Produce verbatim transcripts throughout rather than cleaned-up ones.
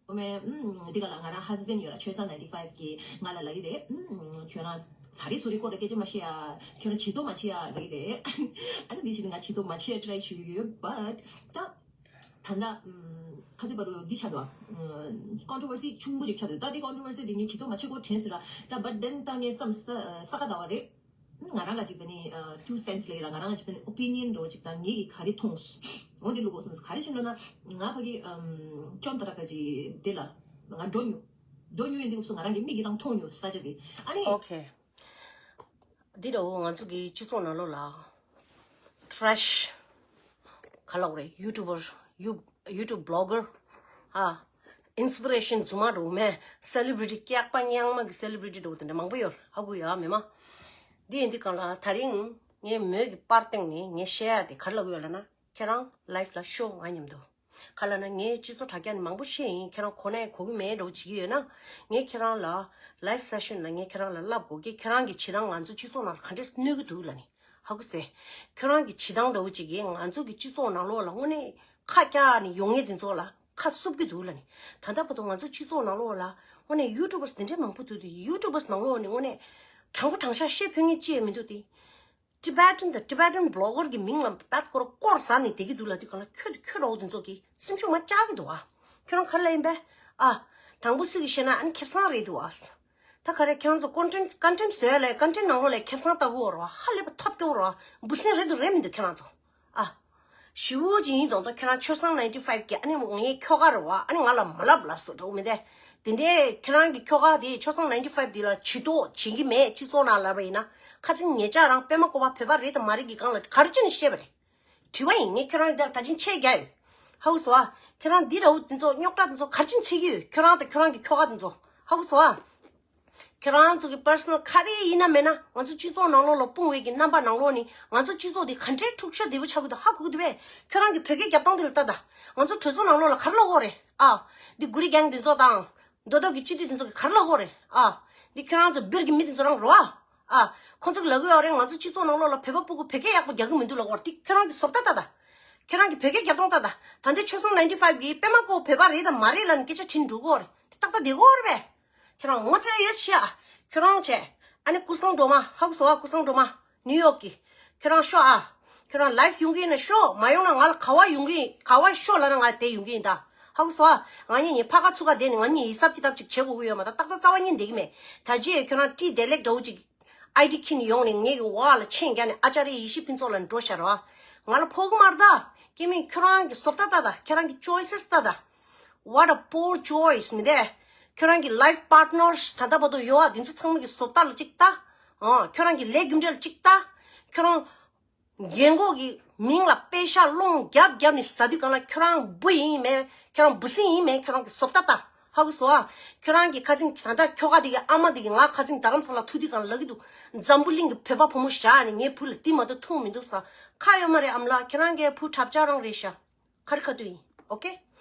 ཨོ་མེ། ཨམ། འདི་ག་ལ་ང་རང་ཧ་སི་བེན་ཡོད་ལ། ཆོས་བཟང་ninety five གིས་ང་ལ་ལབ་ཀྱི་རེད། ཨམ། ཁྱོད་རང་ཚ་རི་སུ་རི་སྐོར་ལ་སྐད་ཆ་མ་བཤད་ཨ། ཁྱོད་རང་ཇུས་གཏོགས་མ་བྱེད་ཨ་ལབ་ཀྱི་རེད། ཨ་ནི་འདི་བཞིན་ང་ཇུས་གཏོགས་མ་བྱེད་ཊ་རའི་ཞུ་གི་ཡོད། བཊ་ད་ད་ལྟ་ཨམ། ཁ་སི་པ་རུ་འདི་ཆགས་འདུག་ཨ། ཀོན་ཊོ་ཝར་སི་ཆུང་ཀུ་ཅིག་ཆགས་འདུག་ད་འདི་ཀོན་ཊོ་ཝར་སི་འདི་ངས་ཇུས་གཏོགས་མ་བྱེད་སྐོར་དྲན་སོང་ར། ད་བཊ་དེན་ད་ངས་བསམ་ས་ས་ག་ཟླ་བ་རེད། ང་རང་ག་ཅིག་པ་ནི་two cents ལས་ར། ང་རང་ག་ཅིག་པ་ནི་ཨོ་པི་ནི་ཡན་འདྲ་བོ་ཅིག་དང་ངེད་ཀྱི་ག་རེ་མཐོང་འོ་འདི་ལུགས་སོང་། ག་རེ་ཞིག་འདྲ་ན་ང་ཕ་གི་ཨམ། ཅོམ་ཏ་ར་ག་ཅིག་དེ་ལ་ང་འགྲོ་མྱོང་། འགྲོ་མྱོང་ཡིན་འདི་ལུགས་སོང་། ང་རང་གི་མིག་གིས་རང་མཐོང་མྱོང་ས་ཆ་དེ། ཨ་ནི་ཨོ་ཁེ། འདི་འདྲ་བོ་ང་ཚོ་གི་སྤྱི་ཚོགས་ནང་ལོགས་ལ་ཊ་རེ་ཤི་ག་ལབ་དགོས་རེད། ཡུ་ཊུབ་པར་ཡུ་ཡུ་ཊུབ་བི་ལོག་གར། ཨ། ཨིན་སི་པི་རེ་ཤན་རྫུན་མ་འདྲ་བོ་མེད། སེ་ལི་བི་རི་ཊི་སྐྱག་པ་རྙིང་མ་གི་སེ་ལི་བི་རི་ཊི་འདྲ་བོ་དེ་འདྲ་མང་པོ་ཡོད། ཧ་གོ་ཡོད་མེད་མ། འདི་ཡིན་དུས་གང་ལ་དེ་རིང་ངས་མོས་ཀྱི་པར་སྟེང་ནས་ངས་བཤད་ཡ་དེ་ག་རེ་ལབ་ཀྱི་ཡོད་ལབ་ན། ཁྱེད་རང་ལའེ་ཕི་ལ་ཤོག་ང་མཉམ་དུ། ག་ལབ་ན་ངས་སྤྱི་ཚོགས་དྲ་རྒྱ་ནས་མང་པོ་བཤད་ཡིན། ཁྱེད་རང་གོ་ནས་གོ་གི་མེད་འདྲ་བོ་བྱེད་ཀྱི་ཡོད་ན། ངས་ཁྱེད་རང་ལ་ལའེ་ཕི་སེ་ཤན་ལ་ངས་ཁྱེད་རང་ལ་ལབ་དགོས་ཀྱི། ཁྱེད་རང་གི་བྱེད་སྟངས་ང་ཚོ་སྤྱི་ཚོགས་ནང་ལ་ག་འདྲས་གནོད་ཀྱི་འདུག་ལབ་ནས། ཧ་གོ་སོང་། ཁྱོད་རང་གི་བྱེད་སྟངས་འདྲ་བོ་ཅིག་གིས་ང་ཚོ་གི་སྤྱི་ཚོགས་ནང་ལོགས་ལ་དངོས་གནས་ཁ་བཀྱག་ནས་ཡོང་མཁན་དེ་ཚོ་ལ་ཁ་བསུབ་ཀྱི་འདུག་ལབ་ནས། ད་ལྟ་བར་དུ་ང་ཚོ་སྤྱི་ཚོགས་ནང་ལོགས་ལ་དངོས་གནས་ཡུ་ཊུབ་པར་དེ་འདྲའི་མང་པོ་འདུག་དུས། ཡུ་ཊུབ་པར་ནང་ལོགས་ནས་དངོས་གནས་དྲང་པོ་དྲང་བཞག་བཤད་ཕོད་མཁན་ཅི་ཡང་མི་འདུག་སྟེ། ཊི་བེ་ཊན་དང་ཊི་བེ་ཊན་བི་ལོག་གར་གྱི་མིང་ལ་བད་སྐོར་སྐོར་ཟ་ནས་བསྡད་ཀྱི་འདུག་ལབ་དུས་གང་ལ་ཁྱོད་ཁྱོད་འདྲ་བོ་དེ་ཚོ་གིས་སེམས་ཤུགས་མར་བཅག་གི་འདུག་ཨ། ཁྱོད་རང་ག་རེ་ལབ་ཡིན་པས། ཨ། དང་པོ་སུ་གིས་བཤད་ན་ཨ་ནི་ཁེ་བཟང་རེད་འདུག་ཨ། ད་ག་རེ་ཁྱེད་རང་ཚོ་ཀོན་ཊེན་ཊི་ཀོན་ཊེན་ཊི་བཟོ་ཡ་ལས་ཀོན་ཊེན་ཊི་ནང་ལོགས་ལས་ཁེ་བཟང་ལྟ་གི་ཡོད་རེད་བ། ཧ་ལས་པ་ཐོབ་ཀྱི་ཡོད་རེད་བ། འབུ་སྲིན་རེད་འདུག་རེད་མི་འདུག་ཁྱེད་རང་ཚོ། ཨ། ཞེ་པོ་ཅིག་ཡིན་མདོག་མདོག་ཁྱེད་རང་ཆོས་བཟང་ninety five གིས་ཨ་ནི་ངའི་ཁྱོ་ག་རེད་བ། ཨ་ནི་ང་ལ་མ་ལབ་ལབ་སོ་འདྲ་བོ་མི་འདུག་དེ་འདྲས་ཁྱེད་རང་གི་ཁྱོ་ག་དེ་ཆོས་བཟང་ninety five དེ་ལ་ཇུས་གཏོགས་བྱེད་ཀྱི་མེད། སྤྱི་ཚོགས་ནང་ལབ་པ་ཡིན་ན། ཁ་སང་ངེད་ཅག་རང་པད་མ་བཀོད་པ་བོད་པ་རེད་དང་མ་རེད་ཀྱི་སྒང་ལ་ག་རེ་བྱས་ནས་བཤད་པ་རེད། དྲི་བ་ཡིན། ངས་ཁྱོད་རང་ལ་ད་ད་ཅིང་ཆད་རྒྱག་ཡོད། ཧ་གོ་སོང་ཨ། ཁྱེད་རང་འདི་འདྲ་བོ་འདི་ཚོ་རྙོག་དྲ་འདི་ཚོ་ག་རེ་བྱས་ནས་འཚོལ་གྱི་ཡོད། ཁྱོད་རང་དང་ཁྱོད་རང་གི་ཁྱོ་ག་འདི་ཚོ། ཧ་གོ་སོང་ཨ། ཁྱེད་རང་ཚོ་གི་པར་སོ་ནལ་ག་རེ་ཡིན་ན་མེད་ན་ང་ཚོ་སྤྱི་ཚོགས་ནང་ལོགས་ལ་སྤུངས་པའི་གི་རྣམ་པ་ནང་ལོགས་ནས་ང་ཚོ་སྤྱི་ཚོགས་འདི་ག་འདྲའི་འཁྲུག་ཆ་དོད་པོ་ཆགས་ཀྱི་འདུག་ཧ་གོ་གི་འདུག་པས། ཁྱོད་རང་གི་བོད་སྐད་རྒྱབ་སྟངས་འདི་ལ་ལྟ་ད། ང་ཚོ་གྲོས་ཚོགས་ནང་ལོགས་ལ་ག་རེ་ལབ་ཀྱི་ཡོད་རེད་ཨ། འདི་གུ་རི་གེང་འདི་ཚོ་དང་། མདོ་སྟོད་ཀྱི་སྤྱི་འཐུས་འདི་ཚོ་གི་ག་རེ་ལབ་ཀྱི་ཡོད་རེད་ཨ། འདི་ཁྱོད་རང་ཚོ་སྦིར་གྱི་མི་འདི་ཚོ་རང་རེད་བ། ཨ། ཁོ་ཚོ་གི་ལབ་ཀྱི་ཡོད་རེད། ང་ཚོ་སྤྱི་ཚོགས་ནང་ལོགས་ལ་བོད་པ་སྤུ་གུ་བོད་སྐད་ཡག་པོ་རྒྱག་གི་མི་འདུག་ལབ་ཀྱི་ཡོད་རེད། འདི་ཁྱོད་རང་གི་བཟོ་ལྟ་ལྟ་ད། ཁྱོད་རང་གི་བོད་སྐད་རྒྱབ་སྟངས་ལྟ་ད། ད་འདི་ཆོས་བཟང་ninety five གིས་པད་མ་བཀོད་པ་བོད་པ་རེད་དང་མ་རེད་ལབ་ནས་སྐད་ཆ་དྲིས་འགྲོ་གི་ཡོད་རེད། འདི་ཏག་ཏག་བསྡད་ཀྱི་ཡོད་རེད་པས། ཁྱོད་རང་ངོ་ཚ་ཡོད་ཤག་ཁྱོད་རང་བྱས། ཨ་ནི་ཀུན་བཟང་སྒྲོལ་མ། ཧ་གོ་སོང་ཨ། ཀུན་བཟང་སྒྲོལ་མ། ནིའུ་ཡོག་གི། ཁྱོད་རང་ཤོག་ཨ། ཁྱོད་རང་ལའེ་ཕི་ཡོང་གི་ཡིན་ན་ཤོག་མ་ཡོང་ན་ང་ལ་ག་བ་ཡོང་གི་ཡིན། ག་བ་ཤོག་ལབ་ན་ང་དེ་ཡོང་གི་ཡིན་ད། ཧ་གོ་སོང་ཨ། ང་གཉིས་གཉིས་ཕ་ག་ཚུགས་ཀ་བསྡད་ནས་ང་གཉིས་ཡི་སབ་ཀི་ཏབ་ཅིག་བྱེད་དགོས་ཀྱི་ཡོད་མ་ད། ཏག་ཏག་རྩ་བ་ཉིད་བསྡད་ཀྱི་མེད། ད་རྗེས་ཁྱོད་རང་ཊི་བདེ་ལེགས་འདྲ་བོ་ཅིག་ཨའི་ཌི་ཁྱེར་ནས་ཡོང་ནས་ངེད་ཀྱི་འོག་ལ་མཆན་རྒྱག་ནས་ཨ་ཅར་ཡེ་ཤེས་ཕུན་ཚོགས་ལ་འགྲོ་ཤར་བ། ང་ལ་ཕོག་གི་མ་རེད་ད། སྐྱེ་དམན་ཁྱོད་རང་གི་བཟོ་ལྟ་ལྟ་ད། ཁྱོད་རང་གི་ཅོའི་སེས་ལྟ་ད། What a poor choice མི་འདུག་ཁྱོད་རང་གི་ལའེཕ་པར་ཊི་ནར་སི་ད་ལྟ་བར་དུ་ཡོད་པ་འདི་ཚོ་ཚང་མ་གི་བཟོ་ལྟ་ལ་གཅིག་ལྟ། ཨང་། ཁྱོད་རང་གི་ལས་རྒྱུ་འབྲས་ལ་གཅིག་ལྟ། ཁྱོད་རང་རྒན་གོག་གི་མིང་ལ་པེ་ཤག་སློང་རྒྱབ་རྒྱབ་ནས་ཟ་དུས་གང་ལ་ཁྱོད་རང་འབུ་ཡིན་མེད། ཁྱོད་རང་འབུ་སྲིན་ཡིན་མེད། ཁྱོད་རང་གི་བཟོ་ལྟ་ལྟ། ཧ་གོ་སོང་ཨ། ཁྱོད་རང་གི་ཁ་སང་ད་ལྟ་ཁྱོ་ག་དེ་གི་ཨ་མ་དེ་གི་ང་ཁ་སང་རྡ་རམ་ས་ལ་ཐུག་དུས་གང་ལ་ལབ་ཀྱི་འདུག་འཛམ་བུ་གླིང་གི་བོད་པ་བུ་མོ་བཞག་ནས་ངའི་བུ་ལ་འདི་མ་གཏོགས་ཐུག་མི་འདུག་ཟེར། ཁག་ཡོད་མ་རེད་ཨ་མ་ལགས། ཁྱེད་རང་གི་བུ་གྲྭ་པ་རང་རེད་ཤག་ཁ་རི་ཁ་ཐུག་ཡིན། ཨོ་ཁེ།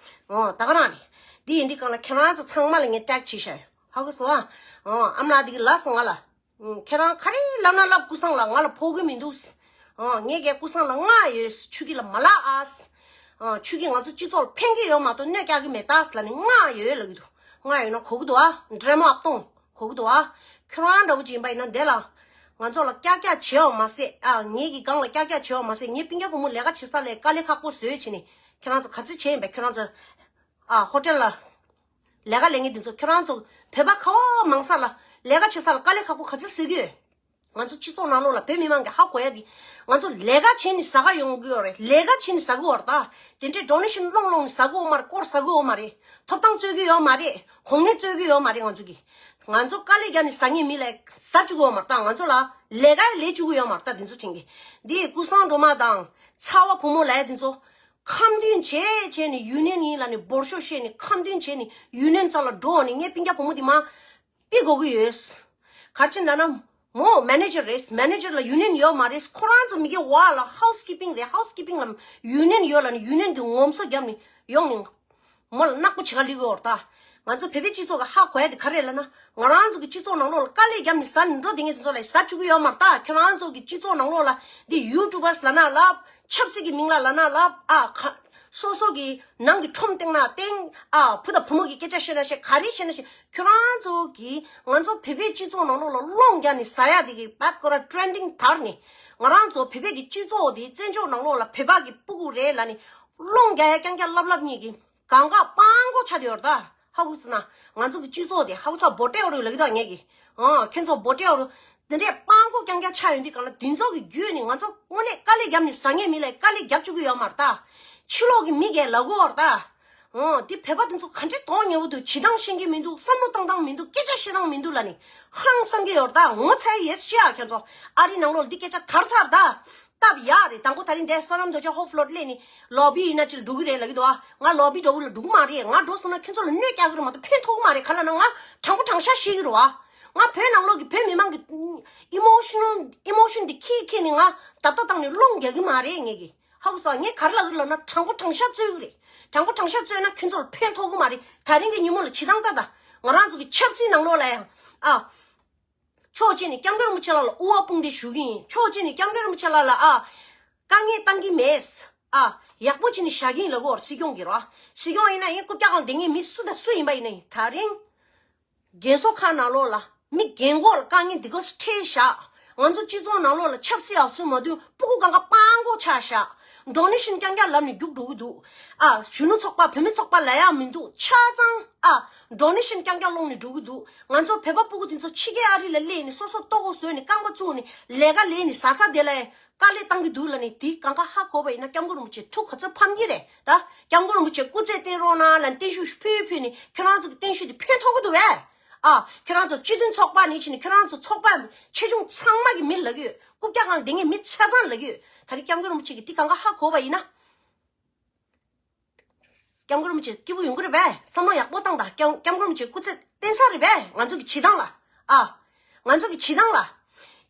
ཨོ་ད་ག་རང་རེད། འདི་ཡིན་དུས་གང་ལ་ཁྱེད་རང་ཚོ་ཚང་མ་ལ་ངས་ཊེག་བྱས་ཤག་ཧ་གོ་སོང་ཨ། ཨོ་ཨ་མ་ལགས་འདི་གི་ལབ་སོང་ང་ལ། ཨུམ། ཁྱེད་རང་ག་རེ་ལབ་ན་ལབ། ཀུན་བཟང་ལ་ང་ལ་ཕོག་གི་མི་འདུག་ཨོ་ངས་ཀྱང་ཀུན་བཟང་ལ་བསྔགས་ཡོད། ཆུ་གི་ལ་མ་ལབ་ཨ། ཨོ་ཆུ་གི་ང་ཚོ་སྤྱི་ཚོགས་ལ་ཕན་གྱི་ཡོད་མ་གཏོགས་གནོད་སྐྱེལ་གྱི་མེད་ད་ཟེར་ལབ་ནས་བསྔགས་ཡོད་ལབ་ཀྱི་འདུག་བསྔགས་ཡོད་ན་གོ་གི་འདུག་ཨ། འདྲེ་མོ་ཨབ་སྟོང་། གོ་གི་འདུག་ཨ། ཁྱོད་རང་འདྲ་བོ་ཅིག་ཡིན་པ་ཡིན་ན་འདི་ལ། ང་ཚོ་ལ་ཀྱག་ཀྱག་བྱེད་པ་མ་ཟད། ཨ། ངེད་ཀྱི་སྒང་ལ་ཀྱག་ཀྱག་བྱེད་པ་མ་ཟད། ངའི་སྤུན་ཀྱག་བུ་མོ་ལས་ཀ་བྱེད་ས་ལ་དཀའ་ལས་ཁག་པོ་བཟོས་བྱས་ནས་ཁྱེད་རང་ཚོ་ག་ཚོད་བྱས་ཡིན་པས། ཁྱེད་རང་ཚོ། ཨ། ཧོ་ཊེལ་ལ་ལས་ཀ་ལས་མཁན་དེ་ཚོ། ཁྱེད་རང་ཚོ་བོད་པ་ག་བ་མང་ས་ལ་ལས་ཀ་བྱེད་ས་ལ་དཀའ་ལས་ཁག་པོ་ག་ཚོད་བཟོ་གི་ཡོད། ང་ཚོ་སྤྱི་ཚོགས་ནང་ལོགས་ལ་བོད་མི་མང་གིས་ཧ་གོ་ཡ་དེ། ང་ཚོ་ལས་ཀ་བྱས་ནས་ཟ་ག་ཡོང་གི་ཡོད་རེད། ལས་ཀ་བྱས་ནས་ཟ་གི་ཡོད་རེད་ད། དེ་འདྲའི་ཌོ་ནེ་ཤན་སློང་སློང་ནས་ཟ་གི་ཡོད་མ་རེད། སྐོར་ཟ་གི་ཡོད་མ་རེད། ཐོབ་ཐང་རྩོད་ཀྱི་ཡོད་མ་རེད། གོང་ནས་རྩོད་ཀྱི་ཡོད་མ་རེད། ང་ཚོ་གིས། ང་ཚོ་དཀའ་ལས་བརྒྱབ་ནས་ཟ་མཁན་མི་ལ་ཟ་བཅུག་གི་ཡོད་མ་རེད་ད། ང་ཚོ་ལ་ལས་ཀ་ལས་བཅུག་གི་ཡོད་མ་རེད་ད། དེ་ཚོ་བྱེད་མཁན་འདི་ཀུན་བཟང་སྒྲོལ་མ་དང་ཚ་བ་བུ་མོ་ལབ་ཡ་དེ་ཚོ། ཁ་འདོན་བྱས་བྱས་ནས་ཡུ་ནི་ཡན་ཡིན་ལབ་ནས་འབོར་ཤོག་བཤད་ནས། ཁ་འདོན་བྱས་ནས་ཡུ་ནི་ཡན་རྩ་ལ་འགྲོ་ནས་ངའི་སྤུན་ཀྱག་བུ་མོ་དེ་མར་ཕུད་དགོས་ཀྱི་ཡོད། ག་རེ་བྱས་ན་ན། མོ་མེ་ནེ་ཇར་རེད། མེ་ནེ་ཇར་ལ་ཡུ་ནི་ཡན་ཡོད་མ་རེད། ཁོ་རང་ཚོ་མི་སྒེར་བ་ལ་ཧའུ་སི་ཀིབ་པིང་རེད། ཧའུ་སི་ཀིབ་པིང་ལ་ཡུ་ནི་ཡན་ཡོད་ལབ་ནས་ཡུ་ནི་ཡན་དེ་ངོམ་སོ་བརྒྱབ་ནས་ཡོང་ནས་མོ་ལ་ནག་པོ་བྱེད་ག་སླེབས་ཀྱི་ཡོད་རེད་ད། ང་ཚོ་བོད་པའི་སྤྱི་ཚོགས་ཀྱིས་ཧ་གོ་ཡ་དེ་ག་རེ་ལབ་ན། ང་རང་ཚོ་གི་སྤྱི་ཚོགས་ནང་ལོགས་ལ་དཀའ་ལས་བརྒྱབ་ནས་ཟ་ནས་འགྲོ་བསྡད་མཁན་དེ་ཚོ་ལ་ཟ་བཅུག་གི་ཡོད་མ་རེད་ད། ཁྱེད་རང་ཚོ་གི་སྤྱི་ཚོགས་ནང་ལོགས་ལ་འདི་ཡུ་ཊུབ་པར་སི་ལབ་ན་ལབ། ཆབ་སྲིད་ཀྱི་མིང་ལ་ལབ་ན་ལབ། ཨ། ཁ། སོ་སོ་གི་ནང་གི་ཁྲོམ་སྟེང་ན་སྟེང་ཨ་བུ་དང་བུ་མོ་གི་སྐད་ཆ་བཤད་ན་བཤད། ག་རེ་བཤད་ན་བཤད། ཁྱོད་རང་ཚོ་གི་ང་ཚོ་བོད་པའི་སྤྱི་ཚོགས་ནང་ལོགས་ལ་སློང་རྒྱག་ནི་ཟ་ཡ་དེ་གི་བད་ཀོ་ར་ཊེན་ཌིང་དར་ནི། ང་རང་ཚོ་བོད་པའི་གི་སྤྱི་ཚོགས་དེ་བཙན་བྱོལ་ནང་ལོགས་ལ་བོད་པ་གི་སྤུ་གུ་རེད་ལབ་ནི་སློང་རྒྱག་ཡ་རྐྱང་རྐྱང་ལབ་ལབ་གཉིས་གི་གང་ག་སྤང་གོ་ཆ་དེ་ཡོད་རེད་ད། ཧ་གོ་སོང་ན། ང་ཚོ་གི་སྤྱི་ཚོགས་དེ་ཧ་གོ་ས་བོ་ཊེ་ཨོ་རུ་ལ་གི་ད་ངས་གི། ཨ་ཁྱོད་ཚོ་བོ་ཊེ་ཨོ་རུ། དེ་འདྲས་སྤང་གོ་རྐྱང་རྐྱང་ཆ་ཡོད་འདི་གང་ལ། དེ་ཚོ་གི་བརྒྱུད་ནི་ང་ཚོ་དངོས་གནས་དཀའ་ལས་རྒྱབ་ནི་ཟ་ངེས་མི་ལ་དཀའ་ལས་རྒྱབ་བཅུག་གི་ཡོད་མ་རེད་ད། ཕྱི་ལོགས་གི་མི་གས་ལ་གོ་བར་ད། འོ་འདི་བོད་པ་དེ་ཚོ་ག་འདྲས་དོགས་ཉེ་བོ་འདུག་བྱེད་སྟངས་ཤེས་ཀྱི་མི་འདུག་བསམ་བློ་བཏང་སྟངས་མི་འདུག་སྐད་ཆ་བཤད་སྟངས་མི་འདུག་ལ་ནི་ཧང་སང་གི་ཡོད་རེད་ད། ངོ་ཚ་ཡེ་ཤེས་ཨ་ཁྱོད་ཚོ། ཨ་རི་ནང་ལོགས་འདི་སྐད་ཆ་དར་ཚར་ད། སྟབས་ཡག་རེད། དང་པོ་ད་རིང་འདས་བསོད་ནམས་རྡོ་རྗེ་ཧོབ་ལོ་སླེབས་ནི་ལོ་བི་ཡིན་ན་ཅིག་ལ་འགྲོ་གི་རེད་ལབ་ཀྱི་འདུག་ཨ། ང་ལོ་བི་འགྲོ་གི་ལ་འགྲོ་གི་མ་རེད། ང་འགྲོ་སོང་ན་ཁྱོད་ཚོ་ལ་གནོད་སྐྱེལ་གི་རེད་མ་གཏོགས་ཕན་ཐོགས་གི་མ་རེད། ག་ལ་ན་ང་དྲང་པོ་དྲང་བཞག་བཤད་ཀྱི་རེད་བ། ང་བོད་ནང་ལོགས་ཀྱི་བོད་མི་མང་གི་ཨི་མོ་ཤི་ནལ་ཨི་མོ་ཤན་དེ་ཁྱེར་ཁྱེར་ནི་ང་བརྡབ་བརྡབ་བཏང་ནི་སློང་རྒྱག་གི་མ་རེད་ངས་གི། ཧ་གོ་སོང་། ངས་ག་རེ་ལབ་ཀྱི་ལབ་ན་དྲང་པོ་དྲང་བཞག་རྩོད་ཀྱི་རེད། དྲང་པོ་དྲང་བཞག་རྩོད་ན་ཁྱོད་ཚོ་ལ་ཕན་ཐོགས་གི་མ་རེད། ད་རིང་གི་ཉིན་མོ་ལ་བྱེད་སྟངས་ལྟ་ད། ང་རང་ཚོ་གི་ཆབ་སྲིད་ནང་ལོགས་ལ་ཡང་ཨ། ཕྱོགས་གཅིག་ནས་སྐྱབས་མགོན་རིན་པོ་ཆེ་ལགས་ལ་དབུ་བ་དཔུང་འདེགས་ཞུ་གི་ཡིན། ཕྱོགས་གཅིག་ནས་སྐྱབས་མགོན་རིན་པོ་ཆེ་ལགས་ལ་ཨ། དཀའ་ངལ་བཏང་གི་མེད། ཨ། ཡག་པོ་བྱས་ནས་བཞག་གི་ཡིན་ལབ་ཀྱི་ཡོད་རེད། སྲིད་སྐྱོང་གིས་རོ། སྲིད་སྐྱོང་ཡིན་ན་ཡིན། རྐུབ་བཀྱག་སྒང་བསྡད་མཁན་མི་སུ་དང་སུ་ཡིན་པ་ཡིན་ན་ཡིན། ད་རིང་རྒན་གསོ་ཁང་ནང་ལོགས་ལ་མི་རྒན་གོག་ལ་དཀའ་ངལ་འདི་ག་འཕྲད་བཞག་ང་ཚོ་སྤྱི་ཚོགས་ནང་ལོགས་ལ་ཆབ་སྲིད་ཨབ་སུ་མ་བསྡུས་སྤུ་གུ་གང་ག་སྤང་གོ་ཆགས་བཞག་ཌོ་ནེ་ཤན་རྐྱང་རྐྱང་ལབ་ནས་རྒྱུགས་འགྲོ་གི་འདུག་ཨ། གཞོན་ནུ་ཚོགས་པ་བུད་མེད་ཚོགས་པ་ལབ་ཡག་མི་འདུག་ཆ་ཚང་ཨ། ཌོ་ནེ་ཤན་རྐྱང་རྐྱང་སློང་ནས་འགྲོ་གི་འདུག་ང་ཚོ་བོད་པ་སྤུ་གུ་དེ་ཚོ་ཕྱི་རྒྱལ་ཨ་རི་ལ་སླེབས་ནས་སོ་སོ་ལྟོ་གོས་བཟོས་ནས་རྐང་པ་བཙུགས་ནས་ལས་ཀ་ལས་ནས་ཟ་ས་དེ་ལ་དཀའ་ལས་བཏང་གི་འདུག་ལབ་ནས། དེ་གང་ག་ཧ་གོ་བ་ཡིན་ན་སྐྱབས་མགོན་རིན་པོ་ཆེ་ཐུགས་ག་ཚོད་ཕམ་གྱི་རེད་ད། སྐྱབས་མགོན་རིན་པོ་ཆེ་སྐུ་ཚེ་བརྟན་རོགས་གནང་ལབ་ནས་བརྟན་བཞུགས་ཕུལ་ཕུལ་ནས་ཁྱོད་རང་ཚོ་གི་བརྟན་བཞུགས་དེ་ཕན་ཐོགས་ཀྱི་འདུག་བས། ཨ། ཁྱོད་རང་ཚོ་སྤྱི་མཐུན་ཚོགས་པ་ནས་ཕྱིན་ནས་ཁྱོད་རང་ཚོ་ཚོགས་པ་ཆེ་ཆུང་ཚང་མ་གི་མི་ལབ་ཀྱི་ཡོད། རྐུབ་བཀྱག་སྒང་ལ་བསྡད་མཁན་མི་ཆ་ཚང་ལབ་ཀྱི་ཡོད། ད་རེས་སྐྱབས་མགོན་རིན་པོ་ཆེ་གིས་འདི་གང་ག་ཧ་གོ་བ་ཡིན་ན། སྐྱབས་མགོན་རིན་པོ་ཆེ་སྐྱིད་པོ་ཡོང་གི་རེད་པས། བསམ་བློ་ཡག་པོ་བཏང་དང་། སྐྱབས་སྐྱབས་མགོན་རིན་པོ་ཆེ་སྐུ་ཚེ་བརྟན་ས་རེད་པས། ང་ཚོ་གི་བྱེད་སྟངས་ལ། ཨ། ང་ཚོ་གི་བྱེད་སྟངས་ལ།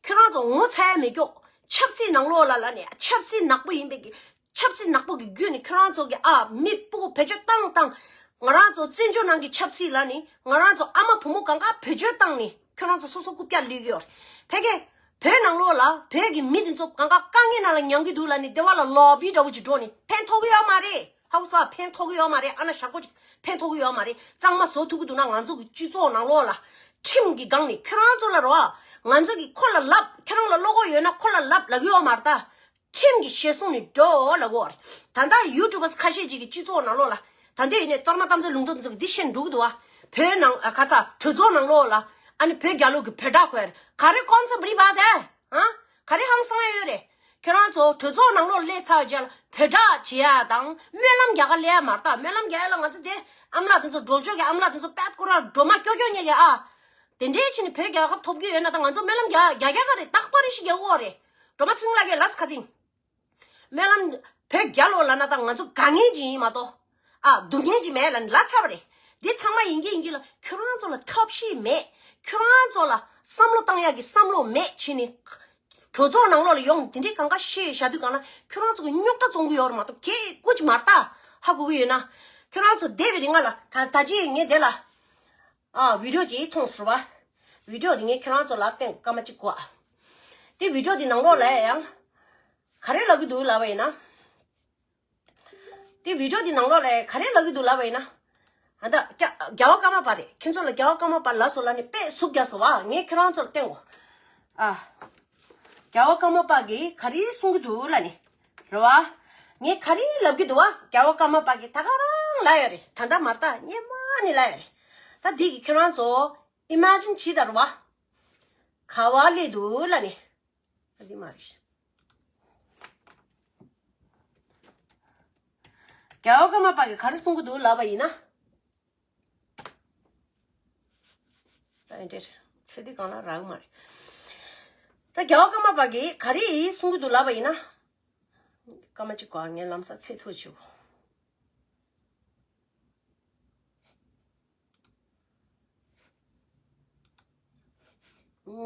ཁྱོད་རང་ཚོ་ངོ་ཚ་ཡ་མེད་ཀྱོག་ཆབ་སྲིད་ནང་ལོགས་ལ་ལ་ནས་ཆབ་སྲིད་ནག་པོ་ཡིན་པའི་གི། ཆབ་སྲིད་ནག་པོ་གི་བརྒྱུད་ནས་ཁྱོད་རང་ཚོ་གི་ཨ་མི་སྤུ་གུ་བེད་སྤྱོད་བཏང་བཏང་། ང་རང་ཚོ་བཙན་བྱོལ་ནང་གི་ཆབ་སྲིད་ལ་ནི་ང་རང་ཚོ་ཨ་མ་བུ་མོ་གང་ག་བེད་སྤྱོད་བཏང་ནས་ཁྱོད་རང་ཚོ་སོ་སོ་རྐུབ་བཀྱག་ལུས་ཀྱི་ཡོད་རེད། ཕ་གི། བོད་ནང་ལོགས་ལ་བོད་ཀྱི་མི་དེ་ཚོ་གང་ག་དཀའ་ངལ་ནང་ལ་མྱང་གི་འདུག་ལབ་ནས་སྡེ་བ་ལ་ལོ་བི་འདྲ་བོ་ཅིག་འགྲོ་ནས་ཕན་ཐོགས་ཀྱི་ཡོད་མ་རེད། ཧ་གོ་སོང་། ཕན་ཐོགས་ཀྱི་ཡོད་མ་རེད། ཨ་ན་ཞག་པོ་ཅིག་ཕན་ཐོགས་ཀྱི་ཡོད་མ་རེད། གཙང་མ་བཟོ་ཐུབ་ཀྱི་འདུག་ན་ང་ཚོ་གི་སྤྱི་ཚོགས་ནང་ལོགས་ལ་ཁྲིམས་ཀྱི་སྒང་ནས་ཁྱོད་རང་ཚོ་ལ་རོ། ང་ཚོ་གི་ཁོ་ལ་ལབ། ཁྱོད་རང་ལ་བློ་ཁོག་ཡོད་ན་ཁོ་ལ་ལབ་ལབ་ཀྱི་ཡོད་མ་རེད་ད། ཁྲིམས་ཀྱི་ཞལ་གསུང་ནས་འགྲོ་ལབ་དགོས་རེད། ད་ལྟ་ཡུ་ཊུབ་པར་ཁ་ཤས་ཅིག་གི་སྤྱི་ཚོགས་ནང་ལོགས་ལ་ད་ལྟ་ཡིན་ནའི་གཏོར་མ་གཏམ་ཚོད་ལུང་སྟོན་དེ་ཚོ་གི་འདི་བཤད་འགྲོ་གི་འདུག་བ། བོད་ནང་ཨ་ག་ས་གྲོས་ཚོགས་ནང་ལོགས་ལ་ཨ་ནི་བོད་རྒྱལ་ལོ་གི་བོད་ཁྲག་ཁོལ་ག་རེ་ཀོན་ཚ་བི་རི་བ་དེ། ཨ། ག་རེ་ཧང་སང་ཡ་ཡོད་རེད། ཁྱོད་རང་ཚོ་གྲོས་ཚོགས་ནང་ལོགས་སླེབས་ཚར་རྗེས་ལ་བོད་ཁྲག་བྱེད་ཡ་དང་སྨོན་ལམ་རྒྱག་ག་སླེབས་ཡ་མ་རེད་ད། སྨོན་ལམ་རྒྱག་ཡ་ལ་ང་ཚོ་དེ་ཨ་མ་ལགས་དེ་ཚོ་སྒྲོལ་ཆོག་གི་ཨ་མ་ལགས་དེ་ཚོ་པད་ཀོ་ར་སྒྲོལ་མ་སྐྱོ་སྐྱོ་ཉེ་གི་ཨ། དེ་འདྲའི་ཕྱིན་ནས་བོད་རྒྱལ་ཁབ་ཐོབ་ཀྱི་ཡོད་ན་ད་ང་ཚོ་སྨོན་ལམ་རྒྱག་རྒྱག་རྒྱག་ག་རེད། རྟག་པར་རེ་ཞིག་རྒྱག་དགོས་རེད། སྒྲོལ་མ་ཚེ་རིང་ལགས་ཀྱིས་ལབ་ཁ་ཚིག་སྨོན་ལམ་བོད་རྒྱལ་ལོ་ལབ་ན་ད་ང་ཚོ་དགའ་མཁན་ཅིག་ཡིན་མ་གཏོགས། ཨ། སྡུག་མཁན་ཅིག་མེད་ལབ་ནས་ལབ་ཚར་བ་རེད། འདི་ཚང་མ་ཡིན་གྱི་ཡིན་གྱི་ལ་ཁྱོད་རང་ཚོ་ལ་ཐབས་ཤེས་མེད། ཁྱོད་རང་ཚོ་ལ་བསམ་བློ་བཏང་ཡག་གི་བསམ་བློ་མེད་ཕྱིན་ནས། གྲོས་ཚོགས་ནང་ལོགས་ལ་ཡོང་དེ་འདྲའི་གང་ག་བཤད་བཞག་དུས་གང་ལ་ཁྱོད་རང་ཚོ་གི་རྙོག་དྲ་བཙོང་གི་ཡོད་རེད་མ་གཏོགས་གལ་ཀུ་ཅི་མ་རེད་ད། ཧ་གོ་གི་ཡོད་ན། ཁྱོད་རང་ཚོ་བསྡད་པའི་རིང་ལ་ད་ད་ཅི་ངས་དེ་ལ། ཨ། བི་ཌི་ཡོ་ཅིག་མཐོང་སོང་བ། བི་ཌི་ཡོ་དེ་ངས་ཁྱོད་རང་ཚོ་ལ་སྟོན་སྐར་མ་གཅིག་གོ་ཨ། དེ་བི་ཌི་ཡོ་དེ་ནང་ལོགས་ལ་ཡང་ག་རེ་ལབ་ཀྱི་འདུག་ལབ་པ་ཡིན་ན། དེ་བི་ཌི་ཡོ་དེ་ནང་ལོགས་ལ་ག་རེ་ལབ་ཀྱི་འདུག་ལབ་པ་ཡིན་ན། ཨ། ད་རྒྱ་རྒྱལ་བ་ཀརྨ་པ་རེད། ཁྱེད་ཚོ་ལ་རྒྱལ་བ་ཀརྨ་པ་ལབ་སོང་ལབ་ནས་དཔེ་ཟུག་རྒྱག་སོང་བ། ངས་ཁྱོད་རང་ཚོ་ལ་སྟོན་གོ་ཨ། རྒྱལ་བ་ཀརྨ་པ་གིས་ག་རེ་གསུང་གི་འདུག་ལབ་ནས། རེད་བ། ངས་ག་རེ་ལབ་ཀྱི་འདུག་བ། རྒྱལ་བ་ཀརྨ་པ་གིས་ད་ག་རང་ལབ་ཡོད་རེད། ད་ལྟ་མ་རེད་ད། སྔོན་མ་ནས་ལབ་ཡོད་རེད། ད་འདི་གི་ཁྱོད་རང་ཚོ་ཨི་མ་ཇིན་བྱེད་ད། རེད་བ། ག་བ་སླེབས་འདུག་ལབ་ནས། ད་འདི་མ་རེད། རྒྱལ་བ་ཀརྨ་པ་གིས་ག་རེ་གསུང་གི་འདུག་ལབ་པ་ཡིན་ན། ད་ཨེ་འདྲས་ཚེ་འདི་གང་ལ་རག་མ་རེད། ད་རྒྱལ་བ་ཀརྨ་པ་གིས་ག་རེ་གསུང་གི་འདུག་ལབ་པ་ཡིན་ན། སྐར་མ་གཅིག་གོ་ཨ། ངས་ལམ་སང་ཚེ་ཐུག་བྱེད་གོ་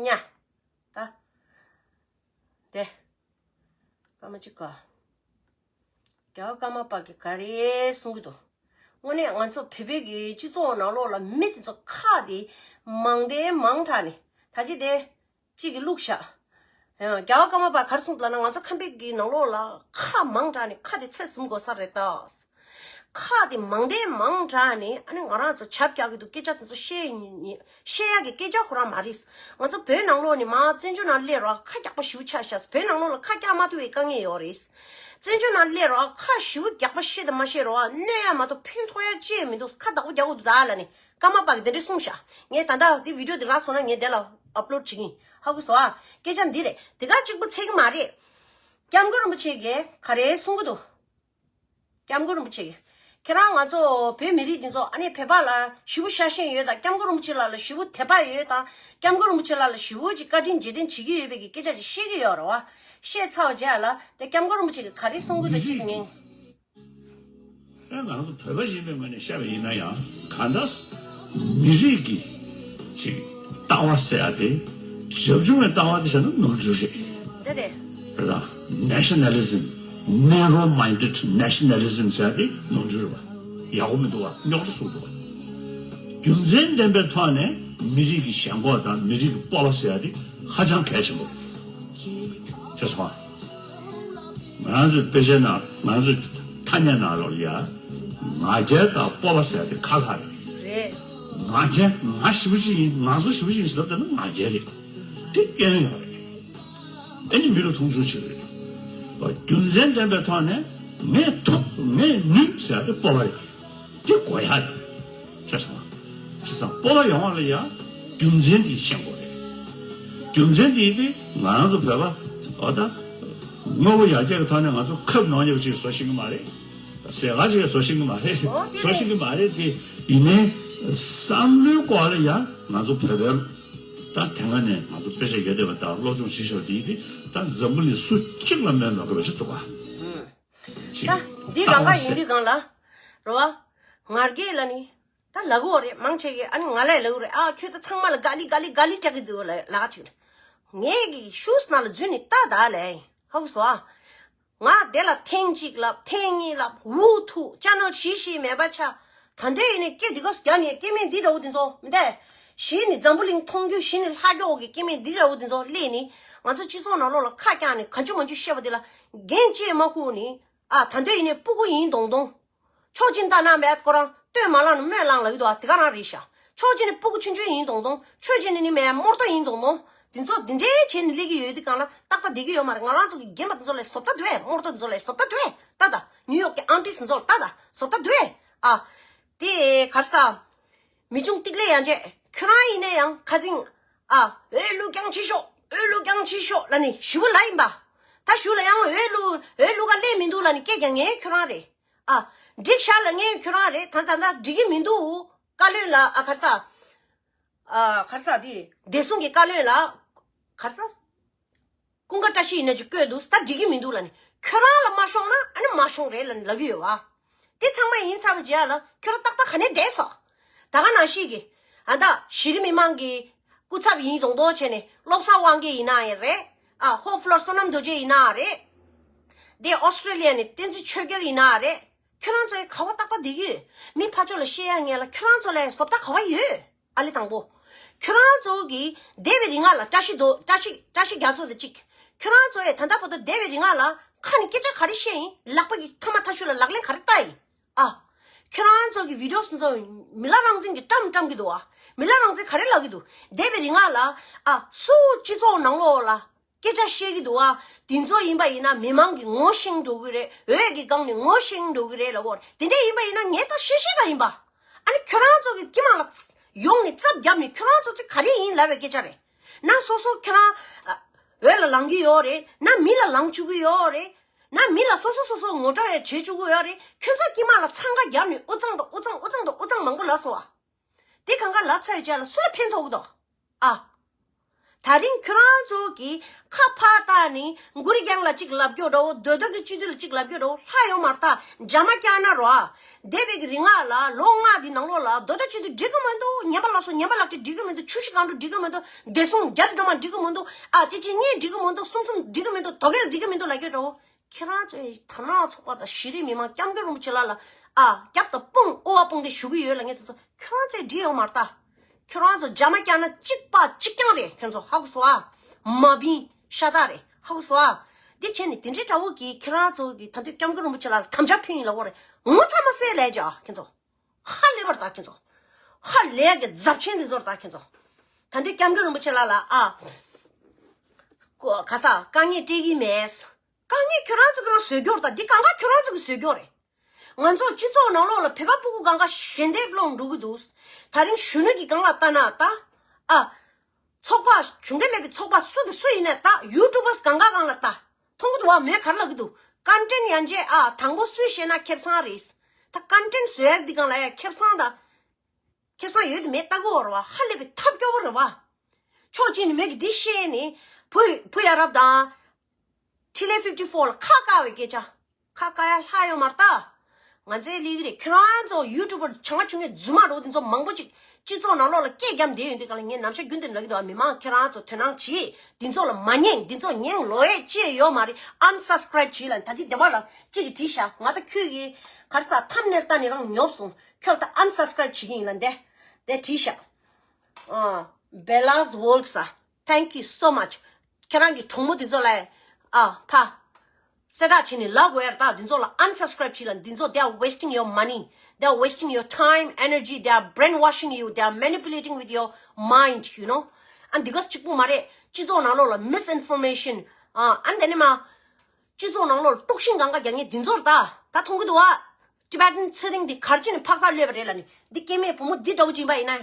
ཉ། ད། དེ། སྐར་མ་གཅིག་ག་རྒྱལ་བ་ཀརྨ་པ་གིས་ག་རེ་གསུང་གི་འདུག་དངོས་གནས་ང་ཚོ་བོད་པའི་གི་སྤྱི་ཚོགས་ནང་ལོགས་ལ་མི་དེ་ཚོ་ཁག་དེ་མང་དེ་མང་དྲགས་ནས་ད་ཅི་དེ་གཅིག་གི་བླུགས་བཞག་ཡང་རྒྱལ་བ་ཀརྨ་པ་ག་རེ་གསུངས་ལབ་ན། ང་ཚོ་ཁམས་པའི་གི་ནང་ལོགས་ལ་ཁ་མང་དྲགས་ནས་ཁ་དེ་ཚད་ཟིན་དགོས་ས་རེད་ད། ཁ་དེ་མང་དེ་མང་དྲགས་ནས་ཨ་ནི་ང་རང་ཚོ་བྱབ་རྒྱག་གི་འདུག་སྐད་ཆ་དེ་ཚོ་བཤད་ཡིན་ནི་བཤད་ཡག་གི་སྐད་ཆ་ཁོ་རང་མ་རེད། ང་ཚོ་བོད་ནང་ལོགས་ནས་མ་བཙན་བྱོལ་ནང་སླེབས་རོགས་ཁ་རྒྱག་པ་ཞེ་པོ་ཆགས་ཤག་བོད་ནང་ལོགས་ལ་ཁ་རྒྱག་མ་ཐུབ་པའི་དཀའ་ངལ་ཡོད་རེད། བཙན་བྱོལ་ནང་སླེབས་རོགས་ཁ་ཞེ་པོ་རྒྱག་པ་བཤད་དང་མ་བཤད་རོགས་གནོད་ཡག་མ་གཏོགས་ཕན་ཐོགས་ཡག་ཅི་ཡང་མི་འདུག་ཁ་བདག་པོ་རྒྱག་དགོས་འདུག་ད་ལབ་ནས། ཀརྨ་པ་གིས་དེ་འདྲས་གསུངས་ཤག་ངས་ད་ལྟ་འདི་བི་ཌིའོ་འདི་རག་སོང་ན་ངས་དེ་ལ་ཨབ་ལོཌ་བྱེད་ཀྱི་ཡིན། ཧ་གོ་སོང་ཨ། སྐད་ཆ་འདི་རེད། དེ་ག་གཅིག་པུ་ཚད་ཀྱི་མ་རེད། སྐྱབས་མགོན་རིན་པོ་ཆེ་གིས་ག་རེ་གསུང་གི་འདུག་སྐྱབས་མགོན་རིན་པོ་ཆེ་གིས། ཁྱེད་རང་ང་ཚོ་བོད་མི་རིགས་འདི་ཚོ་ཨ་ནི་བོད་པ་ལ་ཞེ་པོ་ཤ་ཞེན་ཡོད་དང་། སྐྱབས་མགོན་རིན་པོ་ཆེ་ལགས་ལ་ཞེ་པོ་དད་པ་ཡོད་དང་། སྐྱབས་མགོན་རིན་པོ་ཆེ་ལགས་ལ་ཞེ་པོ་ཅིག་བཀའ་དྲིན་རྗེས་དྲན་བྱེད་ཀྱི་ཡོད་པའི་གི་སྐད་ཆ་ཅིག་བཤད་ཀྱི་ཡོད་རེད་བ། བཤད་ཚར་བ་རྗེས་ལ་དེ་སྐྱབས་མགོན་རིན་པོ་ཆེ་གིས་ག་རེ་གསུང་གི་འདུག་ཅིག་ཉན། ཨེ་ང་རང་ཚོ་བོད་པ་ཡིན་པའི་ངོས་ནས་བཤད་པ་ཡིན་ན་ཡང་གང་ལྟར་མི་རིགས་ཀྱི་ཅིག་ལྟ་བ་ཟེར་ཡ་དེ་རབ་བྱུང་བའི་ལྟ་བ་དེ་བྱས་ན་ནོར་འཁྲུལ་རེད། འདི་རེད། རེད་ལ། Nationalism, narrow minded nationalism ཟེར་ཡ་དེ་ནོར་འཁྲུལ་རེད་བ། ཡག་པོ་མི་འདུག་བ། རྙོག་དྲ་བཟོ་འདུག་བ། རྒྱུ་མཚན་ལྡན་པའི་ཐོག་ནས་མི་རིགས་ཀྱི་ཞེན་ཁོག་དང་མི་རིགས་ཀྱི་སྤོབས་པ་ཟེར་ཡ་དེ་ཧ་ཅང་གལ་ཆེན་པོ་རེད། ཤེས་སོང་ཨ། ང་ཚོའི་དཔེ་ཆའི་ནང་ང་ཚོའི་ཐ་སྙད་ནང་ལོགས་ལ་ཡ། ང་རྒྱལ་དང་སྤོབས་པ་ཟེར་ཡ་དེ་ཁ་ལྷག་རེད། རེད། ང་རྒྱལ་ང་ཞེ་པོ་ཅིག་ཡིན། ང་ཚོ་ཞེ་པོ་ཅིག་ཡིན་ཟེར་ལབ་བསྡད་ན་ང་རྒྱལ་རེད། དེ་སྐྱོན་ཡོད་རེད། ཨེ་ནི་མི་ལ་མཐོང་ཆུང་བྱེད་ཀྱི་རེད། རྒྱུ་མཚན་ལྡན་པའི་ཐོག་ནས་ངས་ཐུབ་ངས་ནུས་ཟེར་ཡ་དེ་སྤོབས་པ་རེད། དེ་དགོས་ཡ་རེད། ཤེས་སོང་ཨ། བྱས་ཙང་སྤོབས་པ་ཡོང་བ་ལ་ཡ་རྒྱུ་མཚན་དེ་ཤེས་དགོས་རེད། རྒྱུ་མཚན་དེ་དེ་ང་རང་ཚོ་བོད་པ་འོ་ད་དངོས་པོ་ཡར་རྒྱས་ཀྱི་ཐོག་ནས་ང་ཚོ་ཁབ་ནང་ཉོ་བ་ཅིག་བཟོ་ཤེས་ཀྱི་མ་རེད། ཟས་ག་ཅིག་བཟོ་ཤེས་ཀྱི་མ་རེད། བཟོ་ཤེས་ཀྱི་མ་རེད་དེ། ཡིན་ནའི་བསམ་བློའི་སྐོར་ལ་ཡ་ང་ཚོ་བོད་པའི་ད་དེ་སྔ་ནས་ང་ཚོ་དཔེ་ཆ་ཡོད་བསྡད་པ་དང་སློབ་སྦྱོང་བྱེད་ཤོག་དེ་དེ་ད་འཛམ་བུ་གླིང་སུ་གཅིག་ལ་སྨོས་མ་དགོས་པ་ཅིག་འདུག་ག་ད་འདི་ལམ་ཁ་ཡིན་དུས་གང་ལ། རེད་བ། ང་རྒྱལ་ལ་ནི། ད་ལབ་གི་ཡོད་རེད། མང་ཆེ་གིས་ཨ་ནི་ང་ལ་ལབ་གི་རེད། ཨ་ཁྱོད་ད་ཚང་མ་ལ་དགའ་ལི་དགའ་ལི་དགའ་ལི་རྒྱག་གི་འདུག་ལ་ལ་ཅིག་རེད། ངས་གི་ཤུགས་ནང་ལ་འཛུལ་ནས་ལྟ་ད་ལས་ཧ་གོ་སོང་ཨ། ང་དེ་ལ་ཐེངས་གཅིག་ལབ། ཐེངས་གཉིས་ལབ། འུ་ཐུག་ཅ་ནོ་ཤི་ཤི་མེད་པ་ཆགས། ད་འདོད་ཡིན་ནས་སྐད་འདི་ག་རྒྱག་ནས་སྐྱེ་དམན་འདི་འདྲ་བོ་འདི་ཚོ་མི་འདས། གཞི་ནས་འཛམ་བུ་གླིང་མཐོང་རྒྱུ་གཞི་ནས་ལྷག་རྒྱུ་འོག་གི་སྐྱེ་དམན་འདི་འདྲ་བོ་འདི་ཚོ་སླེབས་ནས་ང་ཚོ་སྤྱི་ཚོགས་ནང་ལོགས་ལ་ཁ་བཀྱག་ནས་ག་ཅུ་མ་ཅུ་བཤད་པ་འདི་ལ་འགན་ཅིག་མ་ཁུར་ནས། ཨ་ད་འདོད་ཡིན་ནས་སྤུ་གུ་ཡིན་མདོག་མདོག་ཕྱོགས་གཅིག་ལྟ་ན་མེད་ཁོ་རང་སྟོད་མ་ལངས་ན་སྨད་ལངས་ལབ་ཀྱི་འདུག་ཨ་དེ་ག་རང་རེད་ཤག་ཕྱོགས་གཅིག་ནས་སྤུ་གུ་ཆུང་ཆུང་ཡིན་མདོག་མདོག་ཕྱོགས་གཅིག་ནས་ནི་མེད་རྨོར་ཏོ་ཡིན་མདོག་མདོག་དེ་ཚོ་དེ་འདྲའི་བྱས་ནས་སླེབས་ཀྱི་ཡོད་དུས་གང་ལ་ཏག་ཏག་བསྡད་ཀྱི་ཡོད་མ་རེད། ང་རང་ཚོ་གི་རྒན་པ་དེ་ཚོ་ལ་བཟོ་ལྟ་དུ་བས། རྨོར་ཏོ་དེ་ཚོ་ལ་བཟོ་ལྟ་དུ་བས། ཏག་ཏག་ནིའུ་ཡོག་གི་ཨང་ཊིས་དེ་ཚོ་ལ་ཏག་ཏག་བཟོ་ལྟ་དུ་བས། ཨ་དེ་གར་ས། མི་ཆུང་ཏིག་ལེ་ཡང་བྱས། ཁྱོད་རང་ཡིན་ན་ཡང་ཁ་ཚིང་། ཨ་འོས་བླུག་རྐྱང་བྱེད་ཤོག་འོས་བླུག་རྐྱང་བྱེད་ཤོག་ལབ་ནི་ཞུ་བ་ལ་ཡིན་པ། ད་ཞུ་ལ་ཡང་འོས་བླུག་འོས་བླུག་ག་སླེབས་མི་འདུག་ལབ་ནི་སྐད་རྒྱག་མཁན་ཁྱོད་རང་རེད། ཨ། འགྲིག་ཤག་ལབ་མཁན་ཁྱོད་རང་རེད། ད་ད་ད་འགྲིག་གི་མི་འདུག་བཀའ་བློན་ལ་ཨ་གར་ས། ཨ་གར་ས་དེ་བདེ་སྲུང་གི་བཀའ་བློན་ལ། གར་ས། ཀུན་དགའ་བཀྲ་ཤིས་ཡིན་ན་ཅིག་བསྐོས་འདུག་ད་འགྲིག་གི་མི་འདུག་ལབ་ནི་ཁྱོད་རང་ལ་མ་ཤོང་ན་ཨ་ནི་མ་ཤོང་རེད་ལབ་ནི་ལབ་གི་ཡོད་བ། དེ་ཚང་མ་ཡིན་ཚར་བ་རྗེས་ལ་ཁྱོད་རང་ཏག་ཏག་ག་ནས་བསྡད་སོང་། ད་ག་ནང་བཞིན་གི། ཨ་ད་གཞི་རིམ་མི་མང་གི་སྐུ་ཚབ་ཡིན་མདོག་མདོག་བྱས་ནས་བློ་བཟང་དབང་རྒྱལ་ཡིན་ན་ཡང་རེད། ཨ་ཧོ་ཕ་ལོར་བསོད་ནམས་རྡོ་རྗེ་ཡིན་ན་རེད། དེ་ཨོ་སི་ཀྲི་ལི་ཡ་ནས་བསྟན་འཛིན་ཆོས་རྒྱལ་ཡིན་ན་རེད། ཁྱོད་རང་ཚོའི་ག་བ་ཏག་ཏག་བསྡད་ཀྱི་ཡོད། མི་ཕར་ཕྱོགས་ལ་བཤད་ཡ་ངེས་ལ་ཁྱོད་རང་ཚོ་ལ་བཟོ་ལྟ་ག་བ་ཡོད། ཨ་ལེ་དང་པོ། ཁྱོད་རང་ཚོ་གི་འདས་པའི་རིང་ལ་བཀྲ་ཤིས་རྡོ་བཀྲ་ཤིས་བཀྲ་ཤིས་རྒྱ་མཚོ་དང་གཅིག་ཁྱོད་རང་ཚོ་ཡི་ད་ལྟ་བར་དུ་འདས་པའི་རིང་ལ་ཁ་ནས་སྐད་ཆ་ག་རེ་བཤད་ཡིན། ལག་པ་གི་ཐ་མ་ཐ་ཤུ་ལ་ལག་ལེན་ག་རེ་བསྟར་ཡིན། ཨ། ཁྱོད་རང་ཚོ་གི་བི་ཌི་ཡོ་སི་ཚོ་མི་ལ་རང་བཙན་གྱི་བཀྲམ་བཀྲམ་གི་འདུག་ཨ། མི་ལ་རང་བཙན་ག་རེ་ལབ་གི་འདུག་འདས་པའི་རིང་ལ་ཨ་སུ་སྤྱི་ཚོགས་ནང་ལོགས་ལ་སྐད་ཆ་བཤད་ཀྱི་འདུག་ཨ། དེ་ཚོ་ཡིན་པ་ཡིན་ན་མི་མང་གི་ངོ་ཤེས་འགྲོ་གི་རེད། འོས་ཀྱི་སྒང་ནས་ངོ་ཤེས་འགྲོ་གི་རེད་ལབ་གོ། དེ་འདྲ་ཡིན་པ་ཡིན་ན་ངས་ད་ཤེས་ཤེས་ག་ཡིན་པ། ཨ་ནི་ཁྱོད་རང་ཚོ་གི་དཀྱིལ་མ་ལ་ཡོང་ནས་རྩབ་རྒྱབ་ནས་ཁྱོད་རང་ཚོ་ཚིག་ག་རེ་ཡིན་ལབ་པའི་སྐད་ཆ་རེད། ན་སོ་སོ་ཁྱོད་རང་ཨ་འོས་ལ་ལངས་ཀྱི་ཡོད་རེད། ན་མི་ལ་ལངས་བཅུག་གི་ཡོད་རེད། ན་མི་ལ་སོ་སོ་སོ་སོ་ངོ་སྤྲོད་ཡང་བྱེད་བཅུག་གི་ཡོད་རེད། ཁྱོད་ཚོ་དཀྱིལ་མ་ལ་འཚང་ཁ་རྒྱབ་ནས་དབུ་གཙང་དང་དབུ་གཙང་དབུ་གཙང་དང་དབུ་གཙང་མང་པོ་ལབ་སོང་བ། དེ་གང་ག་ལབ་ཚར་བའི་རྗེས་ལ་སུ་ལ་ཕན་ཐོགས་ཀྱི་འདུག་ཨ། ད་རིང་ཁྱོད་རང་ཚོ་གིས་ཁ་ཕར་བཏང་ནས་མགོ་རི་རྒྱང་ལ་གཅིག་ལབ་རྒྱུ་འདྲ་བོ། རྡོ་རྡོ་གི་སྤྱི་འཐུས་ལ་གཅིག་ལབ་རྒྱུ་འདྲ་བོ་ལྷག་ཡོད་མ་རེད་ད། འཇག་མ་རྒྱག་ན་རོ་ཨ། འདས་པའི་གི་རིང་ལ་ལོ་ལྔ་འདི་ནང་ལོགས་ལ་རྡོ་རྡོ་སྤྱི་འཐུས་འགྲིག་གི་མི་འདུག་ཉན་པ་ལགས་སོ་ཉན་པ་ལགས་ཀྲི་འགྲིག་གི་མི་འདུག་ཆུ་བཞི་སྒང་དྲུག་འགྲིག་གི་མི་འདུག་བདེ་སྲུང་རྒྱ་རི་སྒྲོལ་མ་འགྲིག་གི་མི་འདུག་ཨ་གཅིག་གཅིག་གཉིས་འགྲིག་གི་མི་འདུག་གསུམ་གསུམ་འགྲིག་གི་མི་འདུག་དོ་གལ་འགྲིག་གི་མི་འདུག་ལབ་རྒྱུ་འདྲ་བོ། ཁྱེད་རང་ཚོའི་དར་ནག་ཚོགས་པ་དང་གཞི་རིམ་མི་མང་སྐྱབས་མགོན་རིན་པོ་ཆེ་ལགས་ལ་ཨ་སྐྱབས་དང་དཔུང་ཨོ་བ་དཔུང་དེ་ཞུ་གི་ཡོད་ལ་ངས་དེ་ཚོ་ཁྱེད་རང་ཚོས་འགྲིག་ཡོད་མ་རེད་ད། ཁྱེད་རང་ཚོ་འཇག་མ་རྒྱག་ན་གཅིག་པ་གཅིག་རྐྱང་རེད། ཁྱེད་ཚོ་ཧ་གོ་སོང་ཨ། མ་བིན། ཤ་སྟག་རེད། ཧ་གོ་སོང་ཨ། འདི་བྱས་ནས་དེ་འདྲའི་འདྲ་བོ་གིས་ཁྱེད་རང་ཚོ་གི་ད་དུང་སྐྱབས་མགོན་རིན་པོ་ཆེ་ལ་དམ་བཅའ་ཕུལ་ཡིན་ལབ་པ་རེད། ངོ་ཚ་མ་སེ་ལས་ཀྱང་ཁྱེད་ཚོ། ཧ་ལས་པར་ད་ཁྱེད་ཚོ། ཧ་ལས་ཀྱི་རྫབ་ཆེན་འདི་ཚོར་ད་ཁྱེད་ཚོ། ད་དུང་སྐྱབས་མགོན་རིན་པོ་ཆེ་ལ་ལ་ཨ། ཀོ་ག་ས་དཀའ་ངལ་སྤྲད་ཀྱི་མེད། དཀའ་ངལ་ཁྱོད་རང་ཚོ་གི་རང་བཟོས་རྒྱུ་རེད་ད། འདི་གང་ག་ཁྱོད་རང་ཚོ་གི་བཟོས་རྒྱུ་རེད། ང་ཚོ་སྤྱི་ཚོགས་ནང་ལོགས་ལ་བོད་པ་ཕྲུ་གུ་གང་ག་ཞལ་འདེབས་སློང་འགྲོ་གི་འདུག་ད་རིང་གཞོན་ནུ་གི་སྒང་ལ་ལྟ་ན་ད། ཨ། ཚོགས་པ་གཞུང་འབྲེལ་མེད་པའི་ཚོགས་པ་སུ་དང་སུ་ཡིན་ནས་ད་ཡུ་ཊུབ་པར་གང་ག་སྒང་ལ་ལྟ། མཐོང་གི་འདུག་བ། མོས་ག་རེ་ལབ་ཀྱི་འདུག་ཀོན་ཊེན་ཡན་ཆད་ཨ་དང་པོ་སུས་བཤད་ན་ཁེ་བཟང་རེད། ད་ཀོན་ཊེན་བཟོ་ཡ་འདི་སྒང་ལ་ཡ་ཁེ་བཟང་ད། ཁེ་བཟང་ཡོད་དེ་མེད་ལྟ་གི་ཡོད་རེད་བ། ཧ་ལས་པའི་ཐབས་སྐྱོ་བོ་རེད་བ། ཕྱོགས་གཅིག་ནས་མོས་ཀྱི་འདི་བཤད་ནས་བུ་བུ་ཡ་རབས་དང་། ཊི་ལེ་ཕིབ་ཊི་ཕོར་ལ་ཁ་བཀག་པའི་སྐད་ཆ། ཁ་བཀག་ཡ་ལྷག་ཡོད་མ་རེད་ད། ང་ཚོའི་ལས་ཀྱི་རེད། ཁྱེད་རང་ཚོ་ཡུ་ཊུབ་པར་བྱང་ཆུང་ངེ་རྫུན་མ་རོ་འདི་ཚོ་མང་པོ་ཅིག་སྤྱི་ཚོགས་ནང་ལོགས་ལ་སྐད་བརྒྱབ་བསྡད་ཡོད་འདི་ག་ལ་ངས་ནམ་ཞག་རྒྱུན་དུ་ལབ་ཀྱི་འདུག་ཨ། མི་མང་ཁྱེད་རང་ཚོ་དོ་སྣང་བྱེད། འདི་ཚོ་ལ་མ་ཉན། འདི་ཚོ་ཉན་ལོ་ཡས་ཅི་ཡོད་མ་རེད། ཨན་སབ་སི་ཀ་རེབ་བྱེད་ལ། ད་ཅི་བདེ་བ་ལ་ཅིག་གིས་བྲིས་ཤག་ང་ད་ཁྱོད་ཀྱི་ག་རེ་ཟ་ཐམ་ནེལ་ལྟ་ནས་རང་ཉོབ་སོང་། ཁྱོད་ད་ཨན་སབ་སི་ཀ་རེབ་བྱེད་ཀྱི་ཡིན་ལ་འདས། དེ་བྲིས་ཤག་ཨ། Bella's World ཟ། Thank you so much. ཁྱེད་རང་གི་གྲོགས་མོ་འདི་ཚོ་ལ་ཨ་ཕ་གསལ་བསྒྲགས་བྱས་ནས་ལབ་དགོས་ཡ་རེད་ད། འདི་ཚོ་ལ་ཨན་སབ་སི་ཀ་རེབ་བྱེད་ལ། འདི་ཚོ་they are wasting your money, they are wasting your time, energy, they are brainwashing you, they are manipulating with your mind, you know. ཨ་འདི་ག་གཅིག་པུ་མ་རེད། སྤྱི་ཚོགས་ནང་ལོགས་ལ་མིས་ཨིན་ཕོར་མེ་ཤན། ཨ་ཨ་འདི་ནི་མ། སྤྱི་ཚོགས་ནང་ལོགས་ལ་དཀྲུག་ཤིང་གང་ག་རྒྱག་མཁན་འདི་ཚོ་རེད་ད། ད་མཐོང་གི་འདུག་ཨ། ཊི་བེ་ཊན་ཚེ་རིང་འདི་གར་ཅི་ནས་འཕག་འཚག་གློད་པ་རེད་ལ་ནི། འདི་སྐྱེ་དམན་བུ་མོ་འདི་འདྲ་བོ་ཅིག་ཡིན་པ་ཡིན་ན།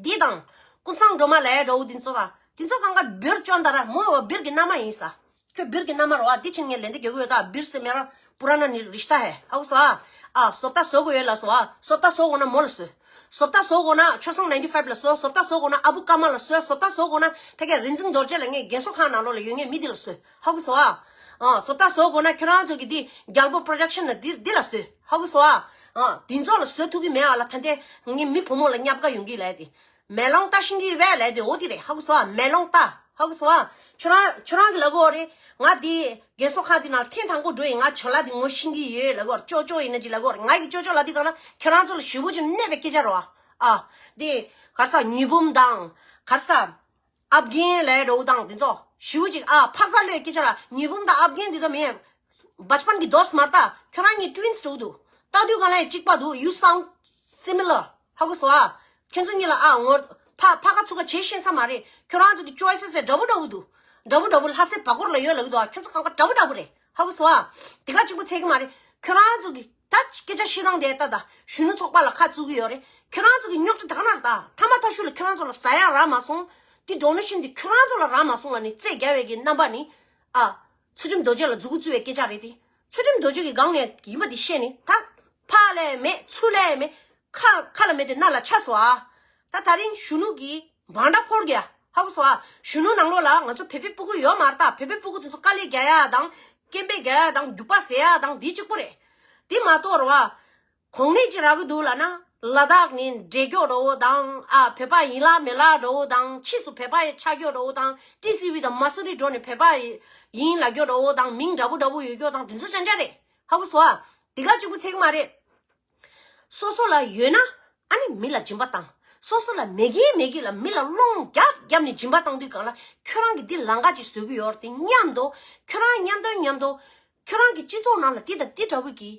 འདི་དང་། ཀུན་བཟང་སྒྲོལ་མ་ལས་འདྲ་བོ་འདི་ཚོ་ད། འདི་ཚོ་གང་ག་བིར་ཅོན་ད་ར་མོ་བ་བིར་གི་མནའ་མ་ཡིན་ས། ཁྱོད་བིར་གི་མནའ་མ་རེད་བ། འདི་ཕྱིན་ངས་ལན་འདེབས་རྒྱག་གི་ཡོད་ད། བིར་སེ་མེ་ར་པུ་ར་ན་ནི་རི་ཤི་ཏ་ཧེ། ཧ་གོ་སོང་ཨ། ཨ་བཟོ་ལྟ་བཟོ་དགོས་ཡོད་ལ་སོ་ཨ། བཟོ་ལྟ་བཟོ་དགོས་ན་མོ་ལ་བཟོས། བཟོ་ལྟ་བཟོ་དགོས་ན་ཆོས་བཟང་ནའིན་ཊི་ཕའིབ་ལ་བཟོས། བཟོ་ལྟ་བཟོ་དགོས་ན་ཨ་བུ་ཀརྨ་ལ་བཟོས། བཟོ་ལྟ་བཟོ་དགོས་ན་ཕ་གིའི་རིག་འཛིན་རྡོ་རྗེ་ལ། ངས་རྒན་གསོ་ཁང་ནང་ལོགས་ལ་ཡོད་མཁན་མི་འདི་ལ་བཟོས། ཧ་གོ་སོང་ཨ། ཨ་བཟོ་ལྟ་བཟོ་དགོས་ན་ཁྱོད་རང་ཚོ་གི་འདི་རྒྱལ་པོ་པྲོ་ཌག་ཤན་ལ་འདི་འདི་ལ་བཟོས། ཧ་གོ་སོང་ཨ། ཨ་འདི་ཚོ་ལ་བཟོ་ཐུབ་ཀྱི་མེད་ཨ་ལ། ད་ལྟའི་ངའི་མི་བུ་མོ་ལ་བསྙབ་ག་ཡོང་གི་ལས་དེ། མེ་ལོང་ལྟ་ཤེས་ཀྱི་ཡོད་པས་ལས་དེ་འོ་དེ་རེད། ཧ་གོ་སོང་ཨ། མེ་ལོང་ལྟ། ཧ་གོ་སོང་ཨ། ཁྱོད་རང་ཁྱོད་རང་གི་ལབ་གོ་རེད། ང་དེ་རྒན་གསོ་ཁང་དེ་ནང་ཐེངས་དང་པོ་འགྲོ་ཡིན། ང་ཇོ་ལགས་དེ་ངོ་ཤེས་ཀྱི་ཡོད་ལབ་གོ་རེད། ཅོ་ཅོ་ཡིན་ན་ཅི་ལབ་གོ་རེད། ང་གི་ཅོ་ཅོ་ལབ་དུས་གང་ན་ཁྱོད་རང་ཚོ་ལ་ཞེ་པོ་ཅིག་གནོད་པའི་སྐད་ཆ་རེད་བ། ཨ་དེ་ག་རེ་ཟ་ཉི་འབུམ་དང་ག་རེ་ཟ་ཨབ་གྷན་ལས་འགྲོ་དང་དེ་ཚོ་ཞེ་པོ་ཅིག་ཨ་འཕག་འཚག་གློད་སྐད་ཆ་ར། ཉི་འབུམ་དང་ཨབ་གྷན་དེ་ཚོ་མིན། བཅཔན་གྱི་དོས་མ་རེད་ད། ཁྱོད་རང་གཉིས་ཊུ་ཝིན་སི་འགྲོ་གི་འདུག་ལྟ་དུས་གང་ལ་ཡང་གཅིག་པ་འདུག You sound similar. ཧ་གོ་སོང་ཨ། ཁྱོད་ཚོ་གཉིས་ལ་ཨ་ངོ་ཕ་ཕ་ཁ་ཚུགས་ཁ་བྱེད་ཤེས་ས་མ་རེད། ཁྱོད་རང་ཚོ་གི་ཅོའི་སི་སེ་འདྲ་པོ་འདྲ་པོ་འདུག་འདྲ་པོ་འདྲ་པོ་ལྷ་སའི་བར་སྐོར་ལ་ཡོད་ལབ་ཀྱི་འདུག་ཨ། ཁྱོད་ཚོ་གང་ག་འདྲ་པོ་འདྲ་པོ་རེད། ཧ་གོ་སོང་ཨ། དེ་ག་གཅིག་པུ་ཚད་ཀྱི་མ་རེད། ཁྱོད་རང་ཚོ་གི་ད་སྐད་ཆ་བཤད་སྟངས་དེ་ལྟ་ད་གཞོན་ནུ་ཚོགས་པ་ལ་ཁ་བཙུགས་ཀྱི་ཡོད་རེད། ཁྱོད་རང་ཚོ་གི་རྙོག་དྲ་ད་ག་ན་རེད་ད། ཐ་མ་ཐ་ཤུ་ལ་ཁྱོད་རང་ཚོ་ལ་ཟ་ཡ་རག་མ་སོང་། དེ་ཌོ་ནེ་ཤན་དེ་ཁྱོད་རང་ཚོ་ལ་རག་མ་སོང་ལ་ནི་རྩེད་རྒྱག་པའི་གི་རྣམ་པ་ནི། ཨ། ཚུལ་ཁྲིམས་རྡོ་རྗེ་ལ་མཛུ་གུ་བཙུགས་པའི་སྐད་ཆ་རེད་དེ། ཚུལ་ཁྲིམས་རྡོ་རྗེ་གི་སྒང་ནས་ཡིན་པ་དེ་བཤད་ནི་ད། ཕ་ལས་མེད་ཚུར་ལས་མེད། ཁ་ཁ་ལ་མེད་དེ་སྣ་ལ་ཆགས་སོང་ཨ། ད་ད་རིང་གཞོན་ནུ་གི་འབའ་སྒྲ་ཕོར་གྱི་ཧ་གོ་སོང་ཨ། གཞོན་ནུ་ནང་ལོགས་ལ་ང་ཚོ་བོད་པའི་སྤུ་གུ་ཡོད་མ་རེད་ད། བོད་པའི་སྤུ་གུ་དེ་ཚོ་དཀའ་ལས་རྒྱག་ཡ་དང་། སྐད་འབོད་རྒྱག་ཡ་དང་རྒྱུག་པ་ཟེར་ཡ་དང་དེ་གཅིག་པོ་རེད། དེ་མ་གཏོགས་རེད་བ། གོང་ནས་ཅི་རག་གི་འདུག་ལབ་ན། ལ་དྭགས་ནས་འདྲེ་སྐྱོ་འདྲ་བོ་དང་ཨ་བོད་པ་ཡིན་ལ་མིན་ལ་འདྲ་བོ་དང་ཕྱིས་སུ་བོད་པ་ཡི་ཆགས་སྐྱོ་འདྲ་བོ་དང་ཊི་སི་ཝི་དང་མ་སུ་རི་འགྲོ་ནས་བོད་པ་ཡིན་ལབ་སྐྱོ་འདྲ་བོ་དང་མིང་འདྲ་པོ་འདྲ་བོ་ཡོད་སྐྱོ་དང་དེ་ཚོ་ཅང་ཅང་རེད། ཧ་གོ་སོང་ཨ། དེ་ག་གཅིག་པུ་ཚད་ཀྱི་མ་རེད། སོ་སོ་ལ་ཡོད་ན་ཨ་ནི་མི་ལ་སྦྱིན་པ་བཏང་། སོ་སོ་ལ་མེད་ཀི་མེད་ཀི་ལ་མི་ལ་སློང་རྒྱབ་རྒྱབ་ནས་སྦྱིན་པ་བཏང་དུས་གང་ལ་ཁྱོད་རང་གི་འདི་ལང་ཀ་ཅིག་བཟོ་གི་ཡོད་རེད་དེ་མཉམ་དུ་ཁྱོད་རང་མཉམ་དུ་མཉམ་དུ་ཁྱོད་རང་གི་སྤྱི་ཚོགས་ནང་ལ་འདི་དང་འདི་འདྲ་བོ་གི་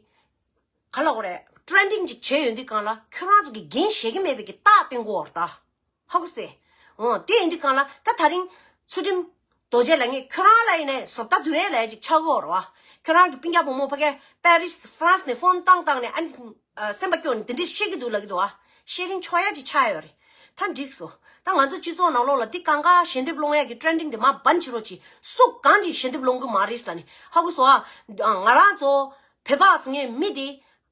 ག་ལ་འོ་རེད། ཊེ་རེན་ཌིང་ཅིག་བྱས་ཡོང་དུས་གང་ལ་ཁྱོད་རང་ཚོ་གི་འགན་བཞེས་ཀྱི་མེད་པའི་གི་རྟགས་བསྟན་དགོས་བར་ད། ཧ་གོ་སེ། འོ་དེ་ཡིན་དུས་གང་ལ་ད་ད་རིང་ཚུལ་ཁྲིམས་རྡོ་རྗེ་ལ་ངས་ཁྱོད་རང་ལ་ཡིན་ནས་བཟོ་ལྟ་དུ་ཨེ་ལ་ཅིག་ཆགས་གོ་ར་བ། ཁྱོད་རང་གི་སྤུན་ཀྱག་བུ་མོ་ཕ་གའི་པེ་རིས་ཧྥ་རན་སི་ནས་ཕོན་བཏང་བཏང་ནས་ཨ་ནི་སེམས་པ་སྐྱོ་ནས་དེ་འདྲས་བཤད་ཀྱི་འདུག་ལབ་ཀྱི་འདུག་བ། ཤེ་རིང་ཆོག་ཡ་ཅིག་ཆགས་ཡོད་རེད། ད་འགྲིག་སོ། ད་ང་ཚོ་སྤྱི་ཚོགས་ནང་ལོགས་ལ་འདི་གང་ག་ཞལ་འདེབས་སློང་ཡ་གི་ཊེ་རེན་ཌིང་དེ་མ་བན་བྱེད་རོགས་གྱིས། སུ་གང་ཅིག་ཞལ་འདེབས་སློང་གི་མ་རེད་ལ་ནི་ཧ་གོ་སོ་ཨ། ང་རང་ཚོ་བོད་པ་ཟེར་མཁན་མི་དེ།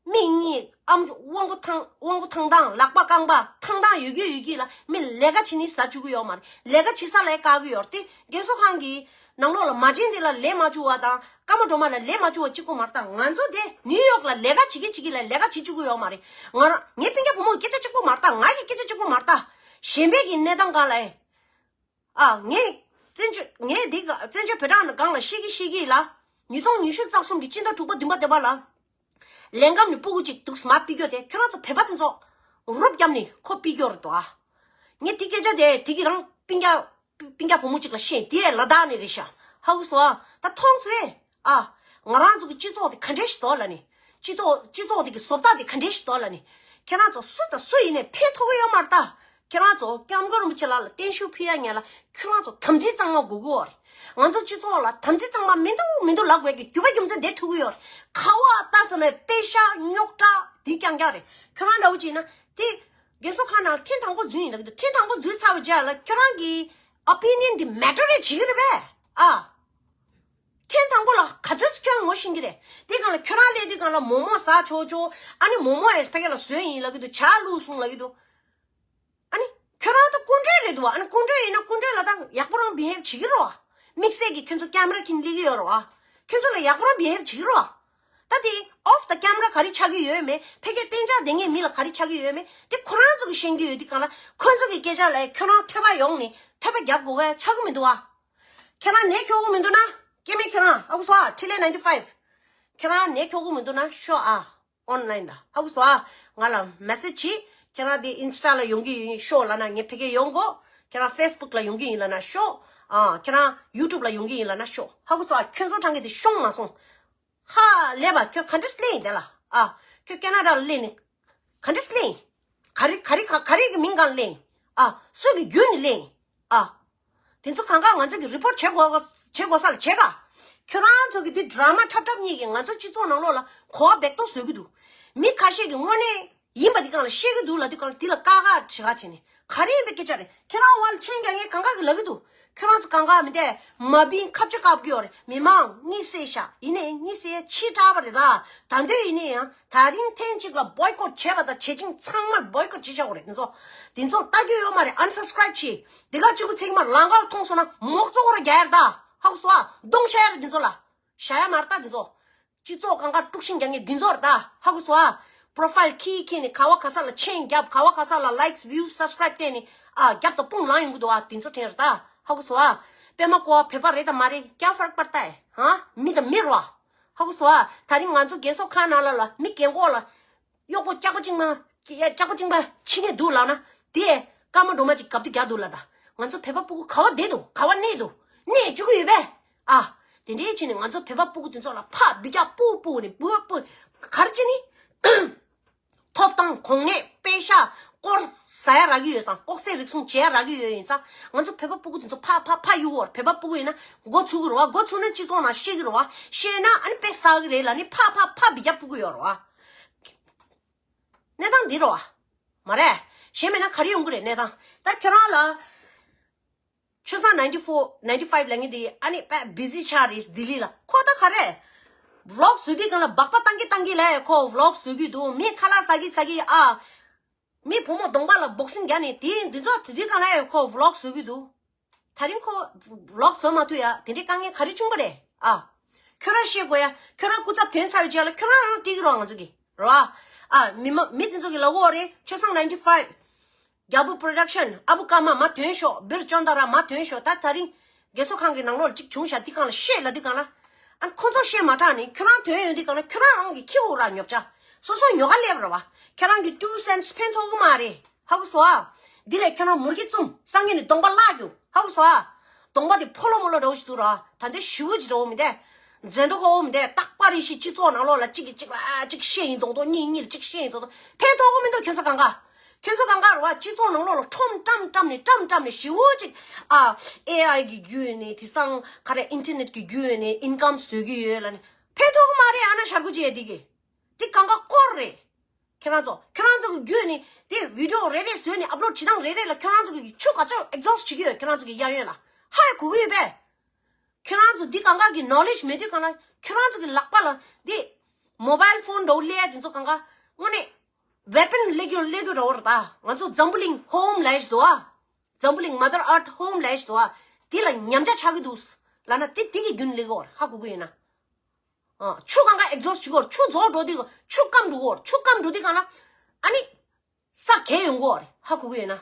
མིག་གཉིས་ཨམ་ཅོག་དབང་པོ་ཐང་དབང་པོ་ཐང་ཐང་ལག་པ་རྐང་པ་ཐང་ཐང་ཡོད་ཀྱི་ཡོད་ཀྱི་ལ་མི་ལས་ཀ་བྱེད་ནི་ཟ་བཅུག་གི་ཡོད་མ་རེད། ལས་ཀ་བྱེད་ས་ལ་བཀག་གི་ཡོད་རེད་དེ། རྒན་གསོ་ཁང་གི་ནང་ལོགས་ལ་མ་བྱན་དེ་ལ་ལས་མ་བཅུག་པ་དང་ཀརྨ་སྒྲོལ་མ་ལ་ལས་མ་བཅུག་པ་གཅིག་པོ་མ་རེད་ད། ང་ཚོ་དེ་ནིའུ་ཡོག་ལ་ལས་ཀ་བྱེད་ཀྱི་བྱེད་ཀྱི་ལ་ལས་ཀ་བྱེད་བཅུག་གི་ཡོད་མ་རེད། ང་རང་ངའི་སྤུན་ཀྱག་བུ་མོ་སྐད་ཆ་གཅིག་པོ་མ་རེད་ད། ང་གི་སྐད་ཆ་གཅིག་པོ་མ་རེད་ད། གཞན་པའི་གི་གནས་སྟངས་སྒང་ལ་ཨེ། ཨ། ངས་བཙན་བྱོལ་ངས་འདི་ག་བཙན་བྱོལ་བོད་ནང་སྒང་ལ་བཤད་ཀྱི་བཤད་ཀྱི་ལ། ཉིས་སྟོང་ཉི་ཤུ་རྩ་གསུམ་གྱི་སྤྱི་ཟླ་དྲུག་པ་བདུན་པ་བདུན་པ་ལ། ལས་འགན་ནི་སྤུ་གུ་གཅིག་འདུག་མ་ཕུད་རྒྱུ་དེ་ཁྱོད་རང་ཚོ་བོད་པ་དེ་ཚོ་རུབ་བརྒྱབ་ནས་ཁོ་ཕུད་རྒྱུ་རེད་དོ་ཨ། ངས་དེ་སྐད་ཆ་དེ་དེ་གི་རང་སྤུན་ཀྱག་སྤུན་ཀྱག་བུ་མོ་གཅིག་ལ་བཤད། དེ་ལ་དྭགས་ནས་རེད་ཤག་ཧ་གོ་སོང་ཨ། ད་མཐོང་སོང་རེད་ཨ། ང་རང་ཚོ་གི་སྤྱི་ཚོགས་དེ་ག་འདྲས་ཞིག་འདུག་ལབ་ནི། སྤྱི་ཚོགས་སྤྱི་ཚོགས་དེ་གི་བཟོ་ལྟ་དེ་ག་འདྲས་ཞིག་འདུག་ལབ་ནི། ཁྱེད་རང་ཚོ་སུ་དང་སུ་ཡིན་ནའི་ཕན་ཐོགས་ཀྱི་ཡོད་མ་རེད་ད། ཁྱེད་རང་ཚོ་སྐྱབས་མགོན་རིན་པོ་ཆེ་ལགས་ལ་བརྟན་བཞུགས་ཕུལ་ཡ་ཉན་ལ་ཁྱེད་རང་ཚོ་དམ་ཚིག་གཙང་མ་དགོས་ཀྱི་ཡོད་རེད། ང་ཚོ་སྤྱི་ཚོགས་ལ་དམ་ཚིག་གཙང་མ་མི་འདུག་མི་འདུག་ལབ་དགོས་ཀྱི་རྒྱུ་བ་རྒྱུ་མཚན་དེ་ཐུག་གི་ཡོད་རེད། ག་བ་ལྟ་ས་ནས་པེ་ཤ་རྙོག་དྲ་དེ་རྐྱང་རྐྱང་རེད། ཁྱེད་རང་འདྲ་བོ་བྱས་ན་དེ་རྒས་གསོ་ཁང་ནང་ལ་ཐེངས་དང་པོ་འཛུལ་ཡིན་ལབ་ཀྱི་འདུག་ཐེངས་དང་པོ་འཛུལ་ཚར་བའི་རྗེས་ལ་ཁྱེད་རང་གི་opinion་དེ་matter་རེད་བྱེད་ཀྱི་རེད་པས་ཨ། ཐེངས་དང་པོ་ལ་ག་ཚོད་ཁྱོད་ངོ་ཤེས་ཀྱི་རེད། དེ་སྒང་ལ་ཁྱོད་རང་སླེབས་དུས་སྒང་ལ་མོག་མོག་ཟ་ཆོག་ཆོག་ཨ་ནི་མོག་མོག་ཨེ་ཕ་གི་ལ་བཟོས་ཡིན་ལབ་ཀྱི་འདུག་ཇ་བླུགས་སོང་ལབ་ཀྱི་འདུག་ཨ་ནི་ཁྱོད་རང་ད་སྐུ་མགྲོན་རེད་འདུག་ཨ་ནི་སྐུ་མགྲོན་ཡིན་ན་སྐུ་མགྲོན་ལ་ད་ཡག་པོ་རང་བི་ཧེབ་བྱེད་ཀྱི་རེད་བ། དམིགས་བསལ་གྱི་ཁྱོད་ཚོ་ཀེམ་ར་ཁྱེར་སླེབས་ཀྱི་ཡོད་རེད་བ། ཁྱོད་ཚོ་ལ་ཡག་པོ་རང་བི་ཧེབ་བྱེད་ཀྱི་རེད་བ། ད་དེ་off the camera་ག་རེ་ཆགས་ཀྱི་ཡོད་མེད་ཕ་གིར་གཏན་འཇགས་བསྡད་མཁན་མི་ལ་ག་རེ་ཆགས་ཀྱི་ཡོད་མེད་དེ་ཁོ་རང་ཚོ་གིས་ཤེས་ཀྱི་ཡོད་དུས་སྒང་ལ་ཁོ་ཚོ་གི་སྐད་ཆ་ལ་ཁྱོད་རང་ཐོས་པ་ཡོང་ནས་ཐོས་པ་རྒྱབ་དགོས་ག་ཆགས་ཀྱི་མི་འདུག་བ། ཁྱེད་རང་ནད་ཁྱོག་གི་མི་འདུག་ན། སྐྱེ་དམན་ཁྱོད་རང་ཨ་ཁུ་སོ་ཨ་ཁྲི་ལེ་ninety five། ཁྱེད་རང་ནད་ཁྱོག་གི་མི་འདུག་ན་ཤོག་ཨ། online་ལ་ཨ་ཁུ་སོ་ཨ། ང་ལ་message་བྱེད། ཁྱེད་རང་དེ་Insta་ལ་ཡོང་གི་ཡིན་ཤོག་ལབ་ན་ངས་ཕ་གིར་ཡོང་གོ། ཁྱེད་རང་Facebook་ལ་ཡོང་གི་ཡིན་ལབ་ན་ཤོག་ཨ། ཁྱེད་རང་YouTube་ལ་ཡོང་གི་ཡིན་ལབ་ན་ཤོག་ཨ་ཁུ་སོ་ཨ། ཁྱོད་ཚོ་གྲངས་ཀྱི་དེ་ཤོང་མ་སོང་། ཧ་ལས་པ་ཁྱོད་ག་འདྲས་སླེབས་ཡིན་དེ་ལ་ཨ། ཁྱོད་ཁེ་ན་ཌ་ལ་སླེབས་ནས་ག་འདྲས་སླེབས་ཡིན། ག་རེ་ག་རེ་ག་ག་རེ་གི་མིང་སྒང་སླེབས་ཡིན་ཨ། སུ་གི་བརྒྱུད་ནས་སླེབས་ཡིན་ཨ། དེ་ཚོ་གང་ག་ང་ཚོ་གི་report་བྱེད་དགོས་བྱེད་དགོས་ས་ལ་བྱེད་ག་ཁྱོད་རང་ཚོ་གི་འདི་drama་འཁྲབ་འཁྲབ་གཉིས་ཀྱིས་ང་ཚོ་སྤྱི་ཚོགས་ནང་ལོགས་ལ་གོ་བ་འབེག་གཏོང་བཟོ་གི་འདུག་མི་ཁ་ཤས་ཀྱིས་དངོས་གནས་ཡིན་པ་འདི་སྒང་ལ་བཤད་ཀྱི་འདུག་ལབ་དུས་སྒང་ལ་འདི་ལ་དཀའ་ཁག་དྲི་ག་བྱས་ནས་ག་རེ་ཡིན་པའི་སྐད་ཆ་རེད། ཁྱེད་རང་བ་ལ་མཆན་རྒྱག་མཁན་གང་ག་གིས་ལབ་ཀྱི་འདུག་ཁྱོད་རང་ཚོ་གང་ག་མི་འདས་མ་བིན་ཁ་བཅོ་བཀབ་ཀྱི་ཡོད་རེད། མི་མང་གཉིད་སད་ཤག་ཡིན་ནའི་གཉིད་སད་ཕྱི་དྲགས་པ་རེད་ད། ད་འདོད་ཡིན་ནའི་ཡང་ད་རིང་ཐེངས་གཅིག་ལ་boycott་བྱས་པ་དང་བྱེད་ཅིང་ཚང་མར་boycott་བྱེད་བཞག་དགོས་རེད། འདི་ཚོ་འདི་ཚོ་ལྟ་རྒྱུ་ཡོད་མ་རེད། unsubscribe་བྱེད། འདི་ག་གཅིག་པུ་ཚིག་མ་ལང་ཀར་མཐོང་སོང་ན་མོག་བཙོག་ར་རྒྱག་ཡར་ད། ཧ་གོ་སོང་ཨ། གདོང་བཤའ་ཡ་རེད་འདི་ཚོ་ལ། བཤའ་ཡ་མ་རེད་ད་འདི་ཚོ། སྤྱི་ཚོགས་གང་ག་དཀྲུག་ཤིང་རྒྱག་མཁན་འདི་ཚོ་རེད་ད། ཧ་གོ་སོང་ཨ། profile་ཁྱེར་ཁྱེར་ནས་ག་བ་ག་ས་ལ་མཆན་རྒྱབ། ག་བ་ག་ས་ལ་likes views subscribe་བལྟས་ནས་ཨ་རྒྱབ་དང་དཔུང་ལངས་ཡོང་གི་འདུག་ཨ། འདི་ཚོ་དྲན་རེད་ད། ཧ་གོ་སོང་ཨ། པད་མ་ཀོ་བ་བོད་པ་རེད་དང་མ་རེད་ཀྱ་ཧྥར་པར་ཏའི་ཧ། མི་དང་མི་རེད་བ། ཧ་གོ་སོང་ཨ། ད་རིང་ང་ཚོ་རྒས་གསོ་ཁང་ནང་ལ་ལ་མི་རྒན་གོག་ལ་གཡོག་པོ་སྐྱག་པ་གཅིག་མ་སྐྱག་པ་གཅིག་མ་ཕྱི་ནས་འདུག་ལབ་ན་དེ་སྐར་མ་འགྲོ་མ་གཅིག་གབ་དུ་རྒྱག་འདུག་ལབ་ད། ང་ཚོ་བོད་པ་སྤུ་གུ་ག་བ་བསྡད་འདུག་ག་བ་གནས་འདུག་གནས་བཅུག་གི་ཡོད་པས་ཨ། དེ་འདྲའི་ཕྱི་ནས་ང་ཚོ་བོད་པ་སྤུ་གུ་དེ་ཚོ་ལ་ཕ་སྡུག་ཅག་སྤུ་སྤུ་ནས་སྤུ་སྤུ་ག་རེ་བྱས་ནི། ཐོབ་ཐང་གོང་ནས་པེ་ཤ་སྐོར་ཟ་ཡ་རག་གི་ཡོད་ཙང་ལྐོག་ཟ་རིགས་གསུམ་བྱེད་ཡ་རག་གི་ཡོད་ཡིན་ཙང་ང་ཚོ་བོད་པ་སྤུ་གུ་དེ་ཚོ་ཕ་ཕ་ཕ་གཡུག་གོ་ར། བོད་པ་སྤུ་གུ་ཡིན་ན་འགོ་ཚུགས་གི་རེད་བ། འགོ་ཚུགས་ན་སྤྱི་ཚོགས་ནང་བཤད་གི་རེད་བ། བཤད་ན་ཨ་ནི་དཔེ་ཟ་གི་རེད་ལབ་ནི་ཕ་ཕ་ཕ་སྡུག་ཅག་སྤུ་གུ་ཡོད་རེད་བ། གནས་སྟངས་འདི་རེད་བ། མ་རེད། གཞན་མེད་ན་ག་རེ་ཡོང་གི་རེད་གནས་སྟངས། ད་ཁྱོད་རང་ལ། ཆོས་བཟང་ninety four ninety five་ལབ་མཁན་དེ་ཨ་ནི་དཔེ་བི་ཟི་ཆགས་རེད་ལྡི་ལི་ལ། ཁོ་ད་ག་རེ། vlog་བཟོ་དུས་སྒང་ལ་སྦག་པ་བཏང་གི་བཏང་གི་ལབ་ཁོ་vlog་བཟོ་གི་འདུག་མི་ཁ་ལག་ཟ་གི་ཟ་གི་ཨ། མི་བུ་མོ་གདོང་པ་ལ་བོག་སིང་རྒྱག་ནས་དེ་འདི་ཚོ་དེ་དུས་སྒང་ལ་ཁོ་vlog་བཟོ་གི་འདུག་ད་རིང་ཁོ་vlog་བཟོ་མ་ཐུབ་ཡ་དེ་འདྲའི་དཀའ་ངལ་ག་རེ་བྱུང་བ་རེད་ཨ། ཁྱོད་རང་ཤེས་དགོས་ཡ། ཁྱོད་རང་སྐུ་ཚབ་ཐོན་ཚར་བའི་རྗེས་ལ་ཁྱོད་རང་རང་སྤྲད་ཀྱི་རོགས་ང་ཚོ་གི་རོ་ཨ། མི་མ་མི་དེ་ཚོ་གི་ལབ་གོ་རེད། ཆོས་བཟང་ninety five། རྒྱལ་པོ་production། ཨ་བུ་ཀརྨ་མ་ཐོན་ཤོག་བིར་ཅོན་ཏ་ར་མ་ཐོན་ཤོག་ད་ད་རིང་རྒས་གསོ་ཁང་གི་ནང་ལོགས་ལ་གཅིག་བྱུང་ཤག་འདི་སྒང་ལ་བཤད་ལབ་དུས་སྒང་ལ། ཨ་ཁོ་ཚོ་བཤད་མ་དྲག་ནི་ཁྱོད་རང་ཐོན་ཡོང་དུས་སྒང་ལ་ཁྱོད་རང་རང་གི་ཁྱེའུ་ར་ཉོབ་ཆ། སོ་སོ་ཉོ་ག་སླེབས་ར་བ། ཁྱེད་རང་གི་two cents་ཕན་ཐོགས་གི་མ་རེད། ཧ་གོ་སོང་ཨ། འདི་ལས་ཁྱོད་རང་མུར་གེ་བཙུམ་སང་ཉིན་ནི་གདོང་པ་བརླག་རྒྱུ། ཧ་གོ་སོང་ཨ། གདོང་པ་དེ་ཕོ་ལོ་མོ་ལོ་འདྲ་བོ་ཞིག་འདུག་ར། ད་འདི་ཞི་བོ་ཅིག་འདྲ་བོ་མི་འདས། མཛེས་མདོག་ཁ་བོ་མི་འདས། རྟག་པར་རེ་ཞིག་སྤྱི་ཚོགས་ནང་ལོགས་ལ་གཅིག་གིས་གཅིག་ལ་ཨ་གཅིག་བཤད་ཡིན་མདོག་མདོག་གཉིས་གཉིས་ལ་གཅིག་བཤད་ཡིན་མདོག་མདོག་ཕན་ཐོགས་གི་མི་འདུག་ཁྱོད་ཚོ་གང་ག་ཁྱོད་ཚོ་གང་ག་རེད་བ། སྤྱི་ཚོགས་ནང་ལོགས་ལ་ཁྲོམ་བཀྲམ་བཀྲམ་ནས་བཀྲམ་བཀྲམ་ནས་ཞི་བོ་ཅིག་ཨ། ཨེ་ཨའི་གི་བརྒྱུད་ནས་དེང་སང་ག་རེ་ཨིན་ཊར་ནེཊ་གི་བརྒྱུད་ནས་ཨིན་ཀམ་བཟོ་གི་ཡོད་ལབ་ནས་ཕན་ཐོགས་གི་མ་རེད། ཨ་ན་ཤར་ཁུ་ཅེ་འདི་གི་འདི་གང་ག་སྐོར་རེད། ཁྱེད་རང་ཚོ་ཁྱེད་རང་ཚོ་གི་བརྒྱུད་ནས་དེ་བི་ཌི་ཡོ་རེ་རེ་བཟོས་ནས་ཨབ་ལོཌ་བྱེད་སྟངས་རེ་རེ་ལ་ཁྱེད་རང་ཚོ་གི་ཆུ་ག་ཚོད་ཨེག་ཛོ་སི་ཊི་བྱེད་ཀྱི་ཡོད། ཁྱེད་རང་ཚོ་གི་གཡས་གཡོན་ལ་ཧ་ཡ་གོ་གི་ཡོད་པས། ཁྱེད་རང་ཚོ་འདི་གང་ག་གི་ནོ་ལེ་ཇི་མེད་དུས་གང་ལ་ཁྱེད་རང་ཚོ་གི་ལག་པ་ལ་འདི་མོ་བྷའིལ་ཕོན་འདྲ་བོ་སླེབས་ཡ་དེ་ཚོ་གང་ག་དངོས་གནས་ཝེ་པན་སླེབས་རྒྱུ་སླེབས་རྒྱུ་འདྲ་བོ་རེད་ད། ང་ཚོ་འཛམ་བུ་གླིང་ཧོམ་ལབ་ཡ་ཞིག་འདུག་ཨ། འཛམ་བུ་གླིང་Mother Earth Home་ལབ་ཡ་ཞིག་འདུག་ཨ། འདི་ལ་ཉམས་ཆག་ཆགས་ཀྱི་འདུག་ལབ་ན་དེ་དེ་གི་རྒྱུན་སླེབས་ཀྱི་ཡོད་རེད། ཧ་གོ་གི་ཡོད་ན། ཨ། ཆུ་གང་ག་ཨེག་ཛོ་སི་ཊི་བྱེད་ཀྱི་ཡོད་རེད། ཆུ་རྫོགས་འགྲོ་དུས་ཆུ་སྐམ་འགྲོ་གི་ཡོད་རེད། ཆུ་སྐམ་འགྲོ་དུས་གང་ལ་ཨ་ནི། ས་གས་ཡོང་གི་ཡོད་རེད། ཧ་གོ་གི་ཡོད་ན།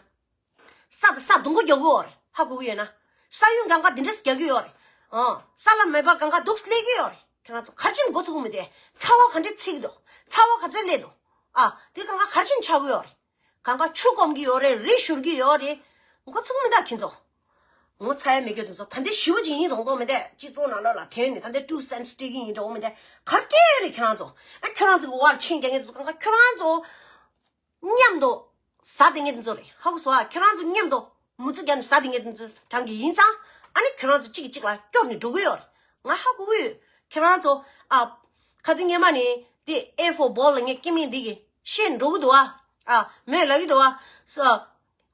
ས་དང་ས་སྡུག་པོ་རྒྱག་གི་ཡོད་རེད། ཧ་གོ་གི་ཡོད་ན། ས་ཡུན་གང་ག་འདི་འདྲས་རྒྱག་གི་ཡོད་རེད། ཨ། ས་ལ་མེ་འབར་གང་ག་འདུག་སླེབས་ཀྱི་ཡོད་རེད། ཁྱེད་རང་ཚོ་ག་རེ་བྱས་ནས་འགོ་ཚུགས་ཀྱི་མི་འདུག་ཚ་བ་ག་འདྲས་འཚིག་འདུག་ཚ་བ་ག་ཚོད་སླེབས་འདུག་ཨ། དེ་གང་ག་ག་རེ་བྱས་ནས་ཆགས་ཀྱི་ཡོད་རེད། གང་ག་ཆུ་སྐོམ་གྱི་ཡོད་རེད། རི་བཞུར་གྱི་ཡོད་རེད། འགོ་ཚུགས་མི་འདུག་ཁྱེད་ཚོ། ངོ་ཚ་ཡ་མེད་རྒྱུ་དེ་ཚོ་ད་ལྟའི་ཞི་བ་ཅིག་ཡིན་དང་དོག་མི་འདུག་སྤྱི་ཚོགས་ནང་ལོགས་ལ་ཐོན་ནས་ད་ལྟའི་two cents སྤྲད་ཀྱི་ཡིན་འདྲ་བོ་མི་འདུག་ག་རེ་སྤྲད་རེད་ཁྱེད་རང་ཚོ། ཨ་ཁྱོད་རང་ཚོ་གི་བར་ཕྱིན་རྒྱག་མཁན་དེ་ཚོ་གང་ག་ཁྱོད་རང་ཚོ་མཉམ་དུ་ཟ་བསྡད་མཁན་དེ་ཚོ་རེད། ཧ་གོ་སོང་ཨ། ཁྱོད་རང་ཚོ་མཉམ་དུ་མུ་ཚུགས་རྒྱབ་ནས་ཟ་བསྡད་མཁན་དེ་ཚོ་གྲངས་ཀྱི་ཡིན་ཙང་། ཨ་ནི་ཁྱོད་རང་ཚོ་གཅིག་གིས་གཅིག་ལ་སྐྱོར་ནས་འགྲོ་གི་ཡོད་རེད། ང་ཧ་གོ་གི་ཡོད། ཁྱོད་རང་ཚོ་ཨ་ཁ་ཚིག་སྔོན་མ་ནས་དེ་A for ball ལ་ངས་སྐྱེ་དམན་འདི་གི་བཤད་འགྲོ་གི་འདུག་ཨ། ཨ་མོས་ལབ་ཀྱི་འདུག་ཨ། སོ།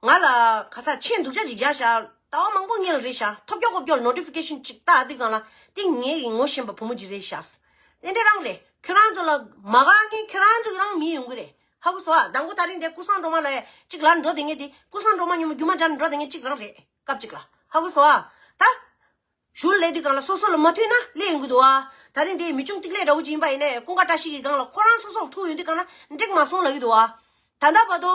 ང་ལ་ག་ས་ཆེས་སྡུག་ཅག་ཅིག་རྒྱག་ཤག་ཟླ་བ་མང་པོ་སྔོན་ལ་རེད་ཤག་ཐོབ་རྒྱག་ཁོབ་རྒྱག་ནོ་ཊི་ཕི་ཀེ་ཤན་ཅིག་བལྟ་དུས་སྒང་ལ་དེ་ངའི་ངོ་ཤེས་པ་བུ་མོ་ཅིག་རེད་ཤག་དེ་འདྲ་རང་རེད། ཁྱོད་རང་ཚོ་ལ་མ་དགའ་མཁན་ཁྱོད་རང་ཚོ་གི་རང་མི་ཡོང་གི་རེད། ཧ་གོ་སོང་ཨ། མདང་དགོང་དེ་རིང་དེ་ཀུན་བཟང་སྒྲོལ་མ་ལ་ཅིག་ལ་འགྲོ་བསྡད་མཁན་དེ་ཀུན་བཟང་སྒྲོལ་མ་ཉིན་མོ་རྒྱུ་མ་སྦྱར་ནས་འགྲོ་བསྡད་མཁན་ཅིག་རང་རེད། སྐབས་ཅིག་ལ་ཧ་གོ་སོང་ཨ། ད། ཞུ་ལས་དུས་སྒང་ལ་སོ་སོ་ལ་མ་མཐུན་ན་ལས་ཡོང་གི་འདུག་ཨ། ད་རིང་དེ་མི་ཆུང་ཏིག་ལས་འདྲ་བོ་ཅིག་ཡིན་པ་ཡིན་ནའི་ཀུན་དགའ་བཀྲ་ཤིས་ཀྱི་སྒང་ལ་ཁོ་རང་སོ་སོ་ལ་ཐུག་ཡོང་དུས་སྒང་ལ་འགྲིག་མ་སོང་ལབ་ཀྱི་འདུག་ཨ། ད་ལྟ་བར་དུ་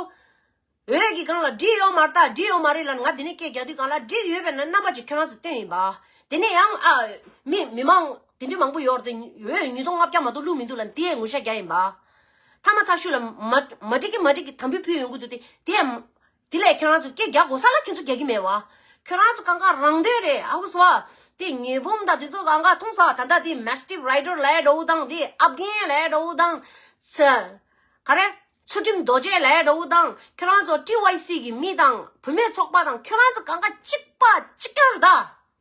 འོས་ཀྱི་སྒང་ལ་འགྲིག་ཡོད་མ་རེད་ད་འགྲིག་ཡོད་མ་རེད་ལབ་ནས་ང་དེ་ནས་སྐད་རྒྱག་དུས་སྒང་ལ་འགྲིག་ཡོད་པས་ན་རྣམ་པ་ཅིག་ཁྱོད་རང་ཚོ་སྟོན་ཡིན་པ། དེ་ནས་ཡང་ཨ་མི་མི་མང་དེ་འདྲ་མང་པོ་ཡོད་རེད་དེ་འོས་ཉིས་སྟོང་ལྔ་བརྒྱ་མ་གཏོགས་བླུགས་མི་འདུག་ལབ་ནས་དེ་ཡས་ངོ་ཤ་རྒྱག་ཡིན་པ། ཐ་མ་ཐ་ཤུ་ལ་མ་མ་འགྲིག་གི་མ་འགྲིག་གི་དམ་འབུལ་ཕུལ་ཡོང་གི་འདུག་སྟེ་དེ་ཡས། དེ་ལས་ཁྱོད་རང་ཚོ་སྐད་རྒྱག་དགོས་ས་ལ་ཁྱོད་ཚོ་རྒྱག་གི་མེད་བ། ཁྱོད་རང་ཚོ་གང་ག་རང་འདོད་རེད་ཧ་གོ་སོང་ཨ། དེ་ཉེས་འབུམ་དང་དེ་ཚོ་གང་ག་མཐོང་སོང་ཨ། ད་ལྟ་དེ་མེ་སི་ཊིབ་རའི་ཌར་ལབ་འདྲ་བོ་དང་དེ་ཨབ་གྷན་ལབ་འདྲ་བོ་དང་། ཚ། ག་རེ། ཚུལ་ཁྲིམས་རྡོ་རྗེ་ལབ་འདྲ་བོ་དང་ཁྱོད་རང་ཚོ་ཊི་ཝའི་སི་གི་མི་དང་བུད་མེད་ཚོགས་པ་དང་ཁྱོད་རང་ཚོ་གང་ག་གཅིག་པ་གཅིག་རྐྱང་རེད་ད།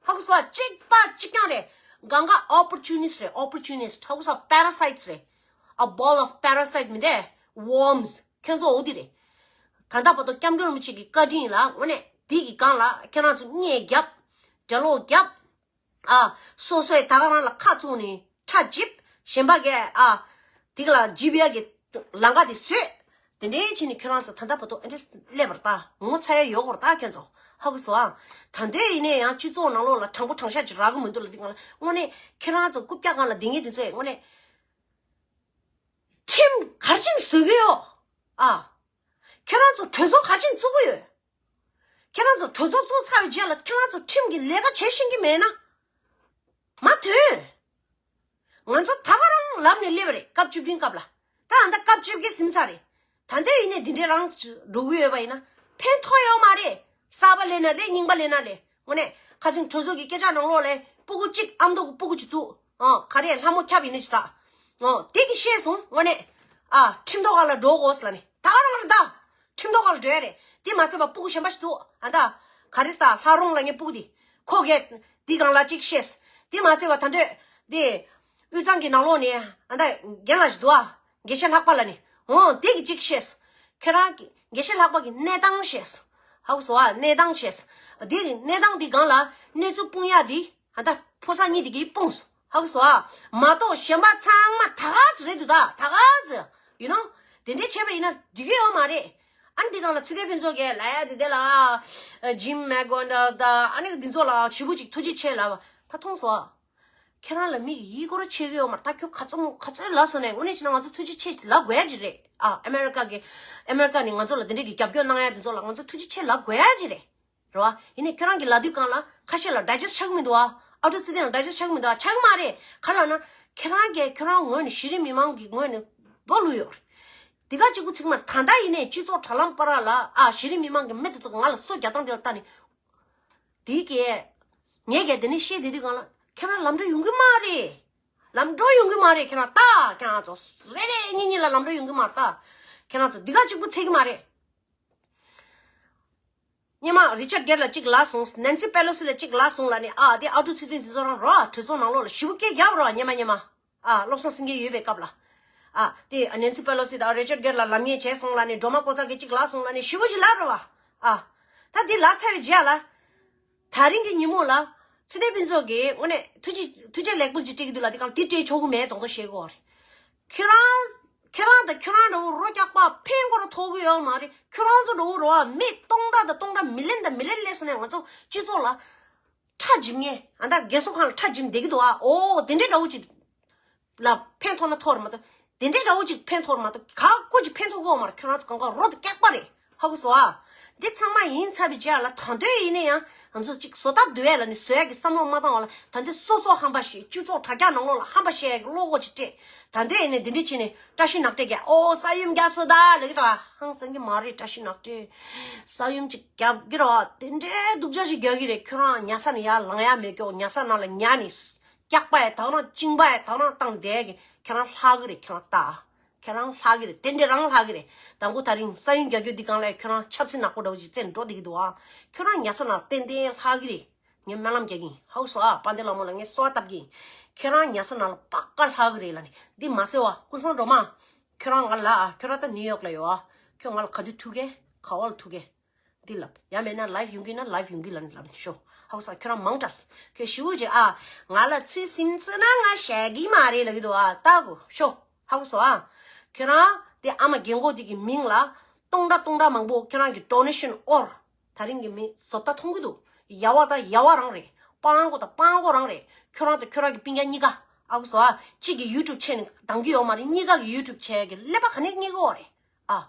ཧ་གོ་སོང་ཨ། གཅིག་པ་གཅིག་རྐྱང་རེད། གང་ག་ཨོ་པོར་ཅུ་ནི་སི་རེད། ཨོ་པོར་ཅུ་ནི་སི་ཧ་གོ་སོང་ཨ། པེ་ར་སའིཊ་རེད། A ball of parasite མི་འདུག worms ཁྱོད་ཚོ་འོ་དེ་རེད། ད་ལྟ་བར་དུ་སྐྱབས་མགོན་རིན་པོ་ཆེ་གི་བཀའ་དྲིན་ལ་དངོས་གནས་དེ་གི་སྒང་ལ་ཁྱེད་རང་ཚོ་བརྙས་རྒྱབ། གྲྭ་ལོག་རྒྱབ། ཨ། སོ་སོས་ད་ག་རང་ལ་ཁ་བཙུམ་ནས་ཁྲ་འཇིབ། གཞན་པ་གས་ཨ། དེ་ག་ལ་འཇིབ་ཡ་གི་ལམ་ཁ་དེ་བཟོས། དེ་འདྲའི་བྱས་ནས་ཁྱེད་རང་ཚོ་ད་ལྟ་བར་དུ་ཨེ་འདྲས་སླེབས་པ་རེད་ད། ངོ་ཚ་ཡ་ཡོད་གོ་རེད་ད་ཁྱེད་ཚོ། ཧ་གོ་སོང་ཨ། ད་འདོད་ཡིན་ནའི་ཡང་སྤྱི་ཚོགས་ནང་ལོགས་ལ་དྲང་པོ་དྲང་བཞག་ཅིག་རག་གི་མི་འདུག་ལབ་དུས་སྒང་ལ་དངོས་གནས་ཁྱེད་རང་ཚོ་རྐུབ་བཀྱག་སྒང་ལ་བསྡད་མཁན་དེ་ཚོས་དངོས་གནས། ཁྲིམས་ག་རེ་བྱས་ནས་བཟོ་གི་ཡོད། ཨ། ཁྱེད་རང་ཚོ་གྲོས་ཚོགས་ག་རེ་བྱས་ནས་བཙུགས་གི་ཡོད། ཁྱེད་རང་ཚོ་གྲོས་ཚོགས་བཙུགས་ཚར་བའི་རྗེས་ལ་ཁྱེད་རང་ཚོ་ཁྲིམས་ཀྱི་ལས་ཀ་བྱེད་ཤེས་ཀྱི་མེད་ན། མ་དོན། ང་ཚོ་ད་ག་རང་ལབ་ནས་སླེབས་པ་རེད་སྐབས་བཅུ་བདུན་སྐབས་ལ། ད་ཨ་ད་སྐབས་བཅོ་བརྒྱད་ཟིན་ཚར་རེད། ད་འདོད་ཡིན་ནའི་འདི་འདྲའི་རང་འགྲོ་གི་ཡོད་པ་ཡིན་ན། ཕན་ཐོགས་ཡོད་མ་རེད། གསར་པ་སླེབས་ན་རེད་རྙིང་པ་སླེབས་ན་རེད། དངོས་གནས་ཁ་སང་གྲོས་ཚོགས་ཀྱི་སྐད་ཆ་ནང་ལོགས་ལས་སྤུ་གུ་གཅིག་ཨ་མདོ་གི་སྤུ་གུ་གཅིག་འདུག་ཨ་ག་རེ་ལྷ་མོ་ཁྱབ་ཡིན་ནི་ཞིག་ཟ། ཨ་དེ་གི་ཤེས་སོང་དངོས་གནས། ཨ་ཁྲིམས་ཐོག་སྒང་ལ་འགྲོ་དགོས་ལབ་ནས་ད་ག་རང་རེད་ད། ཁྲིམས་ཐོག་སྒང་ལ་འགྲོ་ཡ་རེད། དེ་མ་ཟད་པ་སྤུ་གུ་གཞན་པ་ཞིག་འདུག་ཨ་ད་ག་རེ་ཟ་ལྷ་རོང་ལབ་མཁན་སྤུ་གུ་དེ། ཁོ་གས་དེ་སྒང་ལ་གཅིག་ཤེས། དེ་མ་ཟད་པ་ད་འདོད་དེ་དབུས་གཙང་གི་ནང་ལོགས་ནས་ཨ་ད་རྒན་ལགས་ཞིག་འདུག་ཨ། དགེ་བཤེས་ལྷག་པ་ལ་ནི། འོ་དེ་གི་གཅིག་ཤེས། ཁྱེད་རང་གི་དགེ་བཤེས་ལྷག་པ་གི་གནས་སྟངས་ཤེས། ཧ་གོ་སོང་ཨ། གནས་སྟངས་ཤེས། དེ་གི་གནས་སྟངས་དེ་སྒང་ལ་གནས་ཚུལ་སྤུངས་ཡ་དེ་ཨ་ད་ཕོ་གསར་གཉིས་དེ་གིས་སྤུངས། ཧ་གོ་སོང་ཨ། མ་གཏོགས་གཞན་པ་ཚང་མ་ད་ག་ཟེ་རེད་འདུག་ད་ད་ག་ཟེ། ཡུ་ནོ། དེ་འདྲས་བྱས་པ་ཡིན་ན་འགྲིག་གི་ཡོད་མ་རེད། ཨ་ནི་དེ་སྒང་ལ་ཚེ་བརྟན་ཕུན་ཚོགས་ཀྱིས་ལབ་ཡ་དེ་དེ་ལ་ཨ་ཇིམ་མེག་གྷོ་ཌལ་དང་ཨ་ནི་དེ་ཚོ་ལ་ཞེ་པོ་ཅིག་ཐུགས་རྗེ་ཆེ་ལབ་པ་ད་མཐོང་སོང་ཨ། ཁྱེད་རང་ལ་མིག་ཡིད་སྐོར་བྱེད་ཀྱི་ཡོད་མ་རེད། ད་ཁྱོད་ག་ཚོད་མོ་ག་ཚོད་ལབ་སོང་ནས་དངོས་གནས་བྱས་ན་ང་ཚོ་ཐུགས་རྗེ་ཆེ་ལབ་དགོས་ཡ་ཅིག་རེད་ཨ། ཨ་མེ་རི་ཀ་གི་ཨ་མེ་རི་ཀ་ནས་ང་ཚོ་ལ་དེ་འདྲས་ཀྱི་རྒྱབ་སྐྱོར་གནང་ཡ་དེ་ཚོ་ལ་ང་ཚོ་ཐུགས་རྗེ་ཆེ་ལབ་དགོས་ཡ་ཅིག་རེད། རེད་བ། ཡིན་ནའི་ཁྱེད་རང་གི་ལབ་དུས་སྒང་ལ་ཁ་ཤས་ལ་ཌའི་ཇེ་སི་ཊི་ཆགས་ཀྱི་མི་འདུག་བ། ཨ་ཀྲུག་ཚེ་བརྟན་ལ་ཌའི་ཇེ་སི་ཊི་ཆགས་ཀྱི་མི་འདུག་བ། ཆགས་ཀྱི་མ་རེད། ག་རེ་ལབ་ན་ཁྱེད་རང་གིས་ཁྱེད་རང་ངོས་ནས་གཞི་རིམ་མི་མང་གི་ངོས་ནས་མདོ་བླུགས་ཡོད་རེད། འདི་ག་གཅིག་པུ་ཚིག་མ་ད་ལྟ་ཡིན་ནའི་སྤྱི་ཚོགས་དྲ་ལམ་པ་ར་ལ་ཨ་གཞི་རིམ་མི་མང་གི་མི་དེ་ཚོ་ང་ལ་སོ་རྒྱག་སྟངས་དེ་ལ་ལྟ་ནས། དེ་གས། ངས་གས་དེ་ནས་བཤད་བསྡད་དུས་སྒང་ལ་ཁྱེད་རང་ལམ་འགྲོ་ཡོང་གི་མ་རེད། ལམ་འགྲོ་ཡོང་གི་མ་རེད་ཁྱེད་རང་ལྟ་ཁྱེད་རང་ཚོ་རེ་རེ་གཉིས་གཉིས་ལ་ལམ་འགྲོ་ཡོང་གི་མ་རེད་ལྟ། ཁྱེད་རང་ཚོ་འདི་ག་གཅིག་པུ་ཚད་གི་མ་རེད། སྔོན་མ་རི་ཅར་གྷེར་ལ་གཅིག་ལབ་སོང་། ནན་སི་པེ་ལོ་སི་ལ་གཅིག་ལབ་སོང་ལབ་ནས་ཨ་དེ་ཨ་ཀྲུག་ཚེ་བརྟན་དེ་ཚོ་རང་རོ་གྲོས་ཚོགས་ནང་ལོགས་ལ་ཞེ་པོ་སྐད་རྒྱབ་རོ་སྔོན་མ་སྔོན་མ། ཨ་བློ་བཟང་སེང་གེ་ཡོད་པའི་སྐབས་ལ། ཨ་དེ་ནན་སི་པེ་ལོ་སི་དང་རི་ཅར་གྷེར་ལ་ལབ་ངེས་བྱས་སོང་ལབ་ནས་སྒྲོལ་མ་ཀོ་ཙ་གིས་གཅིག་ལབ་སོང་ལབ་ནས་ཞེ་པོ་ཞིག་ལབ་རོ་བ། ཨ་ད་དེ་ལབ་ཚར་བའི་རྗེས་ལ། ད་རིང་གི་ཉིན་མོ་ལ་ཚེ་བརྟན་ཕུན་ཚོགས་ཀྱིས་དངོས་གནས་ཐུགས་རྗེ་ཐུགས་རྗེ་ལེགས་འབུལ་ཅིག་སྤྲད་ཀྱི་འདུག་ལ་དེ་གང་དེ་སྤྲད་ཆོག་གི་མེད་དོག་དོག་བཤད་གོ་རེད། ཁྱོད་རང་། ཁྱེད་རང་དང་ཁྱོད་རང་འདྲ་བོ་རོ་རྒྱག་པ་ཕན་ཁོ་ར་ཐོགས་ཀྱི་ཡོད་མ་རེད། ཁྱོད་རང་ཚོ་འདྲ་བོ་རོ་བ་མི་སྟོང་ཕྲག་དང་སྟོང་ཕྲག་མི་ལན་དང་མི་ལན་སླེབས་སོང་ནས་ང་ཚོ་སྤྱི་ཚོགས་ལ་ཁྲ་འཇིབ་ངེས་ཨ་ད་རྒས་གསོ་ཁང་ལ་ཁྲ་འཇིབ་བསྡད་ཀྱི་འདུག་ཨ། ཨོ་དེ་འདྲའི་འདྲ་བོ་ཅིག་ལ་ཕན་ཐོགས་ན་ཐོགས་རེད་མ་གཏོགས་དེ་འདྲའི་འདྲ་བོ་ཅིག་ཕན་ཐོགས་རེད་མ་གཏོགས་ག་ཀོ་ཅིག་ཕན་ཐོགས་གི་ཡོད་མ་རེད། ཁྱོད་རང་ཚོ་གང་ག་རོ་དང་སྐེག་པ་རེད། ཧ་གོ་སོང་ཨ། འདི་ཚང་མ་ཡིན་ཚར་བའི་རྗེས་ལ་ད་དུང་ཡིན་ན་ཡང་ང་ཚོ་གཅིག་བཟོ་ལྟ་བསྡུ་ཡས་ལ་ནི་བཟོ་ཡས་ཀྱི་བསམ་བློ་མ་བཏང་བ་ལ་ད་དུང་སོ་སོ་ཧམ་པ་བཤད། སྤྱི་ཚོགས་དྲ་རྒྱ་ནང་ལོགས་ལ་ཧམ་པ་བཤད་ཡས་ཀྱི་བློ་ཁོག་ཅིག་སྤྲད། ད་དུང་ཡིན་ན་འདི་འདྲ་བྱས་ནས་བཀྲ་ཤིས་ནག་ཏྲེ་རྒྱག་ཨོ་ས་ཡོམ་རྒྱག་སོ་ད་ལ་གི་ད་ཧང་སང་གི་མ་རེད། བཀྲ་ཤིས་ནག་ཏྲེ་ས་ཡོམ་ཅིག་རྒྱབ་གི་རོ། དེ་འདྲའི་སྡུག་ཅག་ཞིག་རྒྱག་གི་རེད། ཁྱོད་རང་ཉལ་ས་ནས་ཡར་ལངས་ཡ་མེད་ཀྱོག་ཉལ་ས་ནང་ལ་ཉལ་ནས་སྐྱག་པ་ཡ་དག་རང་གཅིན་པ་ཡ་དག་རང་བཏང་བསྡད་གི་ཁྱོད་རང་ལྷག་གི་རེད། ཁྱོད་རང་ལྟ། ཁྱེད་རང་ལྷག་གི་རེད། དེ་འདྲ་རང་ལྷག་གི་རེད། དང་པོ་ད་རིང་ས་ཡོམ་རྒྱག་རྒྱུ་འདི་སྒང་ལ་ཁྱོད་རང་ཆབ་སྲིད་ནག་པོ་འདྲ་བོ་ཅིག་རྩེ་འགྲོ་བསྡད་ཀྱི་འདུག་ཨ། ཁྱོད་རང་ཉལ་ས་ནང་ཏན་ཏན་ལྷག་གི་རེད། ངས་སྨོན་ལམ་རྒྱག་གི་ཡིན། ཧའུ་སོ་ཨ། དཔལ་ལྡན་ལྷ་མོ་ལ་ངས་གསོལ་བ་བཏབ་ཀྱི་ཡིན། ཁྱེད་རང་ཉལ་ས་ནང་ལ་པག་ཀ་ལྷག་གི་རེད་ལབ་ནས། འདི་མ་ཟེར་བ་ཀུན་བཟང་སྒྲོལ་མ། ཁྱོད་རང་ང་ལ་ཨ། ཁྱོད་རང་ད་ནིའུ་ཡོག་ལ་ཡོད་ཨ། ཁྱོད་ང་ལ་ག་དུས་ཐུག་གས། ག་བ་ལ་ཐུག་གས། འདི་ལབ། ཡང་མེད་ན་ལའིབ་ཡོང་གི་ན་ལའིབ་ཡོང་གི་ལབ་ནས་ལབ་ནས་ཤོག་ཧའུ་སོ་ཨ། ཁྱོད་རང་མང་དྲགས། ཁྱོད་ཞེ་པོ་ཅིག་ཨ། ང་ལ་ཚིག་ཟིན་ཚིག་ན་ང་བཤད་གི་མ་རེད་ལབ་ཀྱི་འདུག་ཨ། ལྟ་དགོས་ཤོག་ཧ་གོ་སོང་ཨ། ཁྱོད་རང་དེ་ཨ་མ་རྒན་གོག་ཅིག་གི་མིང་ལ་སྟོང་ཕྲག་སྟོང་ཕྲག་མང་པོ་ཁྱོད་རང་གི་ཌོ་ནེ་ཤན་ཨོར། ད་རིང་གི་མི་བཟོ་ལྟ་མཐོང་གི་འདུག་ཡ་བ་དང་ཡ་བ་རང་རེད། སྤང་གོ་དང་སྤང་གོ་རང་རེད། ཁྱོད་རང་དང་ཁྱོད་རང་གི་སྤུན་ཀྱག་གཉིས་ཀ། ཧ་གོ་སོང་ཨ། གཅིག་གི་ཡུ་ཊུབ་ཆེ་ནས་འདང་གི་ཡོད་མ་རེད། གཉིས་ཀ་གི་ཡུ་ཊུབ་ཆེ་གི་ཀླད་པ་ག་ནས་རྙེད་གི་ཡོད་རེད། ཨ།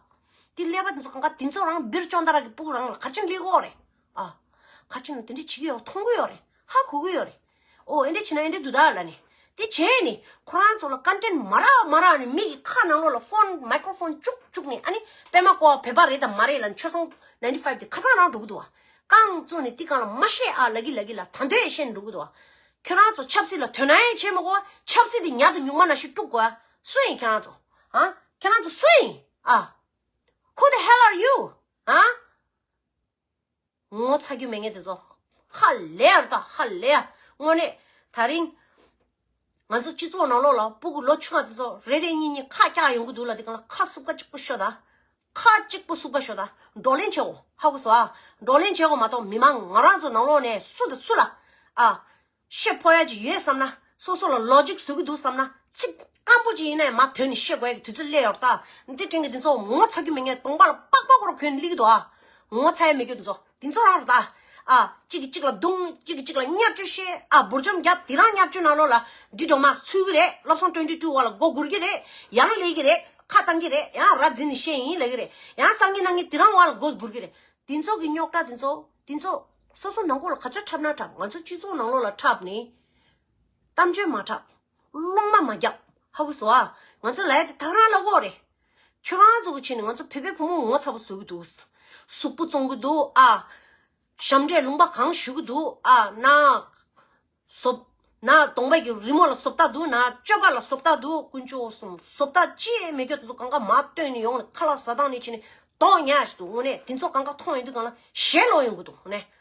དེ་ཀླད་པ་དེ་ཚོ་གང་ག་དེ་ཚོ་རང་སྦིར་ཅོང་ཏ་ར་གི་སྤུ་གུ་རང་ལ་ག་རེ་བྱས་ནས་སླེབས་ཀྱི་ཡོད་རེད། ཨ། ག་རེ་བྱས་ནས་དེ་འདྲ་བྱེད་ཀྱི་ཡོད། མཐོང་གི་ཡོད་རེད། ཧ་གོ་གི་ཡོད་རེད། ཨོ་ཨེ་འདྲ་བྱས་ན་ཨེ་འདྲ་འདུག་ད་ལབ་ནས། དེ་བྱས་ནས་ཁོ་རང་ཚོ་ལ་ཀོན་ཊེན་མ་རག་མ་རག་ནས་མི་གི་ཁ་ནང་ལོགས་ལ་ཕོན་མའི་ཀྲོ་ཕོན་བཅུག་བཅུག་ནས། ཨ་ནི་པད་མ་ཀོ་བ་བོད་པ་རེད་དམ་མ་རེད་ལབ་ནས། ཆོས་སྲུང་ནའིན་ཊི་ཕའིབ་དེ་ཁ་སང་རང་འགྲོ་གི་འདུག་བ། རྐང་བཙུགས་ནས་དེ་སྒང་ལ་མ་བཤད་ཨ། ལབ་ཀྱི་ལབ་ཀྱི་ལ་ད་དུང་བཤད་ནས་འགྲོ་གི་འདུག་བ། ཁྱོད་རང་ཚོ་ཆབ་སྲིད་ལ་དོ་སྣང་ཡང་བྱེད་མི་དགོས་བ། ཆབ་སྲིད་དེ་ཉལ་དུ་སྨྱུག་མ་ནང་བཞིན་དཀྲུག་དགོས་བ། སུ་ཡིན་ཁྱེད་རང་ཚོ། ཨ། ཁྱེད་རང་ཚོ་སུ་ཡིན། ཨ། Who the hell are you? ཨ། ངོ་ཚ་རྒྱུ་མེད་མཁན་དེ་ཚོ། ཧ་ལས་ཡ་རེད་ད། ཧ་ལས་ཡ། དངོས་གནས། ད་རིང་ང་ཚོ་སྤྱི་ཚོགས་ནང་ལོགས་ལ་སྤུ་གུ་ལོ་ཆུང་བ་དེ་ཚོ་རེ་རེ་གཉིས་གཉིས་ཁ་བཀྱག་ཡོང་གི་འདུག་ལ། དེ་གང་ལ་ཁ་སུབ་ཀ་གཅིག་པུ་ཤོད་ད། ཁ་གཅིག་པུ་སུབ་ཀ་ཤོད་ད། བགྲོ་གླེང་བྱེད་དགོས། ཧ་གོ་སོང་ཨ། བགྲོ་གླེང་བྱེད་དགོས་མ་གཏོགས་མི་མང་ང་རང་ཚོ་ནང་ལོགས་ནས་སུ་དང་སུ་ལ། ཨ། བཤད་ཕོད་ཡ་ཅིག་ཡོད་བསམ་ན། སོ་སོ་ལ་ལོ་ཇིག་བཟོ་གི་འདུག་བསམ་ན། ཚིག་སྐམ་པོ་ཅིག་ཡིན་ནའི་མར་དོན་ནས་བཤད་དགོས་ཡ་གི་དུས་ཚོད་སླེབས་ཡོད་རེད་ད། འདི་དྲན་གི་འདི་ཚོ་ངོ་ཚ་རྒྱུ་མེད་མཁན་གདོང་པ་ལ་པགས་པ་སྐོར་གོན་ནས་སླེབས་ཀྱི་འདུག་ཨ། ངོ་ཚ་ཡ་མེད་རྒྱུ་འདི་ཚོ། འདི་ཚོ་རང་རེད་ད། ཨ། གཅིག་གིས་གཅིག་ལ་རྡུང་། གཅིག་གིས་གཅིག་ལ་བརྙས་བཅོས་བཤད། ཨ། འབུར་འཇོམས་རྒྱབ། དེ་རང་བརྙས་བཅོས་ནང་ལོགས་ལ་འབྲི་སྒྲོལ་མ་ཚུད་ཀྱི་རེད། བློ་བཟང་ཊུ་ཝེན་ཊི་ཊུ་བ་ལ་མགོ་སྒུར་གྱི་རེད། ཡང་སླེབས་ཀྱི་རེད། ཁ་བཏང་གི་རེད། ཡང་ར་འཛིན་ནས་བཤད་ཡིན་ལབ་ཀྱི་རེད། ཡང་སང་ཉིན་གནངས་ཉིན་དེ་རང་བ་ལ་མགོ་སྒུར་གྱི་རེད། དེ་ཚོ་གི་རྙོག་དྲ་དེ་ཚོ། དེ་ཚོ་སོ་སོ་ནང་ཁུལ་ལ་ག་ཚོད་འཁྲབ་ན་འཁྲབ། ང་ཚོ་སྤྱི་ཚོགས་ནང་ལོགས་ལ་འཁྲབ་ནས་གཏམ་བརྗོད་མ་འཁྲབ། སློང་མ་མ་རྒྱབ། ཧ་གོ་སོང་ཨ། ང་ཚོ་ལ་ཡ་དེ་ད་ག་རང་ལབ་ཀྱི་ཡོད་རེད། ཁྱོད་རང་ཚོ་གི་ཆེད་ནས་ང་ཚོ་བོད་པའི་བུ་མོ་ངོ་ཚ་པོ་བཟོ་གི་འདུག་གཟུགས་པོ་བཙོང་གི་འདུག་ཨ། ཞབས་འདྲེན་ལུང་པ་གང་ཞུ་གི་འདུག་ཨ། ན། བཟོ། ན་གདོང་པའི་གི་རི་མོ་ལ་བཟོ་ལྟ་འདུག་ན་སྤྱོད་པ་ལ་བཟོ་ལྟ་འདུག་དཀོན་མཆོག་གསུམ། བཟོ་ལྟ་ཅི་ཡང་མེད་རྒྱུ་དེ་ཚོ་གང་ག་མར་བཏོན་ནས་ཡོང་ནས་ཁ་ལག་ཟ་སྟངས་ནས་བྱས་ནས་མདོག་ཉེས་ཤིག་འདུག་དངོས་གནས་དེ་ཚོ་གང་ག་མཐོང་ཡོང་དུས་གང་ལ་ཞེད་ལོག་ཡོང་གི་འདུག་དངོས་གནས།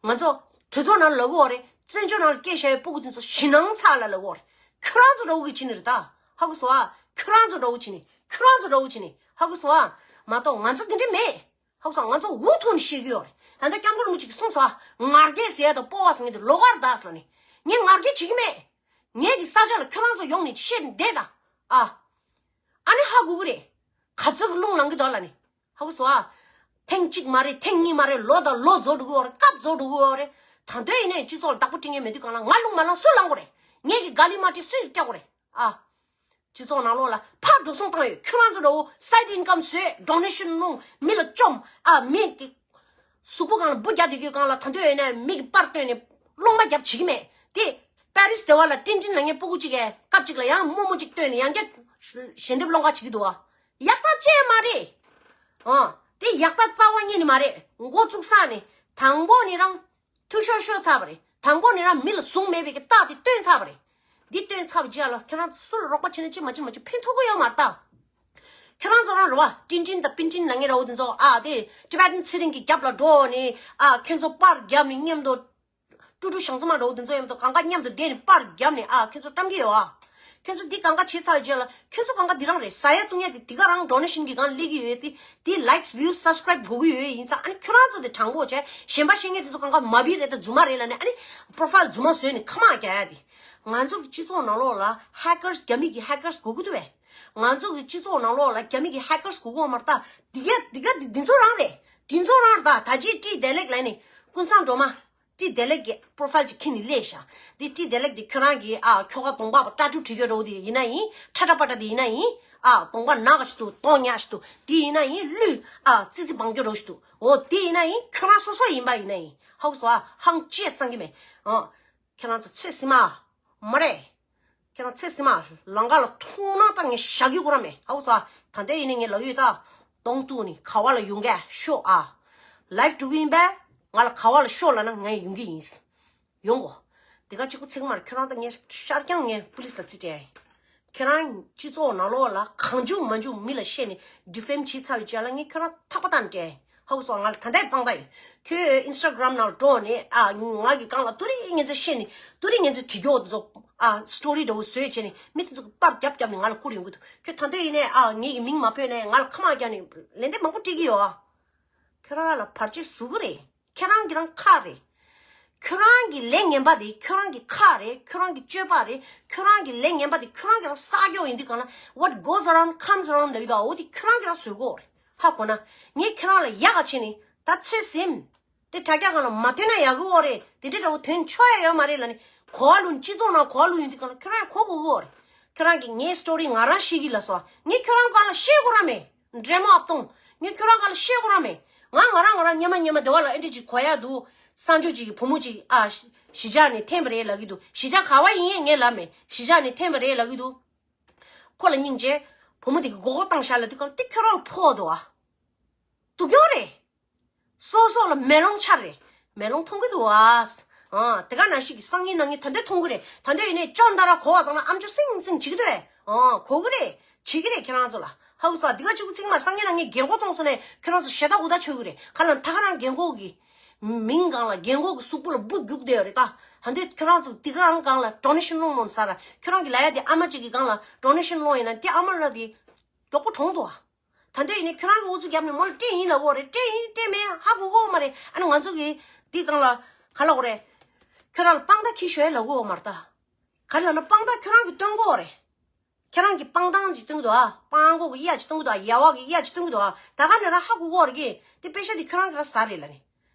ང་ཚོ་གྲོས་ཚོགས་ནང་ལ་ལབ་ཀྱི་ཡོད་རེད། བཙན་བྱོལ་ནང་ལ་སྐད་བཤད་པའི་སྤུ་གུ་དེ་ཚོ་ཞེད་སྣང་ཚ་ལ་ལབ་ཀྱི་ཡོད་རེད། ཁྱོད་རང་ཚོ་འདྲ་བོ་གི་བྱས་ནས་རེད་ད། ཧ་གོ་སོང་ཨ། ཁྱོད་རང་ཚོ་འདྲ་བོ་བྱས་ནས། ཁྱོད་རང་ཚོ་འདྲ་བོ་བྱས་ནས། ཧ་གོ་སོང་ཨ། མ་གཏོགས་ང་ཚོ་དེ་འདྲ་མེད། ཧ་གོ་སོང་། ང་ཚོ་འུ་ཐུག་ནས་བཤད་ཀྱི་ཡོད་རེད། ད་ལྟ་སྐྱབས་མགོན་རིན་པོ་ཆེ་གིས་གསུངས་སོང་ཨ། ང་རྒྱལ་ཟེར་ཡ་དང་སྤོབས་པ་ཟེར་མཁན་དེ་ལོགས་ཀ་རེད་ད་ཟེར་ལབ་ནས། ངས་ང་རྒྱལ་བྱེད་ཀྱི་མེད། ངེད་ཀྱི་ས་ཆ་ལ་ཁྱོད་རང་ཚོ་ཡོང་ནས་བཤད་བསྡད་ད། ཨ། ཨ་ནི་ཧ་གོ་གི་རེད། ག་ཚོད་ཀྱི་རླུང་ལངས་ཀྱི་འདུག་ལབ་ནས། ཧ་གོ་སོང་ཨ། ཐེངས་གཅིག་མ་རེད། ཐེངས་གཉིས་མ་རེད། ལོ་དང་ལོ་རྫོགས་འགྲོ་གི་ཡོད་རེད། སྐབས་རྫོགས་འགྲོ་གི་ཡོད་རེད། ད་དུང་ཡིན་ནའི་སྤྱི་ཚོགས་ལ་བདག་པོ་སྤྲད་མཁན་མེད་དུས་གང་ལ་ང་རླུང་མ་ལངས་སུ་ལངས་དགོས་རེད། ངེད་ཀྱི་དགའ་ལི་མ་སྤྲད་སུས་སྤྲད་དགོས་རེད། ཨ། སྤྱི་ཚོགས་ནང་ལོགས་ལ་ཕར་འགྲོ་སོང་བཏང་ཡོད། ཁྱོད་རང་ཚོ་འདྲ་བོ་སའིཌ་ཨིན་ཀམ་བཟོས། ཌོ་ནེ་ཤན་སློང་། མི་ལ་བཅོམ། ཨ། མི་གི་གཟུགས་པོ་སྒང་ལ་འབུ་རྒྱག་བསྡད་རྒྱུའི་སྒང་ལ་ད་དུང་ཡིན་ནའི་མི་གི་པར་བཏོན་ནས་སློང་མ་རྒྱབ་བྱེད་ཀྱི་མེད། དེ་པེ་རིས་སྡེ་བ་ལ་ཀྲིན་ཀྲིན་ལབ་མཁན་སྤུ་གུ་གཅིག་གིས་སྐབས་གཅིག་ལ་ཡང་རྨོ་མོ་གཅིག་བཏོན་ནས་ཡང་བསྐྱར་ཞལ་འདེབས་སློང་ག་བྱེད་ཀྱི་འདུག་བ། ཡག་ཐབས་ཅི་ཡང་མ་རེད། ཨ། དེ་ཡག་ཐབས་རྩ་བ་ཉིད་ནས་མ་རེད། འགོ་བཙུགས་ས་ནས་དང་པོ་ནས་རང་འཐུས་ཤོར་ཤོར་ཚར་བ་རེད། དང་པོ་ནས་རང་མི་ལ་ཟུང་མེད་པའི་གི་རྟགས་དེ་སྟོན་ཚར་བ་རེད། འདི་སྟོན་ཚར་བའི་རྗེས་ལ་ཁྱེད་རང་ཚོ་སུ་ལ་རོགས་པ་བྱེད་ན་ཅི་མ་བྱེད་མ་བྱེད་ཕན་ཐོགས་ཀྱི་ཡོད་མ་རེད་ད། ཁྱེད་རང་ཚོ་རང་རེད་བ། ཀྲིན་ཀྲིན་དང་པིན་ཀྲིན་ལབ་མཁན་འདྲ་བོ་དེ་ཚོ། ཨ། དེ་ཊི་བེ་ཊན་ཚེ་རིང་གི་རྒྱབ་ལ་འགྲོ་ནས། ཨ། ཁྱོད་ཚོ་པར་བརྒྱབ་ནས་མཉམ་དུ། ཀྲུ་ཀྲུ་ཞང་ཚོ་མ་འདྲ་བོ་དེ་ཚོ་མཉམ་དུ་གང་ག་མཉམ་དུ་བསྡད་ནས་པར་བརྒྱབ་ནས། ཨ། ཁྱོད་ཚོ་བཀྲམ་གྱི་ཡོད་ཨ། ཁྱོད་ཚོ་འདི་གང་ག་བྱས་ཚར་བའི་རྗེས་ལ་ཁྱོད་ཚོ་གང་ག་འདི་རང་རེད། ཟ་ཡ་བཏུང་ཡ་དེ་དེ་ག་རང་ཌོ་ནེ་ཤན་གྱི་སྒང་སླེབས་ཀྱི་ཡོད་དེ། དེ་ལའིཀ་བིའུ་སབ་སི་ཀ་རའིབ་དགོས་ཀྱི་ཡོད། ཡིན་ཙང་ཨ་ནི་ཁྱོད་རང་ཚོ་དེ་དྲང་པོ་བྱས། གཞན་པ་བཤད་མཁན་དེ་ཚོ་གང་ག་མ་བི་རེད་ད། རྫུན་མ་རེད་ལབ་ནས་ཨ་ནི་པོ་རོ་ཕའིལ་རྫུན་མ་བཟོས་ནས་ཁ་མང་རྒྱག་ཡ་དེ། ང་ཚོ་གི་སྤྱི་ཚོགས་ནང་ལོགས་ལ་ཧེ་ཀར་སི། རྒྱ་མི་གི་ཧེ་ཀར་སི་དགོས་ཀྱི་འདུག་བས། ང་ཚོ་གི་སྤྱི་ཚོགས་ནང་ལོགས་ལ་རྒྱ་མི་གི་ཧེ་ཀར་སི་དགོས་ཀྱི་ཡོད་མ་རེད་ད། འདི་ག་འདི་ག་འདི་འདི་ཚོ་རང་རེད། འདི་ཚོ་རང་རེད་ད། ད་ཅི་ཀྲི་བདེ་ལེགས་ལབ་ནས་ཀུན་བཟང་སྒྲོལ་མ། ཀྲི་བདེ་ལེགས་ཀྱི་པོ་རོ་ཕའིལ་ཅིག་ཁྱེར་ནས་སླེབས་ཤག་འདི་ཀྲི་བདེ་ལེགས་འདི་ཁྱོད་རང་གི། ཨ། ཁྱོ་ག་གདོང་པ་པ་ཏ་ཊུ་བྲིས་ཡོད་འདྲ་བོ་དེ་ཡིན་ན་ཡིན། ཁྲ་ཁྲ་པ་ཏྲ་དེ་ཡིན་ན་ཡིན། ཨ་གདོང་པ་ནག་ཞིག་འདུག་གདོང་ཉག་ཞིག་འདུག་དེ་ཡིན་ན་ཡིན་ལུས་ཨ་ཙི་ཙི་བང་རྒྱུ་རོ་ཞིག་འདུག་འོ་དེ་ཡིན་ན་ཡིན་ཁྱོད་རང་སོ་སོ་ཡིན་པ་ཡིན་ན་ཡིན་ཧའུ་སོ་ཨ་ཧང་ཅེས་སང་གི་མེད། ཨ་ཁྱེད་རང་ཚོ་ཚེ་སྲིད་མ་མ་རེད། ཁྱེད་རང་ཚེ་སྲིད་མ་ལང་ཀ་ལ་ཐུག་ན་ད་ངས་བཞག་གི་གོ་ར་མེད་ཧའུ་སོ་ཨ་ད་ལྟ་ཡིན་ན་ངས་ལབ་ཡོད་ད། གདོང་གཏུག་ནི་ག་བ་ལ་ཡོང་གས་ཤོག་ཨ། ལའིབ་འགྲོ་གི་ཡིན་པས་ང་ལ་ག་བ་ལ་ཤོག་ལབ་ན་ངས་ཡོང་གི་ཡིན། ཡོང་གོ། དེ་ག་གཅིག་པུ་ཚིག་མར་ཁྱོད་རང་དང་ངས་ཤར་རྐྱང་ངས་པུ་ལིས་ལ་རྩིས་སྤྲད། ཁྱོད་རང་སྤྱི་ཚོགས་ནང་ལོགས་ལ་གང་བྱུང་མ་བྱུང་མི་ལ་བཤད་ནས་ཌི་ཕེམ་བྱེད་ཚར་བའི་རྗེས་ལ་ངས་ཁྱོད་རང་ཐག་པ་བཏང་སྤྲད། ཧ་གོ་སོང་ང་ལ་ད་ལྟའི་དཔང་རྟགས་ཡོད། ཁྱོད་ཨིན་སི་ཊ་གྷ་རམ་ནང་ལ་འགྲོ་ནས་ཨ་ང་གི་སྒང་ལ་དུ་རིང་ངན་ཚད་བཤད་ནས་དུ་རིང་ངན་ཚད་བྲིས་རྒྱོ་དེ་ཚོ་ཨ་སི་ཊོ་རི་འདྲ་བོ་བཟོས་བྱས་ནས་མི་དེ་ཚོ་གི་པར་རྒྱབ་རྒྱབ་ནས་ང་ལ་བསྐུར་ཡོང་གི་འདུག་ཁྱོད་ད་ལྟ་ཡིན་ནས་ཨ་ངེད་ཀྱི་མིང་མ་བོས་ནས་ང་ལ་ཁ་མ་རྒྱག་ནས་ལན་འདེབས་མང་པོ་སྤྲད་ཀྱི་ཡོད་ཨ། ཁྱོད་རང་ལ་བར་ཆད་བཟོ་གི་རེད། ཁྱེད་རང་གི་རང་ཁ་རེད། ཁྱོད་རང་གི་ལས་ངན་པ་དེ་ཁྱོད་རང་གི་ཁ་རེད། ཁྱོད་རང་གི་སྤྱོད་པ་རེད། ཁྱོད་རང་གི་ལས་ངན་པ་དེ་ཁྱོད་རང་གི་རང་བསགས་རྒྱུ་ཡིན་དུས་གང་ལ་What goes around comes around ལབ་ཀྱི་འདུག་འོ་དེ་ཁྱོད་རང་གི་རང་བཟོས་གོ་རེད། ཧ་གོ་ན་ངས་ཁྱེད་རང་ལ་ཡག་ག་བྱས་ནས་ད་ཚོད་ཟིན། དེ་དྲ་རྒྱ་སྒང་ལ་མ་ཐོན་ན་ཡག་གི་འོ་རེད། དེ་འདྲའི་འདྲ་བོ་ཐོན་ཆོག་ཡ་ཡོད་མ་རེད་ལབ་ནས་གོ་བ་ལོན་སྤྱི་ཚོགས་ནང་གོ་བ་ལོན་ཡོང་དུས་གང་ལ་ཁྱོད་རང་ཡང་གོ་དགོས་གི་འོ་རེད། ཁྱོད་རང་གིས་ངའི་སི་ཊོ་རི་ང་རང་ཤེས་ཀྱི་ལ་སོ། ངས་ཁྱོད་རང་སྒང་ལ་བཤད་དགོས་ར་མེད། འདྲེ་མོ་ཨབ་སྟོང་། ངས་ཁྱོད་རང་སྒང་ལ་བཤད་དགོས་ར་མེད། ང་ང་རང་ང་རང་སྙམ་མ་སྙམ་མ་སྡེ་བ་ལ་ཨེ་འདྲ་ཅིག་གོ་ཡ་འདུག་གསར་འབྱོར་ཅིག་གི་བུ་མོ་ཅིག་ཨ་གཞིས་ཆགས་ནས་འཐེན་པ་རེད་ལབ་ཀྱི་འདུག་གཞིས་ཆགས་ག་བ་ཡིན་ངས་ལབ་མེད། གཞིས་ཆགས་ནས་འཐེན་པ་རེད་ལབ་ཀྱི་འདུག་ཁོ་ལ་སྙིང་རྗེ། བུ་མོ་དེ་གི་མགོ་སྐོར་བཏང་ཤག་ལབ་དུས་སྐབས་དེ་ཁྱོད་རང་ལ་ཕོག་འདུག་ཨ། སྡུག་གྱོང་རེད། སོ་སོ་ལ་མེ་ལོང་ཆར་རེད། མེ་ལོང་མཐོང་གི་འདུག་ཨ། ཨ་དེ་ག་ནང་བཞིན་གྱི་སང་ཉིན་གནངས་ཉིན་ད་འདོད་མཐོང་གི་རེད། ད་འདོད་ཡིན་ནས་ཅོ་འདི་ར་གོ་བ་བཏང་ན་ཨམ་ཅོ་སིང་སིང་བྱེད་ཀྱི་འདུག་ཨེ། ཨ་གོ་གི་རེད། བྱེད་ཀྱི་རེད་ཁྱེད་རང་ཚོ་ལ། ཧ་གོ་སོང་ཨ། འདི་ག་གཅིག་པུ་ཚིག་མར་སང་ཉིན་གནངས་ཉིན་རྒན་གོག་མཐོང་སོང་ནས་ཁྱེད་རང་ཚོ་ཞེ་ད་འུ་ད་ཆོད་གི་རེད། ག་ལ་ད་ག་རང་རྒན་གོག་གི་མིང་སྒང་ལ་རྒན་གོག་གི་གཟུགས་པོ་ལ་སྦུག་རྒྱུག་བསྡད་ཡོད་རེད་ད། ད་འདོད་ཁྱེད་རང་ཚོ་འདི་ག་རང་སྒང་ལ་ཌོ་ནེ་ཤན་སློང་མོ་ཟེར་ར། ཁྱེད་རང་གི་ལ་ཡ་དེ་ཨ་མ་གཅིག་གི་སྒང་ལ་ཌོ་ནེ་ཤན་སློང་ཡིན་ན་དེ་ཨ་མ་ལ་དེ་མགྱོགས་པོ་གྲོངས་འདུག་ཨ། ད་འདོད་ཡིན་ནས་ཁྱོད་རང་གི་ཨུ་ཚུགས་བརྒྱབ་ནས་མོ་ལ་སྤྲད་ཡིན་ལབ་དགོས་རེད། སྤྲད་ཡིན་སྤྲད་མེད་ཧ་གོ་གོ་མ་རེད། ཨ་ནི་ང་ཚོ་གི་འདི་སྒང་ལ་ག་ལབ་དགོས་རེད། ཁྱོད་རང་ལ་དཔང་རྟགས་འཁྱེར་ཤོག་ཡ་ལབ་དགོས་མ་རེད་ད། ག་རེ་ལབ་ན་དཔང་རྟགས་ཁྱོད་རང་གིས་སྟོན་དགོས་རེད། ཁྱེད་རང་གིས་དཔང་རྟགས་ཅིག་སྟོན་གི་འདུག་ཨ། དཔང་གོ་གི་གཡའ་ཅིག་སྟོན་གི་འདུག་ཨ། ཡ་བ་གི་གཡའ་ཅིག་སྟོན་གི་འདུག་ཨ། ད་ག་ནས་རང་ཧ་གོ་གོ་རེད་གི། དེ་པེ་ཤ་དེ་ཁྱོད་རང་གིས་རང་ཟ་རེད་ལབ་ནས།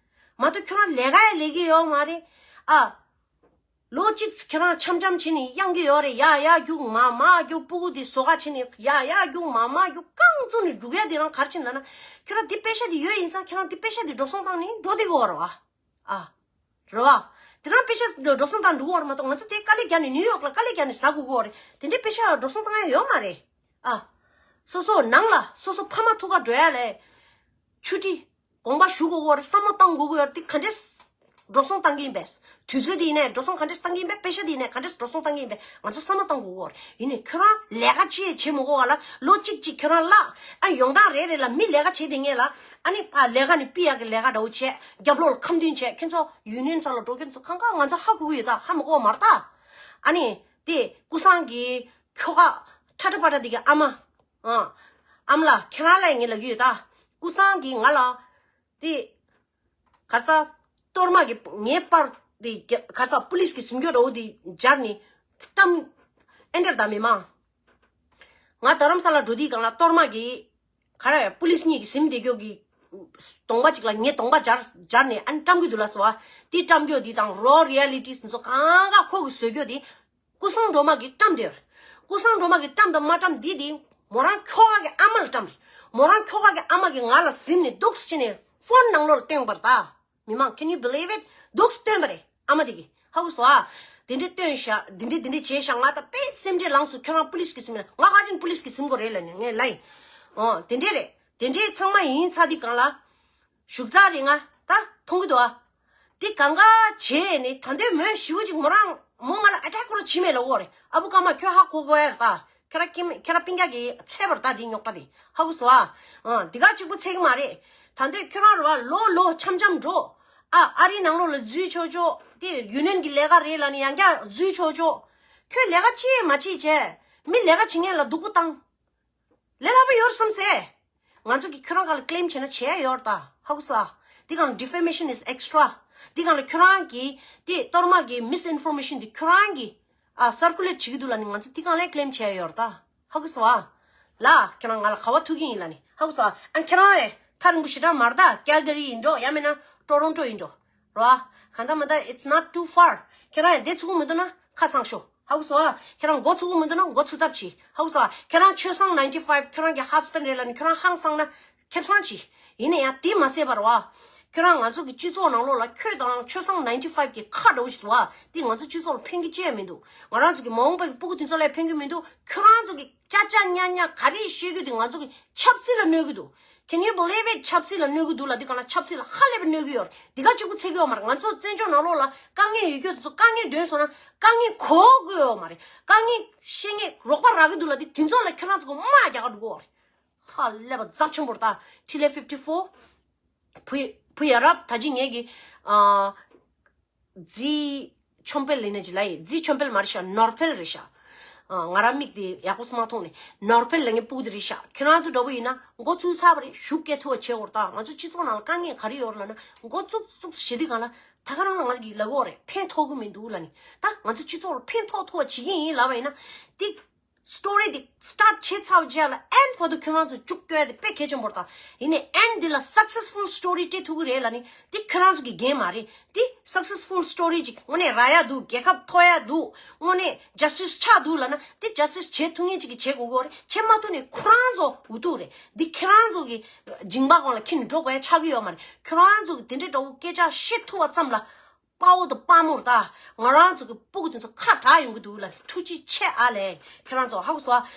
མ་གཏོགས་ཁྱོད་རང་ལས་ཀ་ཡ་ལས་ཀྱི་ཡོད་མ་རེད་ཨ། ལོ་གཅིག་ཁྱེད་རང་འཆམ་འཆམ་བྱས་ནས་གཡང་གི་ཡོད་རེད། ཡ་ཡ་རྒྱུག་མ་མ་རྒྱུག་ཕྲུ་གུ་དེ་བཟོ་ག་བྱས་ནས་ཡ་ཡ་རྒྱུག་མ་མ་རྒྱུག་རྐང་བཙུགས་ནས་འགྲོ་གི་ཡ་དེ་རང་ག་རེ་བྱས་ནས་ལབ་ན། ཁྱོད་རང་དེ་པེ་ཤ་དེ་ཡོད་ཡིན་ཙང་ཁྱེད་རང་དེ་པེ་ཤ་དེ་འགྲོ་སོང་བཏང་ནས་འགྲོ་བསྡད་ཀྱི་ཡོད་རེད་བ། ཨ། རེད་བ། དེ་རང་པེ་ཤ་འགྲོ་སོང་བཏང་འགྲོ་གི་ཡོད་རེད་མ་གཏོགས་ང་ཚོ་དེ་དཀའ་ལས་བརྒྱབ་ནས་ནིའུ་ཡོག་ལ་དཀའ་ལས་བརྒྱབ་ནས་ཟ་དགོས་ཀྱི་ཡོད་རེད། དེ་འདྲའི་པེ་ཤ་འགྲོ་སོང་བཏང་ཡ་ཡོད་མ་རེད། ཨ། སོ་སོ་ནང་ལ་སོ་སོ་ཕ་མ་ཐུག་ག་འགྲོ་ཡ་ལས། ཆུ་ཊི། དགོངས་པ་ཞུ་དགོས་ཀྱི་ཡོད་རེད། བསམ་བློ་བཏང་དགོས་ཀྱི་ཡོད་རེད། དེ་ག་འདྲས་འགྲོ་སོང་བཏང་གི་ཡིན་པས། དུས་ཚོད་དེ་ཡིན་ནའི་འགྲོ་སོང་ག་འདྲས་བཏང་གི་ཡིན་པས། པེ་ཤ་དེ་ཡིན་ནའི་ག་འདྲས་འགྲོ་སོང་བཏང་གི་ཡིན་པས། ང་ཚོ་བསམ་བློ་བཏང་དགོས་ཀྱི་ཡོད་རེད། ཡིན་ནའི་ཁྱོད་རང་ལས་ཀ་ཅི་ཡང་བྱེད་མི་དགོས་པ་ལ་ལོ་གཅིག་གཅིག་ཁྱོད་རང་བརླག་ཨ་ཡོང་སྟངས་རེ་རེ་ལ་མི་ལས་ཀ་བྱེད་དེ་ངེས་ལ། ཨ་ནི་ཕ་ལས་ཀ་ནི་ཕྱི་ཡ་གི་ལས་ཀ་འདྲ་བོ་བྱས། རྒྱབ་ལོགས་ལ་ཁ་འདོན་བྱས། ཁྱེད་ཚོ་ཡུ་ནི་ཡན་ཚང་ལ་འགྲོ། ཁྱེད་ཚོ་གང་ག་ང་ཚོ་ཧ་གོ་གི་ཡོད་ད། ཧ་མི་གོ་མ་རེད་ད། ཨ་ནི་དེ་ཀུ་སང་གི་ཁྱོ་ག་ཁྲ་ཁྲ་པ་ཏྲ་དེ་གི་ཨ་མ། ཨ། ཨ་མ་ལགས་ཁྱེད་རང་ལ་ངས་ལབ་ཀྱི་ཡོད་ད། ཀུ་སང་གིས་ང་ལ། དེ། ག་རེ་ཟ། གཏོར་མ་གི་ངའི་པར་དེ་ག་རེ་ཟ་པུ་ལིས་ཀྱི་ཟིན་སྐྱོ་འདྲ་བོ་དེ་སྦྱར་ནས་གཏམ། ཨེ་འདྲར་ད་མི་མང་། ང་རྡ་རམ་ས་ལ་འགྲོ་དུས་སྒང་ལ་གཏོར་མ་གི། ག་རེ་པུ་ལིས་གཉིས་ཀྱི་ཟིན་བསྡད་སྐྱོ་གི། གདོང་པ་གཅིག་ལ་ངའི་གདོང་པ་སྦྱར་སྦྱར་ནས་ཨ་ནི་བཀྲམ་གི་འདུག་ལ་སོ་བ། དེ་བཀྲམ་སྐྱོ་དེ་དང་རོ་རི་ཡ་ལི་ཊིས་འདི་ཚོ་གང་ག་ཁོ་གི་བཟོས་སྐྱོ་དེ། ཀུ་སང་སྒྲོལ་མ་གིས་བཀྲམ་དེར། ཀུ་སང་སྒྲོལ་མ་གིས་བཀྲམ་དང་མ་བཀྲམ་འདི་དེ་མོ་རང་ཁྱོ་ག་གི་ཨ་མ་ལ་བཀྲམ་རེད། མོ་རང་ཁྱོ་ག་གི་ཨ་མ་གིས་ང་ལ་གཟིམ་ནས་འདུག་སེ་བྱས་ནས་ཕོན་ནང་ལོགས་ལ་བཏོན་པར་ད། མི་མང་can you believe it? འདུག་སེ་བཏོན་པ་རེད་ཨ་མ་དེ་གིས། ཧ་གོ་སོང་ཨ། དེ་འདྲས་བཏོན་ཤག་དེ་འདྲས་དེ་འདྲས་བྱས་ཤག་ང་ད་དཔེ་སེམས་ཁྲལ་ལངས་སོང་། ཁྱོད་རང་པུ་ལིས་ཀྱིས་ཟིན་མིན་ང་ཧ་ཅང་པུ་ལིས་ཀྱིས་ཟིན་དགོས་རེད་ལབ་ནས་ངས་ལབ་ཡིན། ཨོ་དེ་འདྲས་རེད། དེ་འདྲས་ཚང་མ་ཡིན་ཚར་དུས་སྒང་ལ། བཞུགས་ཚར་རེད་ང་ད་མཐོང་གི་འདུག་ཨ། དེ་གང་ག་བྱས་ནས་ད་འདོད་མོས་ཞི་བོ་ཅིག་མོ་རང་མོ་ང་ལ་ཨ་ཊེག་ཁོ་རང་བྱེད་མེད་ལབ་ཡོད་རེད། ཨ་བུ་ཀརྨ་ཁྱོད་ཧ་གོ་གོ་ཡ་རེད་ད། ཁྱོད་རང་ཀིམ་ཁྱོད་རང་སྤུན་ཀྱག་གི་ཚད་པར་ད་དེ་རྙོག་དྲ་དེ་ཧ་གོ་སོང་ཨ། ཨ་འདི་ག་གཅིག་པུ་ཚད་གི་མ་རེད། ད་འདོད་ཁྱོད་རང་རེད་བ་ལོ་ལོ་འཆམ་འཆམ་འགྲོ། ཨ་ཨ་རིའི་ནང་ལོགས་ལ་འཛུལ་ཆོག་ཆོག་དེ་ཡུ་ནི་ཡན་གི་ལས་ཀ་རེད་ལབ་ནས་ཡང་བསྐྱར་འཛུལ་ཆོག་ཆོག་ཁྱོད་ལས་ཀ་ཅི་ཡང་མ་བྱེད་བྱས་མི་ལས་ཀ་བྱེད་མཁན་ལ་སྡུག་པོ་བཏང་། ལས་སླ་པོ་ཡོད་བསམ་སེ། ང་ཚོ་གིས་ཁྱོད་རང་སྒང་ལ་ཀི་ལེམ་བྱས་ན་བྱས་ཡོད་ད། ཧ་གོ་སོང་ཨ། འདི་སྒང་ལ་defamation is extra། འདི་སྒང་ལ་ཁྱོད་རང་གིས་དེ་གཏོར་མ་གི་misinformation་འདི་ཁྱོད་རང་གིས་ཨ་circulate་བྱེད་ཀྱི་འདུག་ལབ་ནས་ང་ཚོ་འདི་སྒང་ལ་ཀི་ལེམ་བྱས་ཡོད་ད། ཧ་གོ་སོང་ཨ། ལ་ཁྱོད་རང་ང་ལ་ག་བ་ཐུག་གི་ཡིན་ལབ་ནས་ཧ་གོ་སོང་ཨ། ཨ་ཁྱོད་རང་ཨེ་ཐག་རིང་པོ་ཞེ་དྲག་མ་རེད་ད། Calgary་ཡིན་འགྲོ་ཡང་མིན་ན་Toronto་ཡིན་འགྲོ། རོ་ཨ། གང་ལྟར་མ་ལྟར་it's not too far། ཁྱོད་རང་ཨེ་བསྡད་ཚུགས་ཀྱི་མི་འདུག་ན་ཁ་སང་ཤོག་ཧ་གོ་སོང་ཨ། ཁྱེད་རང་མགོ་ཚུགས་ཀྱི་མི་འདུག་ན་མགོ་ཚུགས་ཐབས་བྱེད། ཧ་གོ་སོང་ཨ། ཁྱེད་རང་ཆོས་བཟང་ninety five ཁྱེད་རང་གི་husband་རེད་ལབ་ནས་ཁྱེད་རང་ཧང་སངས་ན་ཁེ་བཟང་བྱེད། ཡིན་ན་ཡང་དེ་མ་ཟད་པར་བ། ཁྱེད་རང་ང་ཚོ་གི་སྤྱི་ཚོགས་ནང་ལོགས་ལ་ཁྱོད་དང་ཆོས་བཟང་ninety five་གི་ཁ་འདྲ་བོ་ཞིག་འདུག་བ། དེ་ང་ཚོ་སྤྱི་ཚོགས་ལ་ཕན་གི་ཅི་ཡང་མི་འདུག་ང་རང་ཚོ་གི་མ་འོངས་པ་གི་སྤུ་གུ་དེ་ཚོ་ལ་ཕན་གི་མི་འདུག་ཁྱོད་རང་ཚོ་གི་ཅ་ཅ་ཉ་ཉ་ག་རེ་བཤད་རྒྱུ་དེ་ང་ཚོ་གི་ཆབ་སྲིད་ལ་གནོད་གི་འདུག Can you believe it? ཆབ་སྲིད་ལ་གནོད་གི་འདུག་ལ། དེ་གང་ལ་ཆབ་སྲིད་ལ་ཧ་ལས་པའི་གནོད་གི་ཡོད་རེད། དེ་ག་གཅིག་པུ་ཚད་གི་ཡོད་མ་རེད། ང་ཚོ་བཙན་བྱོལ་ནང་ལོགས་ལ་དཀའ་ངལ་ཡོད་རྒྱུ་དེ་ཚོ་དཀའ་ངལ་འདོན་སོང་ན་དཀའ་ངལ་གོ་གི་ཡོད་མ་རེད། དཀའ་ངལ་ཤེས་ངེས་རོགས་པ་རག་གི་འདུག་ལ། དེ་དེ་ཚོ་ལ་ཁྱོད་རང་ཚོ་གི་དམག་རྒྱག་ག་འགྲོ་གི་ཡོད་རེད། ཧ་ལས་པ་ཛབ་ཆེན་པོ་རེད་ད། ཁྲི་ལེ་fifty four བུ་བུ་ཡ་རབས་ད་ཅི་ངེད་ཀྱི་ཨ། རྫི་ཆོམ་དཔལ་ལེ་ནས་ཅི་ལ་ཡི་རྫི་ཆོམ་དཔལ་མ་རེད་ཤག་ནོར་དཔལ་རེད་ཤག་ཨ། ང་རང་མིག་དེ་ཡག་པོ་སུ་མ་མཐོང་ནས་ནོར་དཔལ་ལ་ངའི་སྤུ་གུ་དེ་རེད་ཤག་ཁྱེད་རང་ཚོ་འདྲ་པོ་ཡིན་ན་མགོ་ཚུགས་ཚར་བ་རེད། ཞུགས་སྐད་ཐུ་བ་བྱེད་འོར་ད། ང་ཚོ་སྤྱི་ཚོགས་ནང་ལ་དཀའ་ངལ་ག་རེ་ཡོད་རེད་ལབ་ན་མགོ་ཚུགས་ཚུགས་བྱེད་དུས་གང་ལ་ད་ག་རང་ལ་ང་གི་ལ་གོ་རེད། ཕན་ཐོགས་གི་མི་འདུག་ལ་ནི། ད་ང་ཚོ་སྤྱི་ཚོགས་ལ་ཕན་ཐོགས་ཐུ་བ་བྱེད་ཀྱི་ཡིན་ལབ་པ་ཡིན་ན་དེ། story་དེ་start་བྱེད་ཚར་བ་རྗེས་ལ་end་བར་དུ་ཁྱོད་རང་ཚོ་མཇུག་སྐྱོལ་ཡ་དེ་དཔེ་གལ་ཆེན་པོ་རེད་ད། ཡིན་ནའི་end་འདི་ལ་successful story་སྤྲད་ཐུབ་ཀྱི་རེད་ལབ་ནི་དེ་ཁྱོད་རང་ཚོ་གི་འགན་མ་རེད། དེ་successful story་ཅིག་དངོས་གནས་རག་ཡ་འདུག་རྒྱལ་ཁབ་ཐོབ་ཡ་འདུག་དངོས་གནས་justice་ཆགས་འདུག་ལབ་ན་དེ་justice་བྱེད་ཐུབ་མཁན་ཅིག་གི་བྱེད་དགོས་ཀྱི་རེད། བྱེད་མ་ཐུབ་ནས་ཁོ་རང་ཚོ་འུ་ཐུག་རེད། དེ་ཁྱོད་རང་ཚོ་གི་མཇིང་པ་སྒང་ལ་འཁྱེར་ནས་འགྲོ་དགོས་ཡ་ཆགས་ཀྱི་ཡོད་མ་རེད། ཁྱོད་རང་ཚོ་གི་དེ་འདྲའི་འདྲ་བོ་སྐད་ཆ་བཤད་ཐུབ་པ་ཙམ་ལ། དཔའ་བོ་དང་དཔའ་མོར་ད། ང་རང་ཚོ་གི་སྤུ་གུ་དེ་ཚོ་ཁ་གྲག་ཡོང་གི་འདུག་ལ་ཐུགས་རྗེ་ཆེ་ཨ་ལས། ཁྱེད་རང་ཚོ་ཧ་གོ་སོང་ཨ།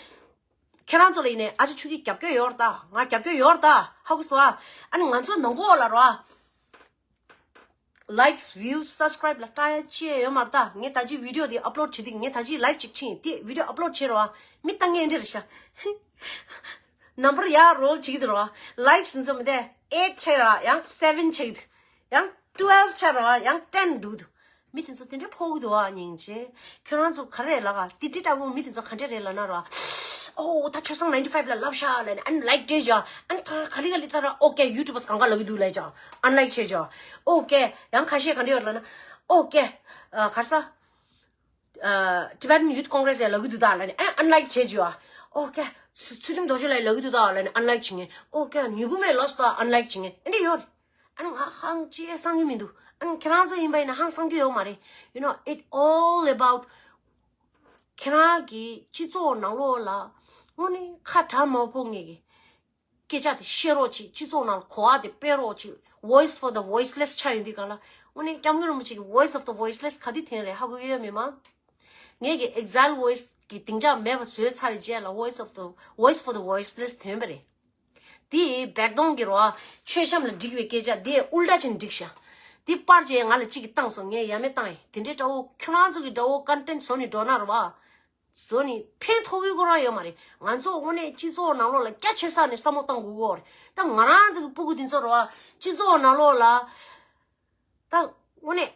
ཁྱེད་རང་ཚོ་ལ་ཡིན་ནའི་ཨ་ཅེ་ཆོས་སྐྱིད་རྒྱབ་སྐྱོར་ཡོད་རེད་ད། ང་རྒྱབ་སྐྱོར་ཡོད་རེད་ད། ཧ་གོ་སོང་ཨ། ཨ་ནི་ང་ཚོ་ནང་གོ་ལ་རོ། likes views subscribe་ལ་སྐྲག་ཡ་ཅི་ཡང་ཡོད་མ་རེད་ད། ངས་ད་ཅི་video་དེ་upload་བྱེད་དུས་ངས་ད་ཅི་live་ཅིག་ཕྱིན་དེ་video upload་བྱེད་རོགས་ཨ། མི་ལྟ་ངན་འདྲ་རེད་ཤག number་ཡར་roll་བྱེད་ཀྱི་འདུག་རོགས་ཨ། likes་འཛོམས་དེ་eight་ཆགས་རོགས་ཨ། ཡང་seven་ཆགས་ཀྱི་འདུག་ཡང་twelve་ཆགས་རོགས་ཨ། ཡང་ten་འགྲོ་གི་འདུག་མི་དེ་ཚོ་དེ་འདྲ་ཕོག་གི་འདུག་ཨ། སྙིང་རྗེ། ཁྱོད་རང་ཚོ་ག་རེ་ལབ་ག་དེ་འདྲ་འདྲ་པོ་མི་དེ་ཚོ་ག་འདྲ་རེད་ལབ་ན་རོགས་ཨ། ཨོ་ད་ཆོས་བཟང་ninety five་ལ་ལབ་ཤག་ལབ་ནས་unlike་བྱས་བྱ། ཨ་ནི་ད་ག་ལེ་ག་ལེ་ད་ར་okay YouTubers་གང་ག་ལབ་གི་འདུག་ལབ་བྱ། unlike་བྱས་བྱ། okay་ཡང་ཁ་ཤས་ག་འདྲ་ཡོད་ལབ་ན་okay་ཨ་ག་རེ་ཟ། Tibetan Youth Congress་ལ་ལབ་གི་འདུག་ད་ལབ་ནས་ཨ་unlike་བྱས་བྱ། okay་ཚུལ་ཁྲིམས་རྡོ་རྗེ་ལགས་ལབ་གི་འདུག་ད་ལབ་ནས་unlike་བྱེད་མཁན། okay་ཉི་བུ་མེད་ལོས་ད་unlike་བྱེད་མཁན་ཨེ་འདྲ་ཡོད་རེད། ཨ་ནི་ང་ཧང་ཅི་ཡང་བསམ་གི་མི་འདུག་ཨ་ནི་ཁྱེད་རང་ཚོ་ཡིན་པ་ཡིན་ན་ཧང་བསམ་གི་ཡོད་མ་རེད། you know it all about ཁྱེད་རང་གི་སྤྱི་ཚོགས་ནང་ལོགས་ལ་དངོས་གནས་ཁ་གྲག་མ་ཕོག་ངེས་ཀྱི་སྐད་ཆ་དེ་བཤད་རོགས་གྱིས། སྤྱི་ཚོགས་ནང་ལ་གོ་བ་དེ་སྤེལ་རོགས་གྱིས། Voice for the Voiceless་ཆགས་ཡོང་དུས་གང་ལ་དངོས་གནས་སྐྱབས་མགོན་རིན་པོ་ཆེ་གི་Voice of the Voiceless་ག་དུས་ཐོན་རེད། ཧ་གོ་གི་ཡོད་མེད་མ། ངེད་ཀྱི་Exile Voice་གི་སྡིངས་ཆ་མེད་པ་བཟོས་ཚར་བའི་རྗེས་ལ་Voice of the Voice for the Voiceless་ཐོན་པ་རེད། དེ་བེག་དོང་གི་རོ་མཆོད་བཤམས་ལ་བསྒྲིགས་པའི་སྐད་ཆ་དེ་ཨུལ་ཏྲ་ཅན་བསྒྲིགས་ཤག་དེ་པར་བཅས་ང་ལ་གཅིག་གིས་བཏང་སོང་། ངས་ཡ་མེད་བཏང་ཡིན། དེ་འདྲའི་འདྲ་བོ་ཁྱོད་རང་ཚོ་གི་འདྲ་བོ་content་བཟོ་ནས་འགྲོ་ན་རོ་བ། བཟོ་ནས་ཕན་ཐོགས་ཀྱི་ཁོ་རང་ཡོད་མ་རེད། ང་ཚོ་དངོས་གནས་སྤྱི་ཚོགས་ནང་ལོགས་ལ་རྒྱ་ཆེ་ས་ནས་བསམ་བློ་བཏང་དགོས་ཀྱི་ཡོད་རེད། ད་ང་རང་ཚོ་གི་སྤུ་གུ་འདི་ཚོ་རོ་བ་སྤྱི་ཚོགས་ནང་ལོགས་ལ་ད་དངོས་གནས།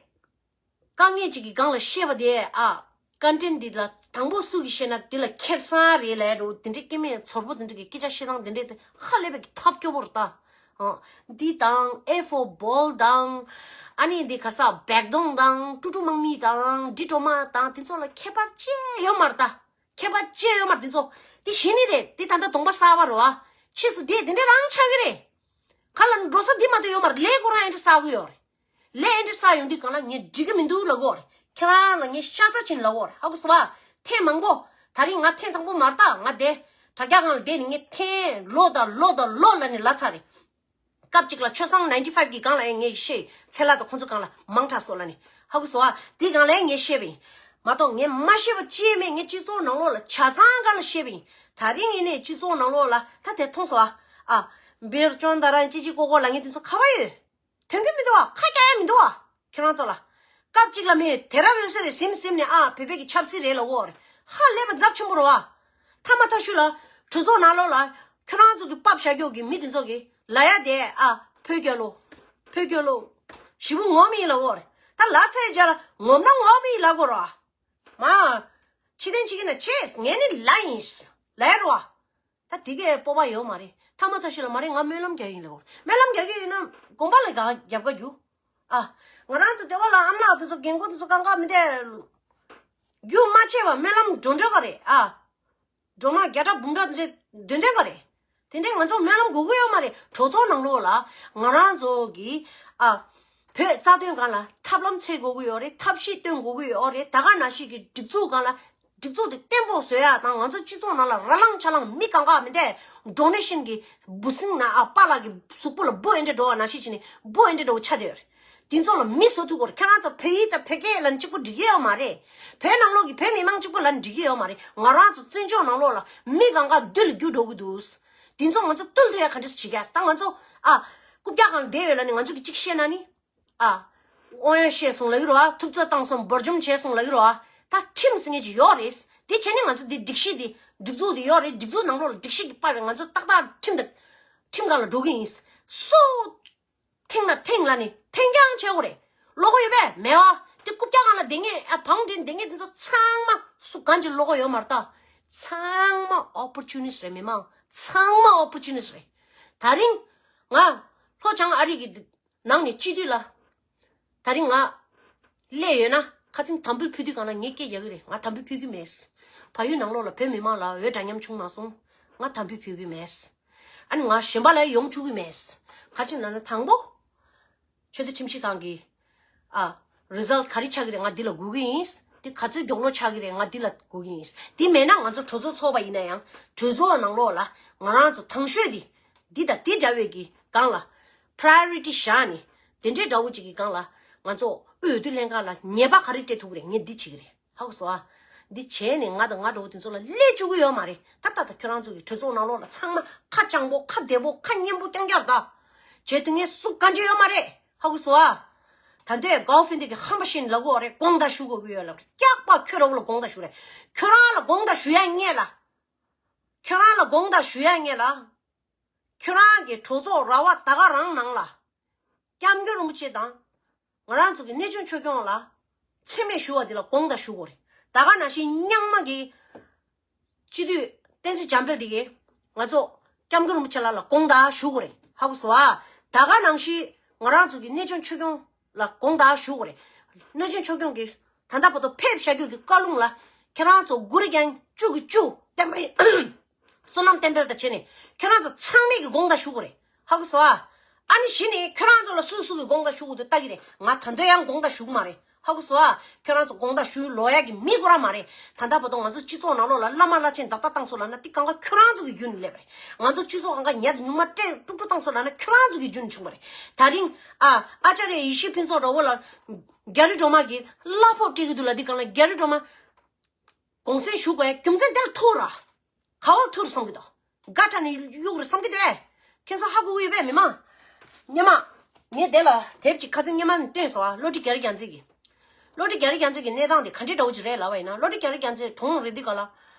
དཀའ་ངལ་ཅིག་གི་སྒང་ལ་བཤད་པ་དེ་ཨ། content་འདི་ལ་དང་པོ་སུ་གིས་བཤད་ན་དེ་ལ་ཁེ་བཟང་རེད་ལབ་འགྲོ། དེ་འདྲའི་སྐྱེ་དམན་ཚོར་པོ་དེ་འདྲ་གི་སྐད་ཆ་བཤད་སྟངས་དེ་འདྲའི་དེ་ཧ་ལས་པའི་གི་ཐབས་སྐྱོ་པོ་རེད་ད། ཨ། འདི་དང་ཨེ་ཧྥོ་བོལ་དང་། ཨ་ནི་འདི་ག་ས་བེག་དོང་དང་ཀྲུ་ཀྲུ་དམག་མི་དང་འབྲི་གྲོ་མ་དང་དེ་ཚོ་ལ་ཁྱད་པར་ཅི་ཡོད་མ་རེད་ད། ཁྱད་པར་ཅི་ཡོད་མ་རེད་དེ་ཚོ། དེ་གཞི་ནས་རེད། དེ་ད་ལྟ་གདོང་པ་གསར་པ་རེད་བ། ཕྱིས་སུ་དེ་དེ་འདྲ་རང་ཆགས་ཀྱི་རེད། ག་ལ་འགྲོ་ས་འདི་མ་གཏོགས་ཡོད་མ་རེད། ལས་ཁོ་རང་ཨེ་འདྲ་གསར་པོ་ཡོད་རེད། ལས་ཨེ་འདྲ་གསར་ཡོང་དུས་གང་ལ་ངས་འགྲིག་གི་མི་འདུག་ལབ་གོ་རེད། ཁྱེད་རང་ལ་ངས་ཤ་ཚ་ཕྱིན་ལབ་གོ་རེད། ཧ་གོ་སོང་བ། ཐེངས་མང་པོ། ད་རིང་ང་ཐེངས་དང་པོ་མ་རེད་ད། ང་དེ་དྲ་རྒྱ་སྒང་ལ་བསྡད་ནས་ངས་ཐེངས་ལོ་དང་ལོ་དང་ལོ་ལ་ནས་ལབ་ཚར་རེད། སྐབས་གཅིག་ལ་ཆོས་བཟང་ninety five་གི་སྒང་ལ་ཡང་ངས་བཤད། ཚེ་ལྷ་དང་ཁོང་ཚོ་སྒང་ལ་མང་དྲགས་སོང་ལབ་ནས། ཧ་གོ་སོང་བ། དེའི་སྒང་ལ་ཡང་ངས་བཤད་པ་ཡིན། མ་གཏོགས་ངས་མ་བཤད་པ་ཅི་ཡང་མེད། ངས་སྤྱི་ཚོགས་ནང་ལོགས་ལ་ཆ་ཚང་སྒང་ལ་བཤད་པ་ཡིན། ད་རིང་ཡིན་ནའི་སྤྱི་ཚོགས་ནང་ལོགས་ལ་ད་དེ་མཐོང་སོང་བ། ཨ། བིར་ཅོན་ད་རང་ཅི་ཅི་ཀོ་ཀོ་ལབ་མཁན་དེ་ཚོ་ག་པར་ཡོད། ཐོན་གི་མི་འདུག་བ། ཁ་རྒྱག་ཡ་མི་འདུག་བ། ཁྱེད་རང་ཚོ་ལ། སྐབས་གཅིག་ལ་མི་དེ་རབ་ཡོད་ས་རེད་ཟིམ་ཟིམ་ནས་ཨ་བོད་པའི་གི་ཆབ་སྲིད་རེད་ལབ་འོ་རེད། ཧ་ལས་པ་ཚབས་ཆེན་པོ་རེད་བ། ཐ་མ་ཐ་ཤུ་ལ། གྲོས་ཚོགས་ནང་ལོགས་ལ། ཁྱོད་རང་ཚོ་གི་པབ་བཞག་རྒྱུ་གི་མི་དེ་ཚོ་གི་ལ་ཡ་དེ་ཨ་བོད་རྒྱལ་ལོ། བོད་རྒྱལ་ལོ། ཞི་བོ་ངོམ་ཡིན་ལབ་འོ་རེད། ད་ལ་ཚ་ཡི་རྒྱ་ལ་ངོམ་ན་ངོམ་ཡིན་ལབ་དགོས་རེད་བ། མ། ཕྱི་དན་ཅིག་ཡིན་ན་ཆེས་ངས་ནི་ལ་ཡིན། ལ་ཡ་རེད་བ། ད་དེ་གའི་སྤོབས་པ་ཡོད་མ་རེད། ཐ་མ་ཐ་ཤི་ལ་མ་རེད། ང་སྨོན་ལམ་རྒྱག་ཡིན་ལ། སྨོན་ལམ་རྒྱག་གི་ཡིན་ན་དགོན་པ་ལ་རྒྱག་རྒྱབ་ག་རྒྱུ། ཨ། ང་རང་ཚོ་སྡེ་བ་ལ་ཨམ་ལགས་དེ་ཚོ་རྒན་གོག་དེ་ཚོ་གང་ག་མི་འདས། རྒྱུ་མ་ཆད་པ་སྨོན་ལམ་འགྲོ་འགྲོ་ག་རེད་ཨ། སྒྲོལ་མ་བརྒྱ་ཕྲག་འབུམ་ཕྲག་དེ་འདྲས་འདོན་འདོན་ག་རེད། དེ་འདྲས་ང་ཚོ་སྨོན་ལམ་དགོས་ཀྱི་ཡོད་མ་རེད། གྲོས་ཚོགས་ནང་ལོགས་ལ་ང་རང་ཚོ་གི་ཨ། བོད་རྩ་དོན་སྒང་ལ་ཐབས་ལམ་འཚོལ་དགོས་ཀྱི་ཡོད་རེད། ཐབས་ཤེས་སྟོན་དགོས་ཀྱི་ཡོད་རེད། ད་ག་ནང་བཞིན་གྱི་སྒྲིག་འཛུགས་སྒང་ལ་སྒྲིག་འཛུགས་དེ་བརྟན་པོ་བཟོ་ཡག་དང་། ང་ཚོ་སྤྱི་ཚོགས་ནང་ལ་ར་ལངས་ཆ་ལངས་མི་གང་ག་མི་འདས་ཌོ་ནེ་ཤན་གྱི་འབུ་སྲིན་ན་ཨ་པཱ་ལགས་ཀྱི་གཟུགས་པོ་ལ་འབུ་ཨེ་འདྲ་འགྲོ་བ་ནང་བཞིན་བྱས་ནས་འབུ་ཨེ་འདྲ་འགྲོ་ཆགས་བསྡད་ཡོད་རེད། དེ་ཚོ་ལ་མི་བཟོ་ཐུབ་དགོས་རེད། ཁྱེད་རང་ཚོ་བོད་ཡིག་དང་བོད་སྐད་ལབ་ནས་གཅིག་པོ་འགྲིག་གི་ཡོད་མ་རེད། བོད་ནང་ལོགས་ཀྱི་བོད་མི་མང་གཅིག་པོ་ལབ་ནས་འགྲིག་གི་ཡོད་མ་རེད། ང་རང་ཚོ་བཙན་བྱོལ་ནང་ལོགས་ལ་མི་གང་ག་བདུད་ལ་བསྒྱུར་འགྲོ་གི་འདུག་དེ་ཚོ་ང་ཚོ་བཏུལ་ཐུབ་ཡ་ག་འདྲས་བྱེད་ཀྱི་ཡ། ད་ང་ཚོ་ཨ་རྐུབ་བཀྱག་སྒང་བསྡད་ཡོད་ལབ་ནས་ང་ཚོ་གི་གཅིག་བཤད་ན་ནི། ཨ། དབང་ཡོད་བཤད་སོང་ལབ་ཀྱི་རེད་བ། ཐུབ་ཚོད་བཏང་སོང་འབོར་འཇོམས་བྱས་སོང་ལབ་ཀྱི་རེད་བ། ད་ཁྲིམས་ཟེར་མཁན་ཅིག་ཡོད་རེད། དེ་བྱས་ནས་ང་ཚོ་འདི་སྒྲིག་གཞི་འདི་སྒྲིག་འཛུགས་འདི་ཡོད་རེད། སྒྲིག་འཛུགས་ནང་ལོགས་ལ་སྒྲིག་གཞི་གིས་ཕབ་པའི་ང་ཚོ་ཏག་ཏག་ཁྲིམས་དང་ཁྲིམས་སྒང་ལ་འགྲོ་གི་ཡིན། སུ་ཐེངས་ན་ཐེངས་ལ་ནི་ཐེངས་རྐྱང་བྱེད་དགོས་རེད། བློ་ཁོག་ཡོད་པས་མེད་བ། དེ་རྐུབ་བཀྱག་སྒང་ལ་བསྡད་མཁན་ཨ་བང་སྒྲིག་བསྡད་མཁན་དེ་ཚོ་ཚང་མ་སུ་གང་ཅིག་བློ་ཁོག་ཡོད་མ་རེད་ད། ཚང་མ་ཨོ་པོར་ཅུ་ནིསི་རེད། མི་མང་ཚང་མ་ཨོ་པོར་ཅུ་ནིསི་རེད། ད་རིང་ང་ལྷོ་བྱང་ཨ་རི་གི་ནང་ནས་སྤྱི་འཐུས་ལ་ད་རིང་ང་སླེབས་ཡོད་ན། ཁ་སང་དམ་འབུལ་ཕུལ་དུས་སྒང་ལ་ངས་སྐད་རྒྱག་གི་རེད། ང་དམ་འབུལ་ཕུལ་གི་མེད། བལ་ཡུལ་ནང་ལོགས་ལ་བོད་མི་མང་ལ་འོས་འདྲ་མཉམ་བྱུང་མ་སོང་། ང་དམ་འབུལ་ཕུལ་གི་མེད། ཨ་ནི་ང་གཞན་པ་ལ་ཡོང་བཅུག་གི་མེད། ག་རེ་བྱས་ནས་ལབ་ན། དང་པོ། ཆེས་མཐོའི་ཁྲིམས་ཞིབ་ཁང་གི་ཨ་རི་ཛལ་ག་རེ་ཆགས་ཀྱི་རེད། ང་འདི་ལ་སྒུག་གི་ཡིན། འདི་ག་ཚོད་མགྱོགས་ལོ་ཆགས་ཀྱི་རེད། ང་འདི་ལ་སྒུག་གི་ཡིན། འདི་མེད་ན་ང་ཚོ་གྲོས་ཚོགས་ཚོགས་པ་ཡིན་ན་ཡང་གྲོས་ཚོགས་ནང་ལོགས་ལ་ང་རང་ཚོ་དང་ཤོས་འདི་འདི་དང་འདི་འདྲ་བའི་གི་སྒང་ལ་པ་རའི་ཡོ་རི་ཊི་བཞག་ནས་དེ་འདྲའི་འདྲ་བོ་ཅིག་གི་སྒང་ལ་ང་ཚོ་འོས་བསྡུ་ལྷན་ཁང་ལ་ཉེས་པ་ག་རེ་སྤྲད་ཐུབ་ཀྱི་རེད། ངས་འདི་བྱེད་ཀྱི་རེད། ཧ་གོ་སོང་ཨ། འདི་བྱས་ནས་ང་དང་ང་འདྲ་བོ་དེ་ཚོ་ལ་སླེབས་བཅུག་གི་ཡོད་མ་རེད། ད་ད་ད་ཁྱོད་རང་ཚོ་གི་གྲོས་ཚོགས་ནང་ལོགས་ལ་ཚང་མ་ཁ་སྤྱང་པོ་ཁ་བདེ་པོ་ཁ་སྙན་པོ་རྐྱང་རྐྱང་རེད་ད། བྱེད་དུས་ངས་སུ་གང་བྱེད་ཡོད་མ་རེད། ཧ་གོ་སོང་ཨ། ད་འདོད་གའོ་ཧྥིན་ཏེ་གི་ཧམ་པ་བཞིན་ལབ་གོ་རེད། དགོངས་དག་ཞུ་དགོས་ཀྱི་ཡོད་ལབ་རེད། སྐྱག་པ་ཁྱོད་ར་བོ་ལ་དགོངས་དག་ཞུ་རེད། ཁྱོད་རང་ལ་དགོངས་དག་ཞུ་ཡ་ངེས་ལ། ཁྱོད་རང་ལ་དགོངས་དག་ཞུ་ཡ་ངེས་ལ། ཁྱོད་རང་གི་གྲོས་ཚོགས་ར་བ་ད་ག་རང་ནང་ལ། སྐྱབས་མགོན་རིན་པོ་ཆེ་དང་། ང་རང་ཚོ་གི་གནས་ཆུང་ཆོས་སྐྱོང་ལ་མཚན་སྨད་ཞུ་བ་འདི་ལ་དགོངས་དག་ཞུ་དགོས་རེད། ད་ག་ནང་བཞིན་རྙིང་མ་གི་སྤྱི་འཐུས་བསྟན་འཛིན་འཇམ་དཔལ་འདི་གིས་ང་ཚོ་སྐྱབས་མགོན་རིན་པོ་ཆེ་ལགས་ལ་དགོངས་དག་ཞུ་དགོས་རེད། ཧ་གོ་སོང་ཨ། ད་ག་ནང་བཞིན་ང་རང་ཚོ་གི་གནས་ཆུང་ཆོས་སྐྱོང་ལ་དགོངས་དག་ཞུ་དགོས་རེད། གནས་ཆུང་ཆོས་སྐྱོང་གིས་ད་ལྟ་བར་དུ་ཕེབས་བཞག་རྒྱུ་གི་བཀའ་ལུང་ལ་ཁྱེད་རང་ཚོ་དགུ་རེ་རྐྱང་བཅུ་གི་བཅུ་བསྟན་པ་ཡིན། བསོད་ནམས་བསྟན་འཕེལ་དང་བྱས་ནས་ཁྱོད་རང་ཚོ་ཚང་མས་ཀྱི་དགོངས་དག་ཞུ་དགོས་རེད། ཧ་གོ་སོང་ཨ། ཨ་ནི་གཞི་ནས་ཁྱོད་རང་ཚོ་ལ་སུ་སུ་གི་དགོངས་དག་ཞུ་དགོས་འདུག་ལྟ་གི་རེད། ང་ད་དུང་ཡང་དགོངས་དག་ཞུ་གི་མ་རེད། ཧ་གོ་སོང་ཨ། ཁྱོད་རང་ཚོ་དགོངས་དག་ཞུ་ལོ་ཡ་གི་མི་དགོས་ར་མ་རེད། ད་ལྟ་བར་དུ་ང་ཚོ་སྤྱི་ཚོགས་ནང་ལོགས་ལ་བླ་མ་བླ་ཆེན་བརྡབ་ལྟ་བཏང་སོང་ལབ་ན་དེ་གང་ག་ཁྱོད་རང་ཚོ་གི་རྒྱུ་ནས་སླེབས་རེད། ང་ཚོ་སྤྱི་ཚོགས་གང་ག་ཉལ་དུ་ཉུང་མ་སྤྲད་དཀྲུག་དཀྲུག་བཏང་སོང་ལབ་ན་ཁྱོད་རང་ཚོ་གི་རྒྱུ་ནས་བྱུང་བ་རེད། ད་རིང་ཨ་ཨ་ཅཱརྱ་ཡེ་ཤེས་ཕུན་ཚོགས་འདྲ་བོ་ལ་རྒྱ་རི་སྒྲོལ་མ་གི་གླ་ཕོགས་སྤྲད་གི་འདུག་ལབ་དེ་གང་ལ་རྒྱ་རི་སྒྲོལ་མ། གུང་སེང་ཞུ་དགོས་རྒྱུ་མཚན་དེ་ལ་ཐུག་ར། ག་བ་ཐུག་ར་བསམ་གི་འདུག་དགའ་དྲགས་ནས་གཡུག་རེ་བསམ་གི་འདུག་ཨེ། ཁྱེད་ཚོ་ཧ་གོ་གི་ཡོད་པས་མི་མང་། སྔོན་མ། ངས་དེ་ལ་དེབ་ཅིག་ཁ་སང་སྔོན་མ་ནས་བཏོན་སོང་ཨ། བློ་གྲོས་རྒྱ་རི་རྒྱལ་མཚན་གྱི། བློ་གྲོས་རྒྱ་རི་རྒྱལ་མཚན་གྱི་གནས་སྟངས་དེ་ག་འདྲའི་འདྲ་བོ་ཅིག་རེད་ལབ་པ་ཡིན་ན། བློ་གྲོས་རྒྱ་རི་རྒྱལ་མཚན་གྲོངས་རེད་དུས་ག་ལ།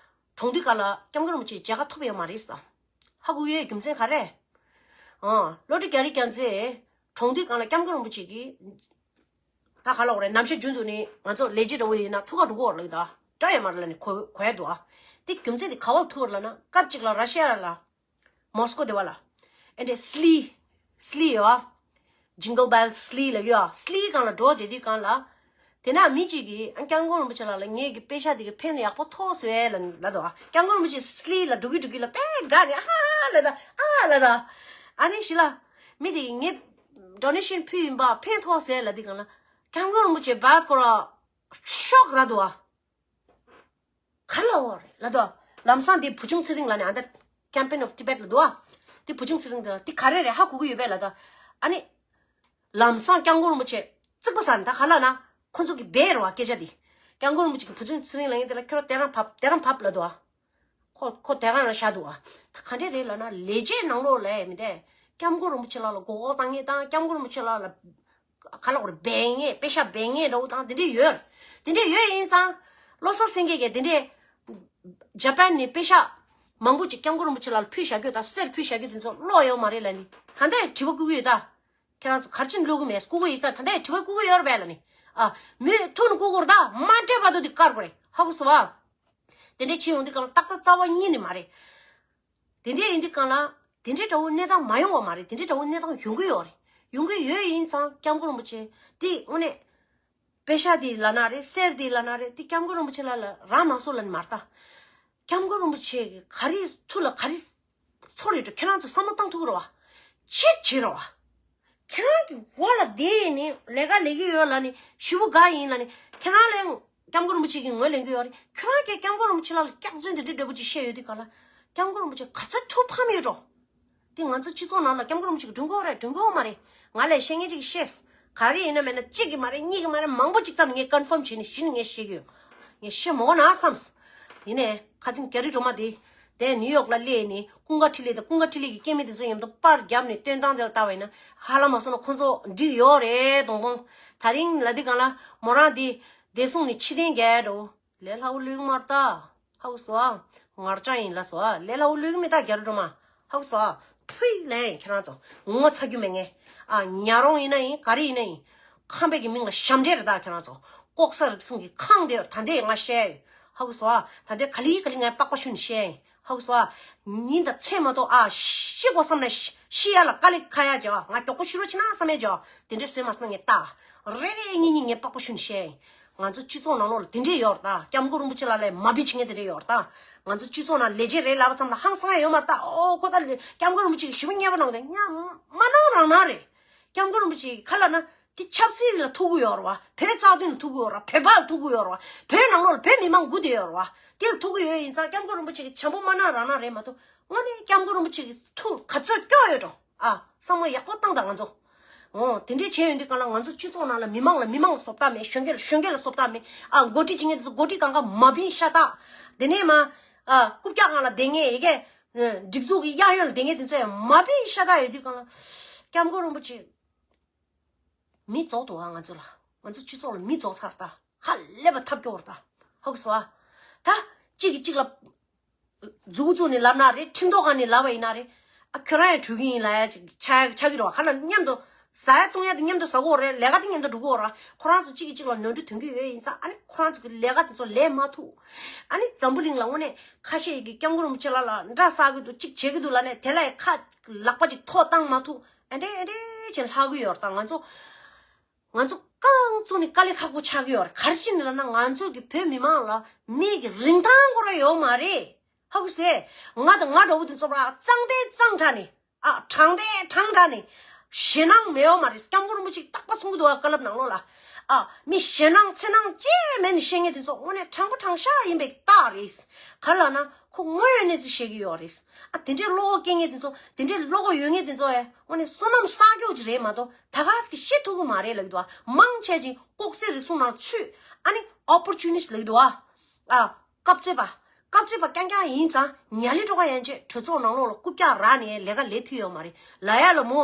གྲོངས་དུས་ག་ལ་སྐྱབས་མགོན་རིན་པོ་ཆེའི་མཇལ་ཁ་ཐོབ་ཡོད་མ་རེད་ས། ཧ་གོ་གི་ཡོད་རྒྱུ་མཚན་ག་རེ། ཨང་། བློ་གྲོས་རྒྱ་རི་རྒྱལ་མཚན་གྲོངས་དུས་ག་ལ་སྐྱབས་མགོན་རིན་པོ་ཆེ་གིས། ད་ག་ལ་འོ་རེད། ནམ་ཞག་རྒྱུན་དུ་ནི་ང་ཚོ་ལས་བྱེད་འདྲ་བོ་ཡིན་ན་ཐུག་ག་འགྲོ་གི་ཡོད་རེད་ད། འདྲ་ཡོད་མ་རེད་ལབ་ནི་གོ་གོ་ཡ་འདུག་ཨ། དེ་རྒྱུ་མཚན་དེ་ག་བ་ཐུག་རེད་ལབ་ན། སྐབས་གཅིག་ལ་ར་ཤི་ཡ་ལ། མོ་སི་ཀོ་དེ་བ་ལ། ཨེ་འདྲས་སི་ལི། སི་ལི་ཡོད་ཨ། ཇིང་གལ་བེལ་སི་ལི་ལབ་ཡོད་ཨ། སི་ལིའི་སྒང་ལ་འགྲོ་བསྡད་དུས་སྒང་ལ། དེ་ན་མི་གཅིག་གིས་ཨ་སྐྱབས་མགོན་རིན་པོ་ཆེ་ལགས་ལ་ངེད་ཀྱི་པེ་ཤག་དེ་གི་ཕན་ཡག་པོ་ཐོགས་སོང་ལབ་ལབ་འདུག་ཨ། སྐྱབས་མགོན་རིན་པོ་ཆེ་སི་ལི་ལ་འགྲོ་གི་འགྲོ་གི་ལ་དཔེ་དགའ་ནས་ཨ་ཧ་ལབ་ད་ཨ་ལབ་ད། ཨ་ནི་ཞི་ལ། མི་དེ་གིས་ངས་ཌོ་ནེ་ཤན་ཕུལ་ཡིན་པ་ཕན་ཐོགས་ཟེར་ལབ་དུས་སྒང་ལ། སྐྱབས་མགོན་རིན་པོ་ཆེ་བད་ཁོ་ར་ཤོག་ར་འདུག་ཨ། ག་ལ་བ་རེད་ལབ་དོ། ལམ་སང་དེ་བུ་ཆུང་ཚེ་རིང་ལབ་ནས་ཨ་ད་Campaign of Tibet ལབ་འདུག་ཨ། དེ་བུ་ཆུང་ཚེ་རིང་དེ་ལ་དེ་ག་རེ་རེད་ཧ་གོ་གི་ཡོད་པས་ལབ་དོ། ཨ་ནི། ལམ་སང་སྐྱབས་མགོན་རིན་པོ་ཆེ་རྩིག་པ་ཟ་ནས་ད་ག་ལབ་ན་ཁོ་ཚོ་གི་སྦས་རེད་བ་སྐད་ཆ་དེ། སྐྱབས་མགོན་རིན་པོ་ཆེ་གི་བུ་ཆུང་ཚེ་རིང་ལབ་མཁན་དེ་ལ་ཁྱོད་རང་དེ་རང་བབས་དེ་རང་བབས་ལབ་འདུག་ཨ། ཁོ་ཁོ་དེ་རང་ལ་བཞག་འདུག་ཨ། ད་ག་འདྲས་རེད་ལབ་ན་ལས་བྱེད་ནང་ལོགས་ལ་མི་དེ། སྐྱབས་མགོན་རིན་པོ་ཆེ་ལགས་ལ་མགོ་སྐོར་བཏང་མཁན་དང་སྐྱབས་མགོན་རིན་པོ་ཆེ་ལགས་ལ། ག་ལ་བར་འབད་ངེས་པེ་ཤག་འབད་ངེས་འདྲ་བོ་དང་དེ་འདྲས་ཡོད། དེ་འདྲས་ཡོད་ཡིན་ཙང་། བློ་བཟང་སེང་གེ་གིས་དེ་འདྲས། ཇ་པན་ནས་པེ་ཤག་མང་པོ་ཅིག་སྐྱབས་མགོན་རིན་པོ་ཆེ་ལགས་ལ་ཕུལ་བཞག་རྒྱུ་དང་གསེར་ཕུལ་བཞག་རྒྱུ་དེ་ཚོ་ཀློག་ཡོད་མ་རེད་ལབ་ནི། ད་ལྟ་ཡང་དྲི་བ་བསྐུལ་གྱི་ཡོད་ད། ཁྱེད་རང་ཚོ་ག་རེ་བྱས་ནས་ཀློག་གི་མེད། བསྐུལ་གྱི་ཡིན་ཙང་ད་ལྟ་ཡང་དྲི་བ་བསྐུལ་གྱི་ཡོད་རེད་པས་ལབ་ནི། ཨ། མོས་ཐུགས་ནས་བསྐུལ་དགོས་རེད་ད། མ་སྤྲད་བར་དུ་དེ་བཀར་དགོས་རེད། ཧ་གོ་སོང་བ། དེ་འདྲས་བྱས་ཡོང་དུས་སྒང་ལ་ཏག་ཏག་རྩ་བ་ཉིད་ནས་མ་རེད། དེ་འདྲས་ཡིན་དུས་སྒང་ལ། དེ་འདྲས་འདྲ་བོ་གནས་སྟངས་མ་ཡོང་བ་མ་རེད། དེ་འདྲས་འདྲ་བོ་གནས་སྟངས་ཡོང་གི་ཡོད་རེད། ཡོང་གི་ཡོད་ཡིན་ཙང་སྐྱབས་མགོན་རིན་པོ་ཆེ་དེ་དངོས་གནས། པེ་ཤག་དེ་ལབ་ན་རེད། གསེར་དེ་ལབ་ན་རེད། དེ་སྐྱབས་མགོན་རིན་པོ་ཆེ་ལགས་ལ་རག་མ་སོང་ལབ་ནི་མ་རེད་ད། སྐྱབས་མགོན་རིན་པོ་ཆེ་གི་ག་རེ་ཐུགས་ལ་ག་རེ་ཚོར་ཡོད་འགྲོ་ཁྱེད་རང་ཚོ་བསམ་བློ་བཏང་ཐུབ་ཀྱི་རེད་བ། གཅིག་བྱེད་རོགས། ཁྱེད་རང་གི་འོག་ལ་བསྡད་ནས་ལས་ཀ་ལས་ཀྱི་ཡོད་ལབ་ནས་ཞུ་བོ་དགའ་ཡིན་ལབ་ནས་ཁྱེད་རང་ལས་སྐྱབས་མགོན་རིན་པོ་ཆེ་གི་ངོས་ལེན་གྱི་ཡོད་རེད། ཁྱེད་རང་གིས་སྐྱབས་མགོན་རིན་པོ་ཆེ་ལ་སྐྱག་རྫུན་དེ་འདྲ་འདྲ་པོ་ཅིག་བཤད་ཡོད་དུས་ག་ལ། སྐྱབས་མགོན་རིན་པོ་ཆེ་ག་ཚོད་ཐུགས་ཕམ་ཡོད་འགྲོ། དེ་ང་ཚོ་སྤྱི་ཚོགས་ནང་ལ་སྐྱབས་མགོན་རིན་པོ་ཆེ་གི་སྒྲུང་གོ་རེད། སྒྲུང་གོ་མ་རེད། ང་ལས་བཤད་མཁན་ཅིག་བཤད། ག་རེ་ཡིན་ན་མེད་ན་གཅིག་གི་མ་རེད། གཉིས་ཀྱི་མ་རེད། མང་པོ་ཅིག་ཙམ་ངས་ཀོན་ཕོམ་བྱས་ནས་གཞི་ནས་ངས་བཤད་ཀྱི་ཡོད། ངས་བཤད་མ་དགོས་ན་བསམས། ཡིན་ནའི་ཁ་སང་རྒྱ་རི་སྒྲོལ་མ་དེ། དེ་ནིའུ་ཡོག་ལ་སླེབས་ནས་ཀུན་དགའ་འཕྲིན་ལས་དང་ཀུན་དགའ་འཕྲིན་ལས་ཀྱི་སྐྱེ་དམན་དེ་ཚོ་མཉམ་དུ་པར་བརྒྱབ་ནས་སྟོན་སྟངས་དེ་ལ་ལྟ་བ་ཡིན་ན་ཧ་ལམ་མ་སོང་ན་ཁོང་ཚོ་འགྲིག་ཡོད་རེད་དོང་དོང་། ད་རིང་ལ་དེ་གང་ལ་མོ་རང་དེ་བདེ་སྲུང་ནས་ཕྱི་གཏན་རྒྱལ་འགྲོ། ལས་སླ་བོ་ལུས་མ་རེད་ད། ཧའུ་སོ་ཨ། ངར་ཅང་ཡིན་ལ་སོ་ཨ། ལས་སླ་བོ་ལུས་མི་ད་རྒྱ་རི་སྒྲོལ་མ། ཧའུ་སོ་ཨ། ཐུའི་ལན་ཁྱེད་རང་ཚོ་ངོ་ཚ་རྒྱུ་མེད་ངས། ཨ་ཉ་རོང་ཡིན་ན་ཡིན། ག་རེ་ཡིན་ན་ཡིན། ཁམས་པའི་གི་མིང་ལ་ཞབས་འདྲེན་རེད་ད་ཁྱེད་རང་ཚོ། ལྐོག་ཟ་རིགས་གསུམ་གྱི་ཁང་དེ་ད་ལྟའི་ང་བཤད་ཡོད། ཧའུ་སོ་ཨ། ད་ལྟའི་ག་ལི་ག་ལི་ངས་པགས་པ་བཤུས་ནས་བཤད་ཡིན། ཧའུ་སོ་ཨ། ཉིན་དང་མཚན་མ་གཏོགས་ཨ་ཤི་དགོས་བསམ་ན་ཤི་ཤི་ཡ་ལ་དཀའ་ལས་ཁག་ཡ་བྱ་བ། ང་མགྱོགས་པོ་ཤི་རོགས་བྱེད་ན་བསམ་ཡ་བྱ་བ། དེ་འདྲས་བཟོས་མ་སོང་ན་ངས་ལྟ། རེ་རེ་གཉིས་གཉིས་ངས་པགས་པ་བཤུས་ནས་བཤད་ཡིན། ང་ཚོ་སྤྱི་ཚོགས་ནང་ལོགས་ལ་དེ་འདྲས་ཡོད་རེད་ད། སྐྱབས་མགོན་རིན་པོ་ཆེ་ལ་ལས་མ་བི་བྱེད་མཁན་དེ་འདྲས་ཡོད་རེད་ད། ང་ཚོ་སྤྱི་ཚོགས་ནང་ལས་བྱེད་རེད་ལབ་པ་ཙམ་ལ་ཧང་སང་ཡ་ཡོད་མ་རེད་ད། ཨོ་ཁོ་ད་ལས་སྐྱབས་མགོན་རིན་པོ་ཆེ་གི་ཞི་བ་བརྙས་པ་གནང་དེ་ཉ་མ་གནང་རང་གནང་རེད། སྐྱབས་མགོན་རིན་པོ་ཆེ་གི་ཁ་ལ་ན་དེ་ཆབ་སྲིད་ལ་ཐུག་གི་ཡོད་རེད་བ། བོད་རྩ་དོན་ལ་ཐུག་གི་ཡོད་རེད། བོད་པ་ལ་ཐུག་གི་ཡོད་རེད་བ། བོད་ནང་ལོགས་ལ་བོད་མི་མང་སྒུག་བསྡད་ཡོད་རེད་བ། དེ་ལ་ཐུག་གི་ཡོད་ཡིན་ཙང་སྐྱབས་མགོན་རིན་པོ་ཆེ་གི་བྱམས་པོ་མ་གནང་རང་གནང་རེད་མ་གཏོགས། དངོས་གནས་སྐྱབས་མགོན་རིན་པོ་ཆེ་གི་ཐུགས་ག་ཚོད་སྐྱོ་ཡོད་འགྲོ། ཨ། བསམ་བློ་ཡག་པོ་བཏང་དང་ང་ཚོ། འོ། དེ་འདྲས་བྱས་ཡོང་དུས་གང་ལ་ང་ཚོ་སྤྱི་ཚོགས་ནང་ལ་མི་མང་ལ་མི་མང་ལ་བཟོ་ལྟ་མེད། གཞོན་སྐྱེས་ལ་གཞོན་སྐྱེས་ལ་བཟོ་ལྟ་མེད། ཨ། འགོ་ཁྲིད་བྱེད་མཁན་དེ་ཚོ་འགོ་ཁྲིད་གང་ག་མ་བིན་ཤ་སྟག་དེ་ནས་མ། ཨ། རྐུབ་བཀྱག་སྒང་ལ་བསྡད་མཁན་ཡི་གེ། སྒྲིག་འཛུགས་ཀྱི་གཡས་གཡོན་ལ་བསྡད་མཁན་དེ་ཚོ་ཡང་མ་བིན་ཤ་སྟག་ཡོད་དུས་གང་ལ། སྐྱབས་མགོན་རིན་པོ་ཆེ། མི་རྫོགས་འདུག་ཨ། ང་ཚོ་ལ། ང་ཚོ་སྤྱི་ཚོགས་ལ་མི་རྫོགས་ཚར་ད། ཧ་ལས་པ་ཐབས་སྐྱོ་བ་རེད་ད། ཧ་གོ་སོང་ཨ། ད། གཅིག་གིས་གཅིག་ལ། མཛུ་གུ་བཙུགས་ནས་ལབ་ན་རེད། ཁྲིམས་ཐོག་ཁང་ནས་ལབ་པ་ཡིན་ན་རེད། ཨ། ཁྱོད་རང་ཡང་གྲོས་ཀྱི་ཡིན་ལབ་ཡ་ཅིག་ཆགས་ཆགས་ཀྱི་རེད་བ། ཁ་ལ་མཉམ་དུ་ཟ་ཡ་བཏུང་ཡ་དེ་མཉམ་དུ་ཟ་གི་ཡོད་རེད། ལས་ཀ་དེ་མཉམ་དུ་སྒྲུབ་ཀྱི་ཡོད་རེད། ཁོ་རང་ཚོ་གཅིག་གིས་གཅིག་ལ་ནོར་འཁྲུལ་ཐོན་གྱི་ཡོད་ཡིན་ཙང་། ཨ་ནི་ཁོ་རང་ཚོ་གི་ལས་ཀ་དེ་ཚོ་ལས་མ་ཐུབ། ཨ་ནི་འཛམ་བུ་གླིང་ལ་དངོས་གནས་ཁ་ཤས་ཀྱིས་སྐྱབས་མགོན་རིན་པོ་ཆེ་ལ་ལ་འདྲ་བསགས་ཀྱི་འདུག་གཅིག་བྱེད་ཀྱི་འདུག་ལབ་ནས་དེ་ལ་ཡང་ཁ་ལག་པ་ཅིག་ཐོག་བཏང་མ་ཐུབ། ཨ་འདྲས་ཨ་འདྲས་བྱས་ལྷག་གི་ཡོད་རེད། ད་ང་ཚོ། ང་ཚོ་རྐང་བཙུགས་ནས་དཀའ་ལས་ཁག་པོ་ཆགས་ཀྱི་ཡོད་རེད། ག་རེ་བྱས་ནས་ལབ་ན་ང་ཚོ་གི་བོད་མི་མང་ལ་མིག་གི་རིན་ཐང་ཁོ་རང་ཡོད་མ་རེད། ཧ་གོ་སོང་ཨེ། ང་དང་ང་འདྲ་བོ་དེ་ཚོ་ར་གཙང་དེ་གཙང་དྲགས་ནས། ཨ། དྲང་དེ་དྲང་དྲགས་ནས། ཞེད་སྣང་མེད་ཡོད་མ་རེད། སྐྱབས་མགོན་རིན་པོ་ཆེས་རྟག་པར་གསུང་གི་འདུག་བ། བཀའ་སློབ་ནང་ལོགས་ལ། ཨ། མི་ཞེད་སྣང་འཚེར་སྣང་ཅི་མེད་ནས་བཤད་མཁན་དེ་ཚོ་དངོས་གནས་དྲང་པོ་དྲང་བཞག་ཡིན་པའི་རྟགས་རེད། ག་རེ་ལབ་ན་ཁོ་དངོས་ཡོད་གནས་ཚུལ་བཤད་ཀྱི་ཡོད་རེད། ཨ། དེ་འདྲའི་བློ་ཁོག་སྐྱེ་མཁན་དེ་ཚོ། དེ་འདྲའི་བློ་ཁོག་ཡོད་མཁན་དེ་ཚོ་ཨེ། དངོས་གནས་བསོད་ནམས་བསགས་རྒྱུ་ཅིག་རེད་མ་གཏོགས་ད་ག་ཟེ་གི་བཤད་ཐུབ་ཀྱི་མ་རེད་ལབ་ཀྱི་འདུག་བ། མང་ཆེ་ཅིག་ལྐོག་ཟ་རིག་གསུམ་ནང་ཚུད། ཨ་ནི་ཨོ་པོར་ཅུ་ནི་སི་ལབ་ཀྱི་འདུག་བ། ཨ། སྐབས་བཙོན་པ། སྐབས་བཙོན་པ་རྐྱང་རྐྱང་ཡིན་ཙང་ཉ་ལི་ཀྲོ་ག་ཡན་ཆད་གྲོས་ཚོགས་ནང་ལོགས་ལ་རྐུབ་བཀྱག་རག་ནས་ལས་ཀ་ལས་ཐུབ་ཡོད་མ་རེད་ལབ་ཡ་ལ་མོ།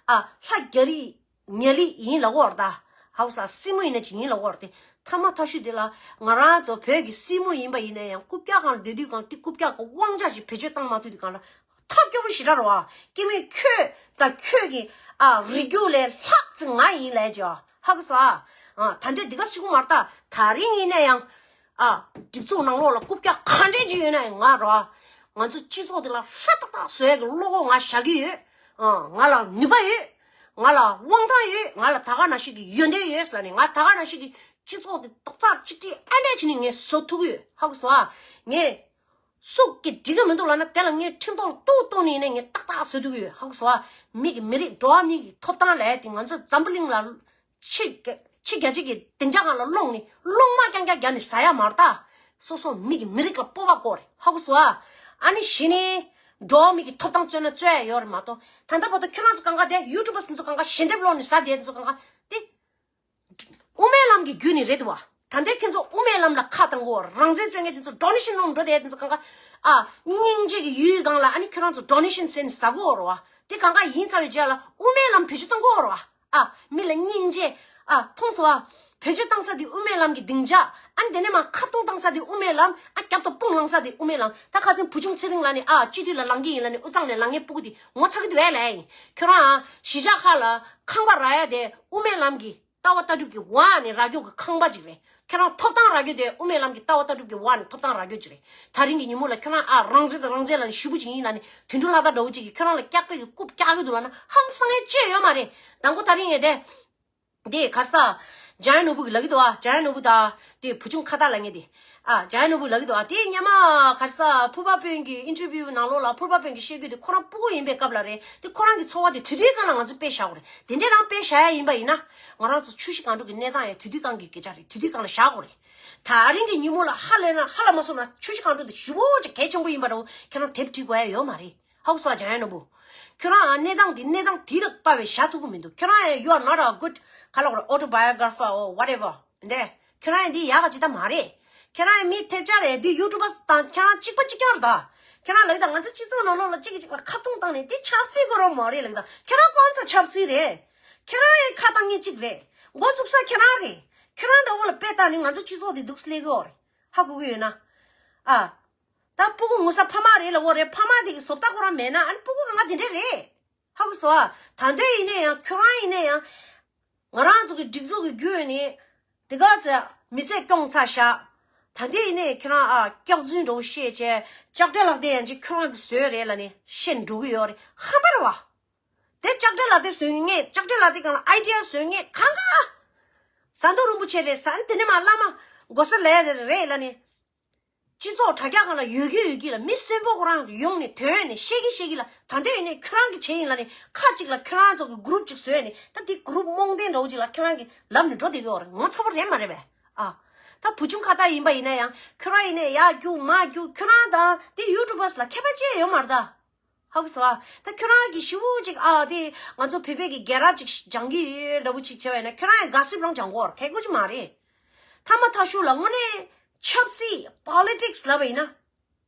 ཨ། ལྷ་རྒྱ་རི་ཉ་ལི་ཡིན་ལབ་ཀྱི་ཡོད་རེད་ད། ཧ་གོ་སོང་། སྲིན་མོ་ཡིན་ན་ཅིག་ཡིན་ལབ་ཀྱི་ཡོད་རེད་དེ། ཐ་མ་ཐ་ཤུ་དེ་ལ་ང་རང་ཚོ་བོད་ཀྱི་སྲིན་མོ་ཡིན་པ་ཡིན་ན་ཡང་རྐུབ་བཀྱག་སྒང་ལ་བསྡད་དུས་སྒང་དེ་རྐུབ་བཀྱག་གི་དབང་ཆ་ཞིག་བེད་སྤྱོད་བཏང་མ་ཐུབ་དུས་སྒང་ལ། ཐབས་སྐྱོ་པོ་ཞེ་དྲག་རེད་བ། སྐྱེ་དམན་ཁྱོད་དང་ཁྱོད་ཀྱི། ཨ། རིགས་རྒྱུད་ལས་ལྷག་ཙམ་ང་ཡིན་ལབ་ཀྱི་ཡོད། ཧ་གོ་སོང་ཨ། ཨ། ད་འདོད་འདི་ག་ཞིག་མ་རེད་ད། ད་རིང་ཡིན་ན་ཡང་། ཨ། སྒྲིག་འཛུགས་ནང་ལོགས་ལ་རྐུབ་བཀྱག་ག་འདྲས་ཅིག་ཡོད་ན་ཡང་ང་རེད་བ། ང་ཚོ་སྤྱི་ཚོགས་འདི་ལ་ཧྲ་ཏག་ཏག་བཟོ་ཡ་གི་བློ་ཁོག་ང་བཞག་གི་ཡོད། ཨ། ང་ལ་ནུས་པ་ཡོད། ང་ལ་དབང་ཐང་ཡོད། ང་ལ་ད་ག་ནང་བཞིན་གྱི་ཡོན་ཏན་ཡོད་ཟེར་ནས་ང་ད་ག་ནང་བཞིན་གྱི་སྤྱི་ཚོགས་འདི་རྡོག་རྩ་གཅིག་སྒྲིལ་ཨ་འདྲས་བྱས་ནས་ངས་བཟོ་ཐུབ་ཀྱི་ཡོད། ཧ་གོ་སོང་ཨ། ངས། སུ་གིས་འགྲིག་གི་མི་འདུག་ལབ་ན་དེ་ལ་ངས་ཁྲིམས་ཐོག་ལ་གཏུག་གཏུག་ནས་ནས་ངས་ཏག་ཏག་བཟོ་ཐུབ་ཀྱི་ཡོད། ཧ་གོ་སོང་ཨ། མི་གི་མི་རིགས་འགྲོ་བ་མི་གི་ཐོབ་ཐང་ལབ་ཡ་དེ་ང་ཚོ་འཛམ་བུ་གླིང་ལ་ཕྱི་རྒྱ་ཕྱི་རྒྱལ་སྤྱི་གི་སྡིངས་ཆ་སྒང་ལ་སློང་ནས་སློང་མ་རྐྱང་རྐྱང་རྒྱག་ནས་ཟ་ཡ་མ་རེད་ད། སོ་སོ་མི་གི་མི་རིགས་ལ་སྤོབས་པ་དགོས་རེད། ཧ་གོ་སོང་ཨ། ཨ་ནི་གཞི་ནས་འགྲོ་བ་མི་གི་ཐོབ་ཐང་རྩོད་ན་རྩོད་ཡ་ཡོད་རེད་མ་གཏོགས། ད་ལྟ་བར་དུ་ཁྱོད་རང་ཚོ་གང་ག་དེ་ཡུ་ཊུབ་པ་སུ་ཚོ་གང་ག་ཞལ་འདེབས་སློག་ནས་ཟ་བསྡད་དེ་ཚོ་གང་ག་དེ། དབུ་མའི་ལམ་གྱི་བརྒྱུད་ནས་རེད་འདུག་བ། ད་ལྟའི་ཁྱེད་ཚོ་དབུ་མའི་ལམ་ལ་ཁ་བཏང་གོ། རང་བཙན་རྩོད་མཁན་དེ་ཚོ་ཌོ་ནེ་ཤན་སློང་འགྲོ་དེ་དེ་ཚོ་གང་ག་ཨ། སྙིང་རྗེ་གི་ཡུལ་སྒང་ལ་ཨ་ནི་ཁྱོད་རང་ཚོ་ཌོ་ནེ་ཤན་ཟེར་ནས་ཟ་གོ་རེད་བ། དེ་གང་ག་ཡིན་ཚར་བའི་རྗེས་ལ་དབུ་མའི་ལམ་བེད་སྤྱོད་གཏོང་གོ་རེད་བ། ཨ། མི་ལ་སྙིང་རྗེ། ཨ། མཐོང་སོང་བ། བེད་སྤྱོད་བཏང་ས་དེ་དབུ་མའི་ལམ་གྱི་སྡིངས་ཆ། ཨ་ནི་དེ་ནས་མ་ཁ་བཏུང་བཏང་ས་དེ་དབུ་མའི་ལམ། ཨ། རྒྱབ་ཏུ་དཔུང་ལངས་ས་དེ་དབུ་མའི་ལམ། ད་ཁ་སང་བུ་ཆུང་ཚེ་རིང་ལགས་ནས་ཨ། སྤྱི་འཐུས་ལ་ལངས་ཀྱི་ཡིན་ལབ་ནས་དབུ་གཙང་ནས་ལངས་མཁན་སྤུ་གུ་དེ་ངོ་ཚ་གི་འདུག་བས་ལབ་ཡིན། ཁྱོད་རང་ཨ། གཞིས་ཆགས་ཁག་ལ་ཁང་པ་རག་ཡ་དེ་དབུ་མའི་ལམ་གྱི་ལྟ་བ་ལྟ་གྲུབ་ཀྱི་འོག་ནས་རག་རྒྱུ་གི་ཁང་པ་ཅིག་རེད། ཁྱེད་རང་ཐོབ་ཐང་རག་རྒྱུ་དེ་དབུ་མའི་ལམ་གྱི་ལྟ་བ་ལྟ་གྲུབ་ཀྱི་འོག་ནས་ཐོབ་ཐང་རག་རྒྱུ་ཅིག་རེད། ད་རིང་གི་ཉིན་མོ་ལ་ཁྱེད་རང་ཨ། རང་བཙན་དང་རང་བཙན་ལབ་ནས་ཞུ་བོ་ཅིག་ཡིན་ལབ་ནས་དོན་གྲུབ་ལྷ་དར་འདྲ་བོ་ཅིག་གིས་ཁྱོད་རང་ལ་སྐྱག་པ་གི་རྐུབ་བཀྱག་གི་འདུག་ལབ་ན་ཧང་སང་ཡ་ཅི་ཡོད་མ་རེད། དང་པོ་ད་རིང་ངས་དེ། འདི་གར་ས། འཇམ་དབྱངས་ནོར་བུ་གིས་ལབ་ཀྱི་འདུག་ཨ། འཇམ་དབྱངས་ནོར་བུ་དང་དེ་བུ་ཆུང་ཁ་བཏགས་ལབ་མཁན་དེ། ཨ། འཇམ་དབྱངས་ནོར་བུ་ལབ་ཀྱི་འདུག་ཨ། དེ་སྔོན་མ་ག་རེ་ཟེར། ཕུར་པ་དཔོན་གྱི་ཨིན་ཊར་བིའུ་ནང་ལོགས་ལ་ཕུར་པ་དཔོན་གྱིས་བཤད་རྒྱུ་དེ་ཁོ་རང་སྤུ་གུ་ཡིན་པའི་སྐབས་ལ་རེད། དེ་ཁོ་རང་གི་འཚོ་བ་དེ་དུས་དུས་སྒང་ལ་ང་ཚོས་དཔེ་བཞག་དགོས་རེད། དེ་འདྲས་རང་དཔེ་བཞག་ཡ་ཡིན་པ་ཡིན་ན། ང་རང་ཚོ་ཆུ་བཞི་སྒང་དྲུག་གི་གནས་སྟངས་ཡང་དུས་དུས་སྒང་གི་སྐད་ཆ་རེད། དུས་དུས་སྒང་ལ་བཞག་དགོས་རེད། དེ་རིང་གི་ཉིན་མོ་ལ་ཧ་ལས་ན་ཧ་ལས་མ་སོང་ན་ཆུ་བཞི་སྒང་དྲུག་དེ་ཞེ་པོ་ཅིག་གལ་ཆེན་པོ་ཡིན་པ་འདྲ་བོ་ཁྱེད་རང་དེབ་བྲིས་དགོས་ཡ་ཡོད་མ་རེད། ཧ་གོ་སོང་ཨ། འཇམ་དབྱངས་ནོར་བུ། ཁྱོད་རང་ཨ་གནས་སྟངས་འདི་གནས་སྟངས་དེ་ལ་དཔག་པའི་བཞག་ཐུབ་ཀྱི་མི་འདུག་ཁྱོད་རང་ཨ་you are not a good ག་ལབ་དགོས་རེད། Autobiography or whatever འདི། ཁྱོད་རང་ཨ་འདི་ཡག་ག་ཅིག་ད་མ་རེད། ཁྱོད་རང་ཨ་མི་ཐེབས་ཆག་རེད། འདི་ཡུ་ཊུབ་པ་དང་ཁྱོད་རང་གཅིག་པ་གཅིག་རྐྱང་རེད་ད། ཁྱོད་རང་ལབ་ད་ང་ཚོ་སྤྱི་ཚོགས་ནང་ལོགས་ལ་གཅིག་གིས་གཅིག་ལ་ཁ་བརྡུང་བཏང་ནས་འདི་ཆབ་སྲིད་ཁོ་རང་མ་རེད་ལབ་ད། ཁྱོད་རང་ཁོང་ཚོ་ཆབ་སྲིད་རེད། ཁྱོད་རང་ཨ་ཁ་བཏང་མཁན་གཅིག་རེད། འགོ་བཙུགས་ས་ཁྱོད་རང་རེད། ཁྱོད་རང་འདྲ་བོ་ལ་དཔེ་བལྟས་ནས་ང་ཚོ་སྤྱི་ཚོགས་འདི་འདུག་སེ་སླེབས་ཀྱི་ཡོད་རེད། ཧ་གོ་གི་ཡོད་ན། ཨ། ད་སྤུ་གུ་ངོ་ཚ་ཕ་མ་རེད་ལབ་ཀྱི་ཡོད་རེད། ཕ་མ་དེ་གི་བཟོ་ལྟ་ཁོ་རང་མེད་ན་ཨ་ནི་སྤུ་གུ་གང་ག་དེ་འདྲས་རེད། ཧ་གོ་སོང་ཨ། ད་དུང་ཡིན་ན་ཡང་ཁྱོད་རང་ཡིན་ན་ཡང་། ང་རང་ཚོ་གི་སྒྲིག་འཛུགས་ཀྱི་བརྒྱུད་ནས་དེ་ག་ཚོད་མི་ཚེ་སྐྱོང་ཚར་ཤག་ད་དུང་ཡིན་ན་ཁྱོད་རང་ཨ་སྐྱག་རྫུན་འདྲ་བོ་བཤད་བྱས་ལྕགས་སྤྲེལ་ལགས་དེ་ཡང་ཅིག་ཁྱོད་རང་གིས་བཟོས་རེད་ལབ་ནས་བཤད་འགྲོ་གི་ཡོད་རེད། ཧམ་པ་རེད་བ། དེ་ལྕགས་སྤྲེལ་ལགས་དེ་བཟོས་མཁན། ལྕགས་སྤྲེལ་ལགས་དེ་སྒང་ལ་ཨའི་ཌི་ཡ་བཟོས་མཁན་གང་ག་ཟམ་གདོང་རིན་པོ་ཆེ་རེད་ཟེར། དེ་ནས་མར་བླ་མ་གོ་ས་ལས་རེད་ལབ་ནས། སྤྱི་ཚོགས་དྲ་རྒྱ་སྒང་ལ་ཡོད་ཀྱི་ཡོད་ཀྱི་ལ་མི་གསོན་པོ་ཁོ་རང་ཡོང་ནས་ཐོན་ནས་བཤད་ཀྱི་བཤད་ཀྱི་ལ། ད་དུང་ཡིན་ནས་ཁྱོད་རང་གིས་བྱས་ཡིན་ལབ་ནས་ཁ་ཅིག་ལ་ཁྱོད་རང་ཚོ་གི་གུ་རུབ་ཅིག་བཟོས་ནས་ད་དེ་གུ་རུབ་རྨོངས་ལྡན་འདྲ་བོ་ཅིག་ལ་ཁྱོད་རང་གིས་ལབ་ནས་འགྲོ་བསྡད་ཀྱི་ཡོད་རེད། ངོ་ཚ་པོ་རེད་མ་རེད་པས། ཨ། ད་བུ་ཆུང་ཁ་བཏགས་ཡིན་པ་ཡིན་ན་ཡང་ཁྱོད་རང་ཡིན་ནས་ཡར་རྒྱུག་མར་རྒྱུག་ཁྱོད་རང་དང་དེ་ཡུ་ཊུབ་པ་ལ་ཁྱད་པར་ཅི་ཡང་ཡོད་མ་རེད་ད། ཧ་གོ་སོང་ཨ། ད་ཁྱོད་རང་གིས་ཞེ་པོ་ཅིག་ཨ་དེ་ང་ཚོ་བོད་པའི་གི་རྒྱལ་རབས་ཅིག་སྦྱང་གི་ཡོད་འདྲ་བོ་ཅིག་བྱས་པ་ཡིན་ན་ཁྱོད་རང་ཡང་ག་སིབ་རང་སྦྱང་དགོས་ར་གལ་དགོས་ཅིག་མ་རེད། ཐ་མ་ཐ་ཤུ་ལ་དངོས་གནས་ཆབ་སྲིད་པོ་ལི་ཊིག་སི་ལབ་པ་ཡིན་ན།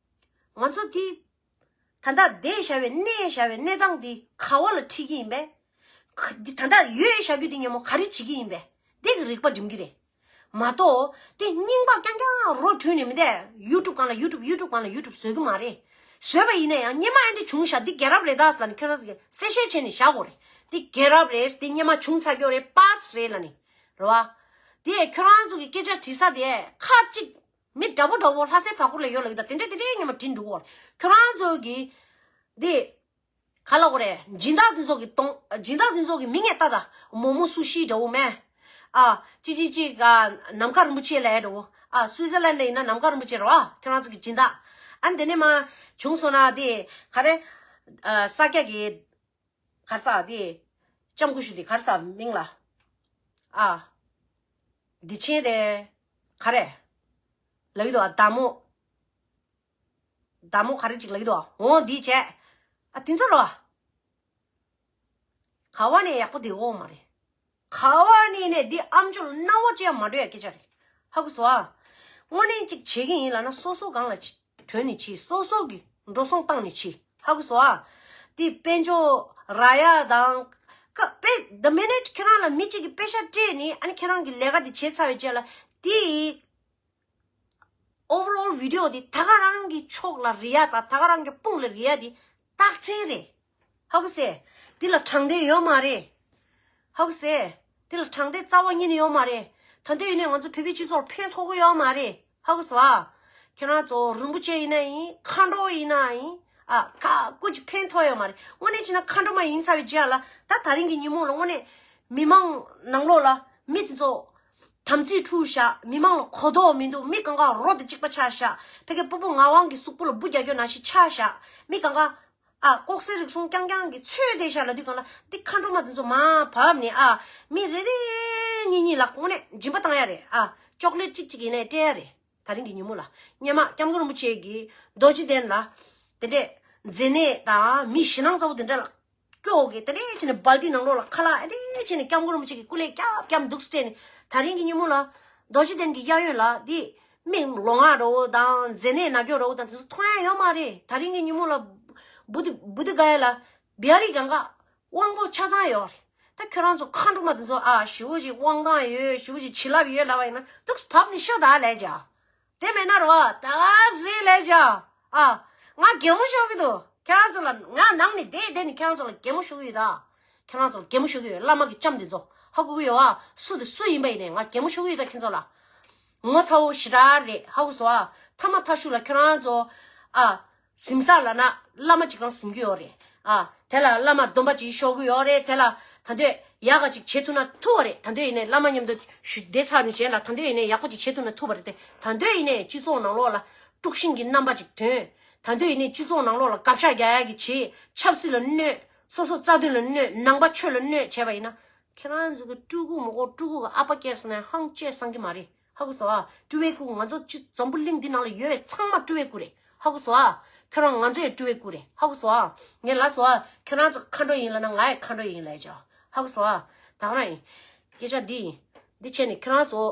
ང་ཚོ་དེ་ད་ལྟ་བསྡད་བཞག་པའི་གནས་བཞག་པའི་གནས་སྟངས་འདི་ག་བ་ལ་ཁྲིད་ཀྱི་ཡིན་པས། ག་འདི་ད་ལྟ་ཡོད་བཞག་རྒྱུ་འདི་སྔོན་མ་ག་རེ་བྱེད་ཀྱི་ཡིན་པས། འདི་གི་རིག་པ་སྒྲིམ་གྱི་རེད། མ་གཏོགས་དེ་རྙིང་པ་རྐྱང་རྐྱང་རོ་བྲུས་ནས་མི་འདས། ཡུ་ཊུབ་སྒང་ལ་ཡུ་ཊུབ་ཡུ་ཊུབ་སྒང་ལ་ཡུ་ཊུབ་བཟོ་གི་མ་རེད། བཟོས་པ་ཡིན་ན་ཡང་སྔོན་མ་ཨ་འདི་བྱུང་ཤག་འདི་རྒྱལ་རབས་རེད་ད་ཟེར་ལབ་ནས་ཁྱོད་རང་ཚོ་གིས་གསལ་བཤད་བྱས་ནས་བཞག་དགོས་རེད། འདི་རྒྱལ་རབས་རེད། འདི་སྔོན་མ་བྱུང་ཚར་ཡོད་རེད། པཱ་སི་ཊི་རེད་ལབ་ནས། རེད་བ། དེ་ཁྱོད་རང་ཚོ་གི་སྐད་ཆ་དྲི་ས་དེ་ཁ་ཅིག་མི་འདྲ་པོ་འདྲ་པོ་ལྷ་སའི་བར་སྐོར་ལ་ཡོད་ལབ་ཀྱི་འདུག་དེ་འདྲ་དེ་འདྲའི་སྔོན་མ་དྲིས་འདུག་གོ། ཁྱོད་རང་ཚོ་གི་འདི་ག་ལབ་དགོས་རེད། སྦྱིན་བདག་དེ་ཚོ་གི་གཏོང་སྦྱིན་བདག་དེ་ཚོ་གི་མིང་ངས་ལྟ་ད། མོ་མོ་སུ་ཤི་འདྲ་པོ་མེད། ཨ། ཅི་ཅི་ཅི་ག་ནམ་མཁའ་རིན་པོ་ཆེ་ལབ་འདྲ་པོ། ཨ། སུའི་ཛར་ལན་ལ་ཡིན་ན་ནམ་མཁའ་རིན་པོ་ཆེ་རེད་བ། ཁྱོད་རང་ཚོ་གི་སྦྱིན་བདག་ཨ་འདི་ནས་མར་བྱུང་སོང་ན་དེ་ག་རེ། ཨ། ས་སྐྱ་གི་ག་རེ་ཟེར་དེ། ལྕམ་སྐུ་ཞབས་དེ་ག་རེ་ཟེར་མིང་ལ། ཨ། བདེ་ཆེན་རེད། ག་རེ། ལབ་ཀྱི་འདུག་ཨ། བདག་མོ། བདག་མོ་ག་རེ་ཅིག་ལབ་ཀྱི་འདུག་ཨ། འོ་འདི་བྱས། ཨ་དེ་ཚོ་རེད་བ། ག་བ་ནས་ཡག་པོ་བསྡད་ཡོད་མ་རེད། ག་བ་ནས་ནས་འདི་ཨམ་ཅོག་ལ་སྣང་བ་ཅི་ཡང་མ་འགྲོ་ཡ་སྐད་ཆ་རེད། ཧ་གོ་སོང་ཨ། དངོས་གནས་ཅིག་བྱེད་ཀྱི་ཡིན་ལབ་ན་སོ་སོ་སྒང་ལ་ཅིག་དོན་ནི་བྱེད། སོ་སོ་གི་འགྲོ་སོང་བཏང་ནི་བྱེད། ཧ་གོ་སོང་ཨ། དེ་དཔལ་འབྱོར་རག་ཡ་དང་། ཀ་པེ་the minute ཁྱེད་རང་ལ་མི་གཅིག་གིས་པེ་ཤ་སྤྲད་ནི་ཨ་ནི་ཁྱེད་རང་གི་ལས་ཀ་དེ་བྱས་ཚར་བའི་རྗེས་ལ་དེ་overall video དེ་ད་ག་རང་གི་ཕྱོགས་ལ་རེད་ཡ་དང་ད་ག་རང་གི་དཔུང་ལ་རེད་ཡ་དེ་རྟགས་མཚན་རེད། ཧ་གོ་སོང་། དེ་ལ་དྲང་བདེན་ཡོད་མ་རེད། ཧ་གོ་སོང་། དེ་ལ་དྲང་བདེན་རྩ་བ་ཉིད་ནས་ཡོད་མ་རེད། ད་ལྟ་ཡིན་ནའི་ང་ཚོ་བོད་པའི་སྤྱི་ཚོགས་ལ་ཕན་ཐོགས་ཀྱི་ཡོད་མ་རེད། ཧ་གོ་སོང་ཨ། ཁྱེད་རང་ཚོ་རིན་པོ་ཆེ་ཡིན་ན་ཡིན། མཁའ་འགྲོ་ཡིན་ན་ཡིན། ཨ། ཁ་ཀུ་ཅི་ཕན་ཐོགས་ཡོད་མ་རེད། དངོས་གནས་བྱས་ན་མཁའ་འགྲོ་མ་ཡིན་ཚར་བའི་རྗེས་ལ་ད་ད་རིང་གི་ཉིན་མོ་ལ་དངོས་གནས་མི་མང་ནང་ལོགས་ལ་མི་དེ་ཚོ་དམ་ཚིག་འཁྲུགས་ཤག་མི་མང་ལ་གོ་རྟོགས་མི་འདུག་མི་གང་ག་རོ་དང་གཅིག་པ་ཆགས་ཤག་ཕ་གི་སྤོ་བོ་ངག་དབང་གི་གཟུགས་པོ་ལ་འབུ་རྒྱག་རྒྱུ་ནང་བཞིན་ཆགས་ཤག་མི་གང་ག་ཨ། ལྐོག་ཟ་རུལ་སུངས་རྐྱང་རྐྱང་གི་ཚོད་བསྡད་ཤག་ལབ་དུས་སྒང་ལ་འདི་མཁའ་འགྲོ་མ་དེ་ཚོ་མར་བབས་ནས་ཨ། མི་རེ་རེ་གཉིས་གཉིས་ལ་དངོས་གནས་སྦྱིན་པ་བཏང་ཡ་རེད་ཨ། ཅོག་ལེ་གཅིག་གཅིག་ཡིན་ནའི་སྤྲད་ཡ་རེད། ད་རིང་གི་ཉིན་མོ་ལ་སྔོན་མ་སྐྱབས་མགོན་རིན་པོ་ཆེ་གིས་རྡོ་རྗེ་གདན་ལ་དེ་འདྲས་མཛེ་ནད་དང་མི་ཞེད་སྣང་ཚ་པོ་དེ་འདྲ་ལ་སྐྱོ་གི་དེ་འདྲས་བྱས་ནས་སྦལ་ཏི་ནང་ལོགས་ལ་ཁ་ལག་ཨེ་འདྲས་བྱས་ནས་སྐྱབས་མགོན་རིན་པོ་ཆེ་གི་སྐུ་ལས་སྐྱབས་སྐྱབས་འདུག་སྤྲད་ནས་ད་རིང་གི་ཉིན་མོ་ལ་རྡོ་རྗེ་གདན་གྱི་གཡས་གཡོན་ལ་དེ། མི་ལོང་བ་འདྲ་བོ་དང་མཛེ་ནད་ན་སྐྱོ་འདྲ་བོ་དང་དེ་ཚོ་མཐོང་ཡ་ཡོད་མ་རེད། ད་རིང་གི་ཉིན་མོ་ལ་བུ་དི་བུ་དི་ག་ཡ་ལ་བི་ཧ་རི་གང་ག་དབང་པོ་ཆ་ཚང་ཡོད་རེད། ད་ཁྱོད་རང་ཚོ་མཁའ་འགྲོ་མ་དེ་ཚོ་ཨ་ཞེ་པོ་ཅིག་དབང་ཐང་ཡོད། ཞེ་པོ་ཅིག་བྱིན་རླབས་ཡོད་ལབ་པ་ཡིན་ན་འདུག་བབས་ནས་ཤོག་ད་ལས་ཀྱང་། དེ་མེད་ན་རེད་བ་ད་ག་ཟེ་རེད་ལས་ཀྱང་། ཨ། ང་གད་མོ་ཤོར་གི་འདུག་ཁྱེད་རང་ཚོ་ལ་ང་ནང་ནས་བསྡད་བསྡད་ནས་ཁྱེད་རང་ཚོ་ལ་གད་མོ་ཤོར་གི་ཡོད་ད། ཁྱེད་རང་ཚོ་ལ་གད་མོ་ཤོར་གི་ཡོད། བླ་མ་གི་ལྕམ་དེ་ཚོ་ཧ་གོ་གི་ཡོད་ཨ། སུ་དེ་སུ་ཡིན་པ་ཡིན་ནའི་ང་གད་མོ་ཤོར་གི་ཡོད་ད་ཁྱེད་ཚོ་ལ། ངོ་ཚ་བོ་ཞེ་དྲག་རེད་ཧ་གོ་སོང་ཨ། ཐ་མ་ཐ་ཤུ་ལ་ཁྱེད་རང་ཚོ་ཨ། གཟིམ་ས་ལ་ན་བླ་མ་གཅིག་རང་གཟིམ་གི་ཡོད་རེད་ཨ། དེ་ལ་བླ་མ་སྡོམ་པ་གཅིག་ཤོར་གི་ཡོད་རེད། དེ་ལ་ད་དུས་ ཡག་ག་ཅིག་བྱེད་ཐུབ་ན་ཐུབ་པ་རེད། ད་འདོད་ཡིན་ནའི་བླ་མ་མཉམ་དུ་ཞུ་བསྡད་ཚར་ནས་གཞན་ལ་ད་འདོད་ཡིན་ནའི་ཡག་པོ་ཅིག་བྱེད་ཐུབ་ན་ཐུབ་པ་རེད་དེ། ད་འདོད་ཡིན་ནའི་སྤྱི་ཚོགས་ནང་ལོགས་ལ་དཀྲུག་ཤིང་གི་རྣམ་པ་ཅིག་ཐོན། ད་འདོད་ཡིན་ནའི་སྤྱི་ཚོགས་ནང་ལོགས་ལ་དགག་བཞག་རྒྱག་ཡག་གི་བྱེད། ཆབ་སྲིད་ལ་གནོད། སོ་སོ་རྩ་དོན་ལ་གནོད། ནང་པ་ཆོས་ལ་གནོད་བྱས་པ་ཡིན་ན། ཁྱེད་རང་ཚོ་གི་སྤྲུལ་སྐུ་མི་དགོས། སྤྲུལ་སྐུ་གི་ཨ་ཕ་སྐྱེས་སོང་ན་ཧང་ཅེས་སང་གི་མ་རེད། ཧ་གོ་སོང་ཨ། སྤྲུལ་པའི་སྐུ་ང་ཚོ་སྤྱི་འཛམ་བུ་གླིང་འདི་ནང་ལ་ཡོད་པའི་ཚང་མ་སྤྲུལ་པའི་སྐུ་རེད། ཧ་གོ་སོང་ཨ། ཁྱོད་རང་ང་ཚོ་ཡི་སྤྲུལ་པའི་སྐུ་རེད། ཧ་གོ་སོང་ཨ། ངས་ལབ་སོང་ཨ། ཁྱོད་རང་ཚོ་མཁའ་འགྲོ་ཡིན་ལབ་ན་ང་ཡི་མཁའ་འགྲོ་ཡིན་ལབ་ཡ་ཅོ། ཧ་གོ་སོང་ཨ། ད་ག་རང་ཡིན། སྐད་ཆ་འདི་ཡིན། འདི་བྱས་ནས་ཁྱོད་རང་ཚོ་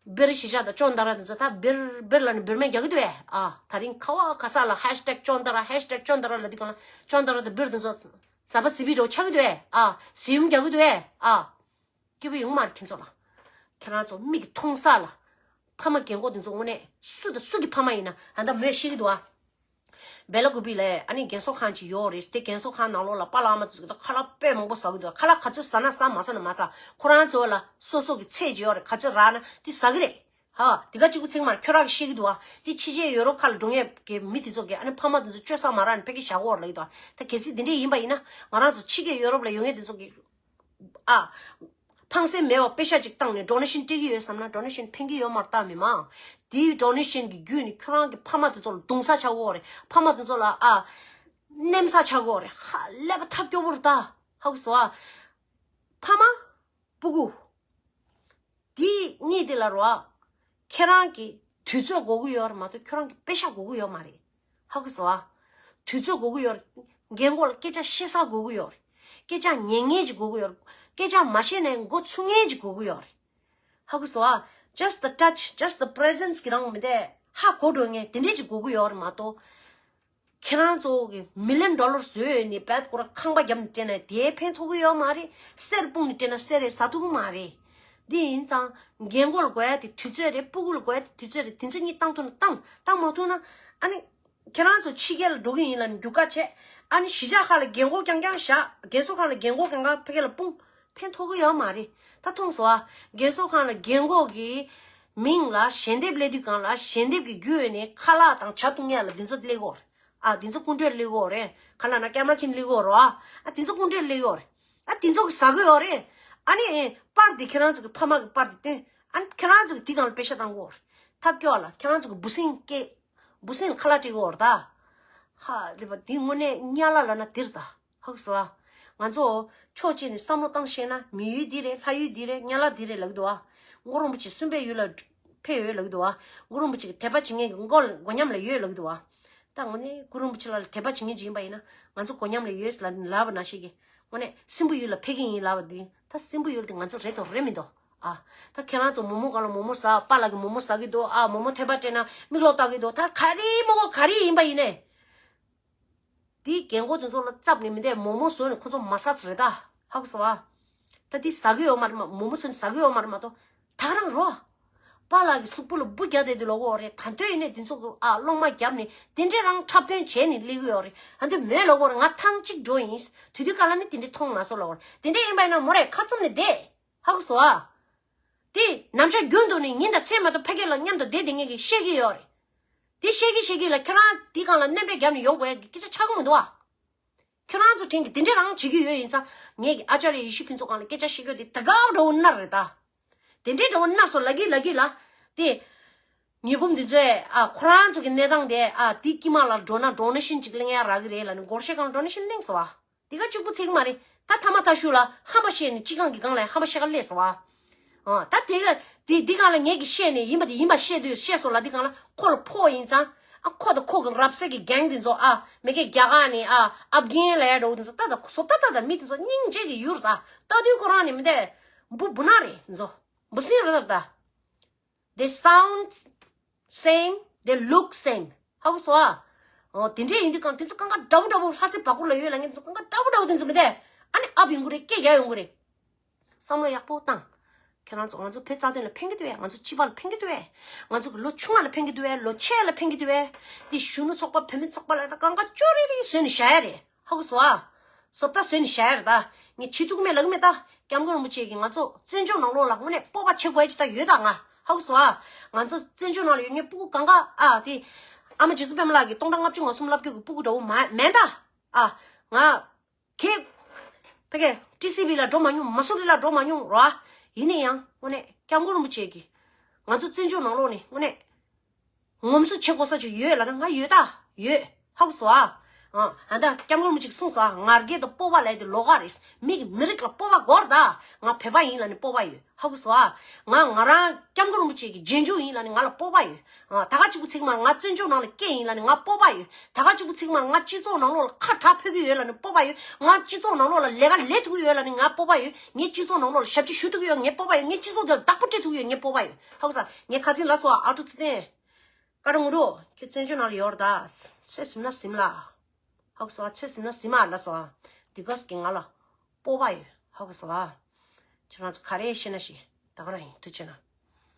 སྦིར་གཞིས་ཆགས་དང་ཅོན་ཏ་ར་འདི་ཚོ་ད་སྦིར་སྦིར་ལབ་ནས་སྦིར་མེད་རྒྱག་གི་འདུག་བས་ཨ། ད་རིང་ཁ་བ་ག་ས་ལ་ཧེཤ་ཊེག་ཅོན་ཏ་ར་ཧེཤ་ཊེག་ཅོན་ཏ་ར་ལབ་དུས་གང་ལ་ཅོན་ཏ་ར་དང་སྦིར་འདི་ཚོ་ཟ་བ་ཟི་བི་འདྲ་བོ་ཆགས་ཀྱི་འདུག་བས་ཨ། ཟི་ཡུམ་རྒྱག་གི་འདུག་བས་ཨ། སྐྱིད་པོ་ཡོང་མ་རེད་ཁྱེད་ཚོ་ལ། ཁྱེད་རང་ཚོ་མིག་གིས་མཐོང་ས་ལ། ཕ་མ་རྒན་གོག་དེ་ཚོ་དངོས་གནས་སུ་དང་སུ་གི་ཕ་མ་ཡིན་ན་ཨ་ད་མོས་ཤེས་ཀྱི་འདུག་ཨ། སྦེ་ལ་ཀུ་པི་ལ་ཨ་ནི་རྒན་གསོ་ཁང་ཅིག་ཡོད་རེད། དེ་རྒན་གསོ་ཁང་ནང་ལོགས་ལ་པཱ་ལགས་ཨ་མ་ཚོ་ཟིག་ད་ཁ་ལག་དཔེ་མང་པོ་ཟ་གི་འདུག་ཁ་ལག་ག་ཚོད་ཟ་ན་ཟ་མ་ཟ་ན་མ་ཟ། ཁོ་རང་ཚོ་ལ་སོ་སོ་གི་ཚད་ཅིག་ཡོད་རེད། ག་ཚོད་རག་ན་དེ་ཟ་གི་རེད། ཧ། དེ་ག་གཅིག་པུ་ཚིག་མར་ཁྱོད་རང་གིས་ཤེས་ཀྱི་འདུག་ཨ། དེ་ཕྱི་རྒྱལ་ཡོ་རོབ་ཁག་ལ་འགྲོ་མཁན་གྱི་མི་དེ་ཚོ་གིས་ཨ་ནི་ཕ་མ་དེ་ཚོ་སྤྱོད་བཟང་མ་རག་ནས་ཕ་གིར་བཞག་གོ་ལབ་ཀྱི་འདུག་ཨ། ད་གལ་སྲིད་དེ་འདྲས་ཡིན་པ་ཡིན་ན་ང་རང་ཚོ་ཕྱི་རྒྱལ་ཡོ་རོབ་ལ་ཡོད་མཁན་དེ་ཚོ་གིས་ཨ། ཕངས་སེམས་མེད་པར་པེ་ཤ་ཅིག་བཏང་ནས་ཌོ་ནེ་ཤན་སྤྲད་ཀྱི་ཡོད་བསམ་ན་ཌོ་ནེ་ཤན་ཕན་གྱི་ཡོད་མ་རེད་ད་མི་མང་། དེའི་ཌོ་ནེ་ཤན་གྱི་བརྒྱུད་ནས་ཁྱོད་རང་གི་ཕ་མ་དེ་ཚོ་ལ་རྡུང་ས་ཆགས་ཀྱི་ཡོད་རེད། ཕ་མ་དེ་ཚོ་ལ་ཨ། མནན་ས་ཆགས་ཀྱི་ཡོད་རེད། ཧ་ཀླད་པ་ཐབས་སྐྱོ་པོ་རེད་ད། ཧ་གོ་སོང་ཨ། ཕ་མ། སྤུ་གུ། དེ་གཉིས་དེ་ལ་རོ། ཁྱེད་རང་གི་དུས་ཚོད་དགོས་ཀྱི་ཡོད་རེད་མ་གཏོགས་ཁྱོད་རང་གི་པེ་ཤ་དགོས་ཀྱི་ཡོད་མ་རེད། ཧ་གོ་སོང་ཨ། དུས་ཚོད་དགོས་ཀྱི་ཡོད་རེད། རྒན་གོག་ལ་སྐད་ཆ་བཤད་ས་དགོས་ཀྱི་ཡོད་རེད། སྐད་ཆ་ཉན་མཁན་ཅིག་དགོས་ཀྱི་ཡོད་རེད། སྐད་ཆ་མ་བཤད་ནའི་མགོ་ཚོས་མཁན་ཅིག་དགོས་ཀྱི་ཡོད་རེད། ཧ་གོ་སོང་ཨ། Just the touch, just the presence གི་རང་མི་དེ་ཧ་གོ་འགྲོ་མཁན་དེ་འདྲས་ཅིག་དགོས་ཀྱི་ཡོད་རེད་མ་གཏོགས། ཁྱེད་རང་ཚོ་གི་མི་ལི་ཡོན་ཌོ་ལར་བཟོས་ནས་བད་ཁོ་ར་ཁང་པ་བརྒྱབ་ནས་སྤྲད་ན་དེའི་ཕན་ཐོགས་ཀྱི་ཡོད་མ་རེད། གསེར་སྤུངས་ནས་སྤྲད་ན་གསེར་རེ་ཟ་ཐུབ་ཀྱི་མ་རེད། འདི་ཡིན་ཙང་རྒན་གོག་ལ་དགོས་ཡ་དེ་དུས་ཚོད་རེད། སྤུ་གུ་ལ་དགོས་ཡ་དེ་དུས་ཚོད་རེད། དེ་ཚོ་གཉིས་བཏང་ཐུབ་ན་བཏང་། བཏང་མ་ཐུབ་ན་ཨ་ནི་ཁྱེད་རང་ཚོ་ཕྱི་རྒྱལ་ལ་འགྲོ་གི་ཡིན་ལབ་ནས་རྒྱུག་ཁ་བྱས། ཨ་ནི་གཞིས་ཆགས་ཁག་ལ་རྒན་གོག་རྐྱང་རྐྱང་བཞག་རྒན་གསོ་ཁང་ལ་རྒན་གོག་རྐྱང་རྐྱང་ཕ་གི་ལ་སྤུངས། ཕན་ཐོགས་ཀྱི་ཡོད་མ་རེད། ད་མཐོང་སོང་ཨ། རྒན་གསོ་ཁང་ལ་རྒན་གོག་གི་མིང་ལ་ཞལ་འདེབས་སླེབས་དུས་གང་ལ་ཞལ་འདེབས་ཀྱི་རྒྱུ་ཡོད་ནས་ཁ་ལག་དང་ཇ་བཏུང་ཡ་ལ་འདི་ཚོ་སླེབས་ཀྱི་ཡོད་རེད། ཨ་འདི་ཚོ་སྐུ་མགྲོན་སླེབས་ཀྱི་ཡོད་རེད། ག་ལ་ན་ཀེ་མ་ར་མཁན་སླེབས་ཀྱི་ཡོད་རེད། ཨ་འདི་ཚོ་སྐུ་མགྲོན་སླེབས་ཀྱི་ཡོད་རེད། ཨ་འདི་ཚོ་གི་ཟ་གི་ཡོད་རེད། ཨ་ནི་པར་འདི་ཁྱེད་རང་ཚོ་གི་ཕ་མ་གི་པར་འདི་སྟོན། ཨ་ནི་ཁྱེད་རང་ཚོ་གི་འདི་གང་ལ་པེ་ཤ་བཏང་གི་ཡོད་རེད། ཐབས་སྐྱོ་བ་ལ་ཁྱེད་རང་ཚོ་གི་འབུ་སྲིན་སྐད། འབུ་སྲིན་ཁ་ལག་སྤྲད་ཀྱི་ཡོད་རེད་ད། ཧ་ལས་པ་འདི་དངོས་གནས་གཉའ་ལ་ལབ་ན་འདིར་ད། ཧ་གོ་སོང་ཨ། ང་ཚོ་ཕྱོགས་གཅིག་ནས་བསམ་བློ་བཏང་ཤེས་ན་མི་ཡུལ་འདི་རེད། ལྷ་ཡུལ་འདི་རེད། གཉའ་ལ་འདི་རེད་ལབ་ཀྱི་འདུག་ཨ། གུ་རུ་རིན་པོ་ཆེ་སུམ་པའི་ཡུལ་ལ་ཕེབས་ཡོད་ལབ་ཀྱི་འདུག་ཨ། གུ་རུ་རིན་པོ་ཆེ་གི་དད་པ་བྱེད་མཁན་གྱི་མགོ་མགོ་མཉམ་ལ་ཡོད་ལབ་ཀྱི་འདུག་ཨ། ད་དངོས་གནས་གུ་རུ་རིན་པོ་ཆེ་ལ་དད་པ་བྱེད་མཁན་ཅིག་ཡིན་པ་ཡིན་ན་ང་ཚོ་མགོ་མཉམ་ལ་ཡོད་ལབ་ལབ་པ་ནང་བཞིན་གྱི་དངོས་གནས་སྲིན་པོ་ཡུལ་ལ་ཕེབས་ཀྱི་ཡིན་ལབ་པ་འདི་ད་སྲིན་པོ་ཡུལ་འདི་ང་ཚོ་རེད་དོ་རེད་མི་འདུག་ཨ། ད་ཁྱེད་རང་ཚོ་མོག་མོག་སྒང་ལ་མོག་མོག་ཟ། པཱ་ལགས་ཀྱིས་མོག་མོག་ཟ་གི་འདུག་ཨ། མོག་མོག་ཐལ་པ་སྤྲད་ན་མིག་ལོག་ལྟ་གི་འདུག་ད་ག་རེ་མོག་མོག་ག་རེ་ཡིན་པ་ཡིན་ནའི། དེའི་རྒན་གོག་དེ་ཚོ་ལ་བཙབ་ནས་མི་འདས་མོག་མོག་བཟོས་ནས་ཁོ་ཚོ་མ་ཟ་ཟེར་རེད་ད། ཧ་གོ་སོང་ཨ། ད་དེ་ཟ་གི་ཡོད་མ་རེད་མ། མོག་མོག་བཟོས་ནས་ཟ་གི་ཡོད་མ་རེད་མ་གཏོགས་ད་ག་རང་རོ། པཱ་ལགས་ཀྱི་གཟུགས་པོ་ལ་འབུ་རྒྱག་བསྡད་དུས་ལོག་གི་ཡོད་རེད། ད་དུང་ཡིན་ནའི་དེ་ཚོ་གི་ཨ་སློང་མ་བརྒྱབ་ནས་དེ་འདྲས་རང་འཁྲབ་སྟོན་བྱས་ནས་སླེབས་ཀྱི་ཡོད་རེད། ད་དུང་མོས་ལོག་གི་ཡོད་རེད། ང་ཐེངས་གཅིག་འགྲོ་ཡིན། དེ་དུས་ག་ལ་ནི་དེ་འདྲས་མཐོང་མ་སོང་ལབ་གི་ཡོད་རེད། དེ་འདྲས་ཡིན་པ་ཡིན་ན་མོ་རེ་ཁ་བཙུམ་ནས་བསྡད། ཧ་གོ་སོང་ཨ། དེ་ནམ་ཞག་རྒྱུན་དུ་ནི་ཉིན་དང་མཚན་མ་གཏོགས་ཕ་གི་ལ་མཉམ་དུ་བསྡད་བསྡད་མཁན་གྱིས་བཤད་ཀྱི་ཡོད་རེད། དེ་བཤད་ཀྱི་བཤད་ཀྱི་ལ་ཁྱེད་རང་དེ་སྒང་ལ་སྣོན་པ་བརྒྱབ་ནས་ཡོང་དགོས་ཡ་གི་སྐད་ཆ་ཆགས་ཀྱི་མི་འདུག་ཨ། ཁྱེད་རང་ཚོ་དྲན་གི་དེ་འདྲ་རང་བྱེད་ཀྱི་ཡོད་ཡིན་ཙང་ངས་ཀྱི་ཨ་ཅར་ཡེ་ཤུ་ཕུན་ཚོགས་སྒང་ལ་སྐད་ཆ་བཤད་རྒྱུ་དེ་ད་ག་འདྲ་བོ་མནར་རེད་ད། དེ་འདྲའི་འདྲ་བོ་མནར་སོང་ལབ་ཀྱི་ལབ་ཀྱི་ལ། དེ། ཉི་འབུམ་འདི་ཚོས་ཨ་ཁོ་རང་ཚོ་གི་གནས་སྟངས་དེ་ཨ་དེ་དཀྱིལ་མ་ལ་འགྲོ་ན་ཌོ་ནེ་ཤན་ཅིག་གླེང་ཡ་རག་གི་རེད་ལབ་ནས་སྒོར་གཞས་སྒང་ཌོ་ནེ་ཤན་གླེང་སོང་ཨ། དེ་ག་གཅིག་པུ་ཚིག་མ་རེད། ད་ཐ་མ་ཐ་ཤུ་ལ་ཧམ་པ་བཤད་ནས་སྤྱི་ཁང་གི་སྒང་ལ་ཧམ་པ་བཤད་ག་སླེབས་སོང་ཨ། ཨ་ད་དེ་ག་དེ་འདི་སྒང་ལ་ངས་ཀྱི་བཤད་ནས་ཡིན་པ་དེ་ཡིན་པ་བཤད་དུས་བཤད་སོང་ལབ་དེ་སྒང་ལ་ཁོ་ལ་ཕོག་ཡིན་ཙང་ཨ་ཁོ་དང་ཁོ་གི་རབ་གསལ་གྱི་གེང་དེ་ཚོ་ཨ་མི་སྐད་རྒྱ་གར་ནས་ཨ་ཨབ་གྷན་ལ་ཡ་འགྲོ་དེ་ཚོ་ད་ད་བཟོ་ལྟ་ད་ད་མི་དེ་ཚོ་སྙིང་རྗེ་གི་ཡུལ་ད་ལྟ་དུས་ཁོ་རང་ནས་མི་དེ་འབུ་འབུ་ནག་རེད་དེ་ཚོ་འབུ་སྲིན་རེད་ད་ད། They sound same, they look same. ཧ་གོ་སོང་ཨ། ཨོ་དེ་འདྲས་ཡིན་དུས་གང་དེ་ཚོ་གང་ག་འདྲ་བོ་འདྲ་བོ་ལྷ་སའི་བར་སྐོར་ལ་ཡོད་ལབ་མཁན་དེ་ཚོ་གང་ག་འདྲ་བོ་འདྲ་བོ་དེ་ཚོ་མི་དེ་ཨ་ནི་ཨབ་ཡོང་གི་རེད། སྐད་རྒྱག་ཡོང་གི་རེད། བསམ་བློ་ཡག་པོ་བཏང་། ཁྱེད་རང་ཚོ་ང་ཚོ་བོད་རྩ་དོན་ལ་ཕན་གི་འདུག་བས། ང་ཚོ་སྤྱི་པ་ལ་ཕན་གི་འདུག་བས། ང་ཚོ་གི་ལོ་ཆུང་བ་ལ་ཕན་གི་འདུག་བས། ལོ་ཆེ་བ་ལ་ཕན་གི་འདུག་བས། འདི་གཞོན་ནུ་ཚོགས་པ་བུད་མེད་ཚོགས་པ་ལ་ད་གང་ག་ཅོ་རི་རི་བཟོས་ནས་བཞག་ཡ་རེད། ཧ་གོ་སོང་ཨ། བཟོ་ལྟ་བཟོས་ནས་བཞག་ཡ་རེད་ད། ངས་བྱེད་ཐུབ་ཀྱི་མེད་ལབ་ཀྱི་མེད་ད། སྐྱབས་མགོན་རིན་པོ་ཆེ་གིས་ང་ཚོ་བཙན་བྱོལ་ནང་ལོགས་ལ་དངོས་གནས་སྤོབས་པ་བྱེད་དགོས་ཡ་ཅིག་ད་ཡོད་ད་ང་། ཧ་གོ་སོང་ཨ། ང་ཚོ་བཙན་བྱོལ་ནང་ལ་ཡོད་མཁན་སྤུ་གུ་གང་ག་ཨ་དེ། ཨ་མ་རྗེ་བཙུན་པད་མ་ལགས་ཀྱིས་སྟོང་ཕྲག་ལྔ་བཅུ་ང་གསུམ་ལབ་རྒྱུ་གི་སྤུ་གུ་འདྲ་བོ་མ་མེད་ད། ཨ། ང་། ཁྱེད། ཕ་གི། ཊི་སི་བི་ལ་འགྲོ་མ་མྱོང་། མ་སུ་རི་ལ་འགྲོ་མ་མྱོང་ར། ཡིན་ན་ཡང་དངོས་གནས་སྐྱབས་མགོན་རིན་པོ་ཆེ་གིས་ང་ཚོ་བཙན་བྱོལ་ནང་ལོགས་ནས་དངོས་གནས་ངོམ་སོ་བྱེད་དགོས་ས་ཅིག་ཡོད་ལབ་ན་ང་ཡོད་ད། ཡོད། ཧ་གོ་སོང་ཨ། ཨ་ད་སྐྱབས་མགོན་རིན་པོ་ཆེ་གིས་གསུངས་སོང་ཨ། ང་རྒྱལ་དང་སྤོབས་པ་ལས་དེ་ལོགས་ཀ་རེད། མི་གི་མི་རིགས་ལ་སྤོབས་པ་དགོས་རེད་ད། ང་བོད་པ་ཡིན་ལབ་ནས་སྤོབས་པ་ཡོད། ཧ་གོ་སོང་ཨ། ང་ང་རང་སྐྱབས་མགོན་རིན་པོ་ཆེ་གི་རྗེས་འཇུག་ཡིན་ལབ་ནས་ང་ལ་སྤོབས་པ་ཡོད། ཨ་ད་ག་གཅིག་པུ་ཚིག་མ་ང་བཙན་བྱོལ་ནང་ལ་སྐྱེས་ཡིན་ལབ་ནས་ང་སྤོབས་པ་ཡོད། ད་ག་གཅིག་པུ་ཚིག་མ་ང་སྤྱི་ཚོགས་ནང་ལོགས་ལ་ཁ་གྲག་ཕོད་ཀྱི་ཡོད་ལབ་ནས་སྤོབས་པ་ཡོད། ང་སྤྱི་ཚོགས་ནང་ལོགས་ལ་ལས་ཀ་ལས་ཐུབ་ཀྱི་ཡོད་ལབ་ནས་ང་སྤོབས་པ་ཡོད། ངས་སྤྱི་ཚོགས་ནང་ལོགས་ལ་ཞབས་ཕྱི་ཞུ་ཐུབ་ཀྱི་ཡོད་ངས་སྤོབས་པ་ཡོད། ངས་སྤྱི་ཚོགས་འདི་ལ་བདག་པོ་སྤྲད་ཐུབ་ཀྱི་ཡོད་ངས་སྤོབས་པ་ཡོད། ཧ་གོ་ས། ངས་ཁ་ཚིག་ལབ་སོང་ཨ། ཨ་ཀྲུག་ཚེ་བརྟན། ཀ་ཏ་ངུ་རུ། ཁྱོད་བཙན་བྱོལ་ནང་ལ་ཡོད་རེད་ད། ཚོད་ཟིན་ན་ཟིན་ལ། ཧ་གོ་སོང་ཨ། ཚོད་ཟིན་ན་ཟིན་མ་ལབ་སོང་ཨ། འདི་ག་སྐད་ང་ལ་སྤོབས་པ་ཡོད། ཧ་གོ་སོང་ཨ། ཁྱོད་རང་ཚོ་ག་རེ་བཤད་ན་ཤི། ད་ག་རང་ཡིན། ཐུགས་རྗེ་གནང་།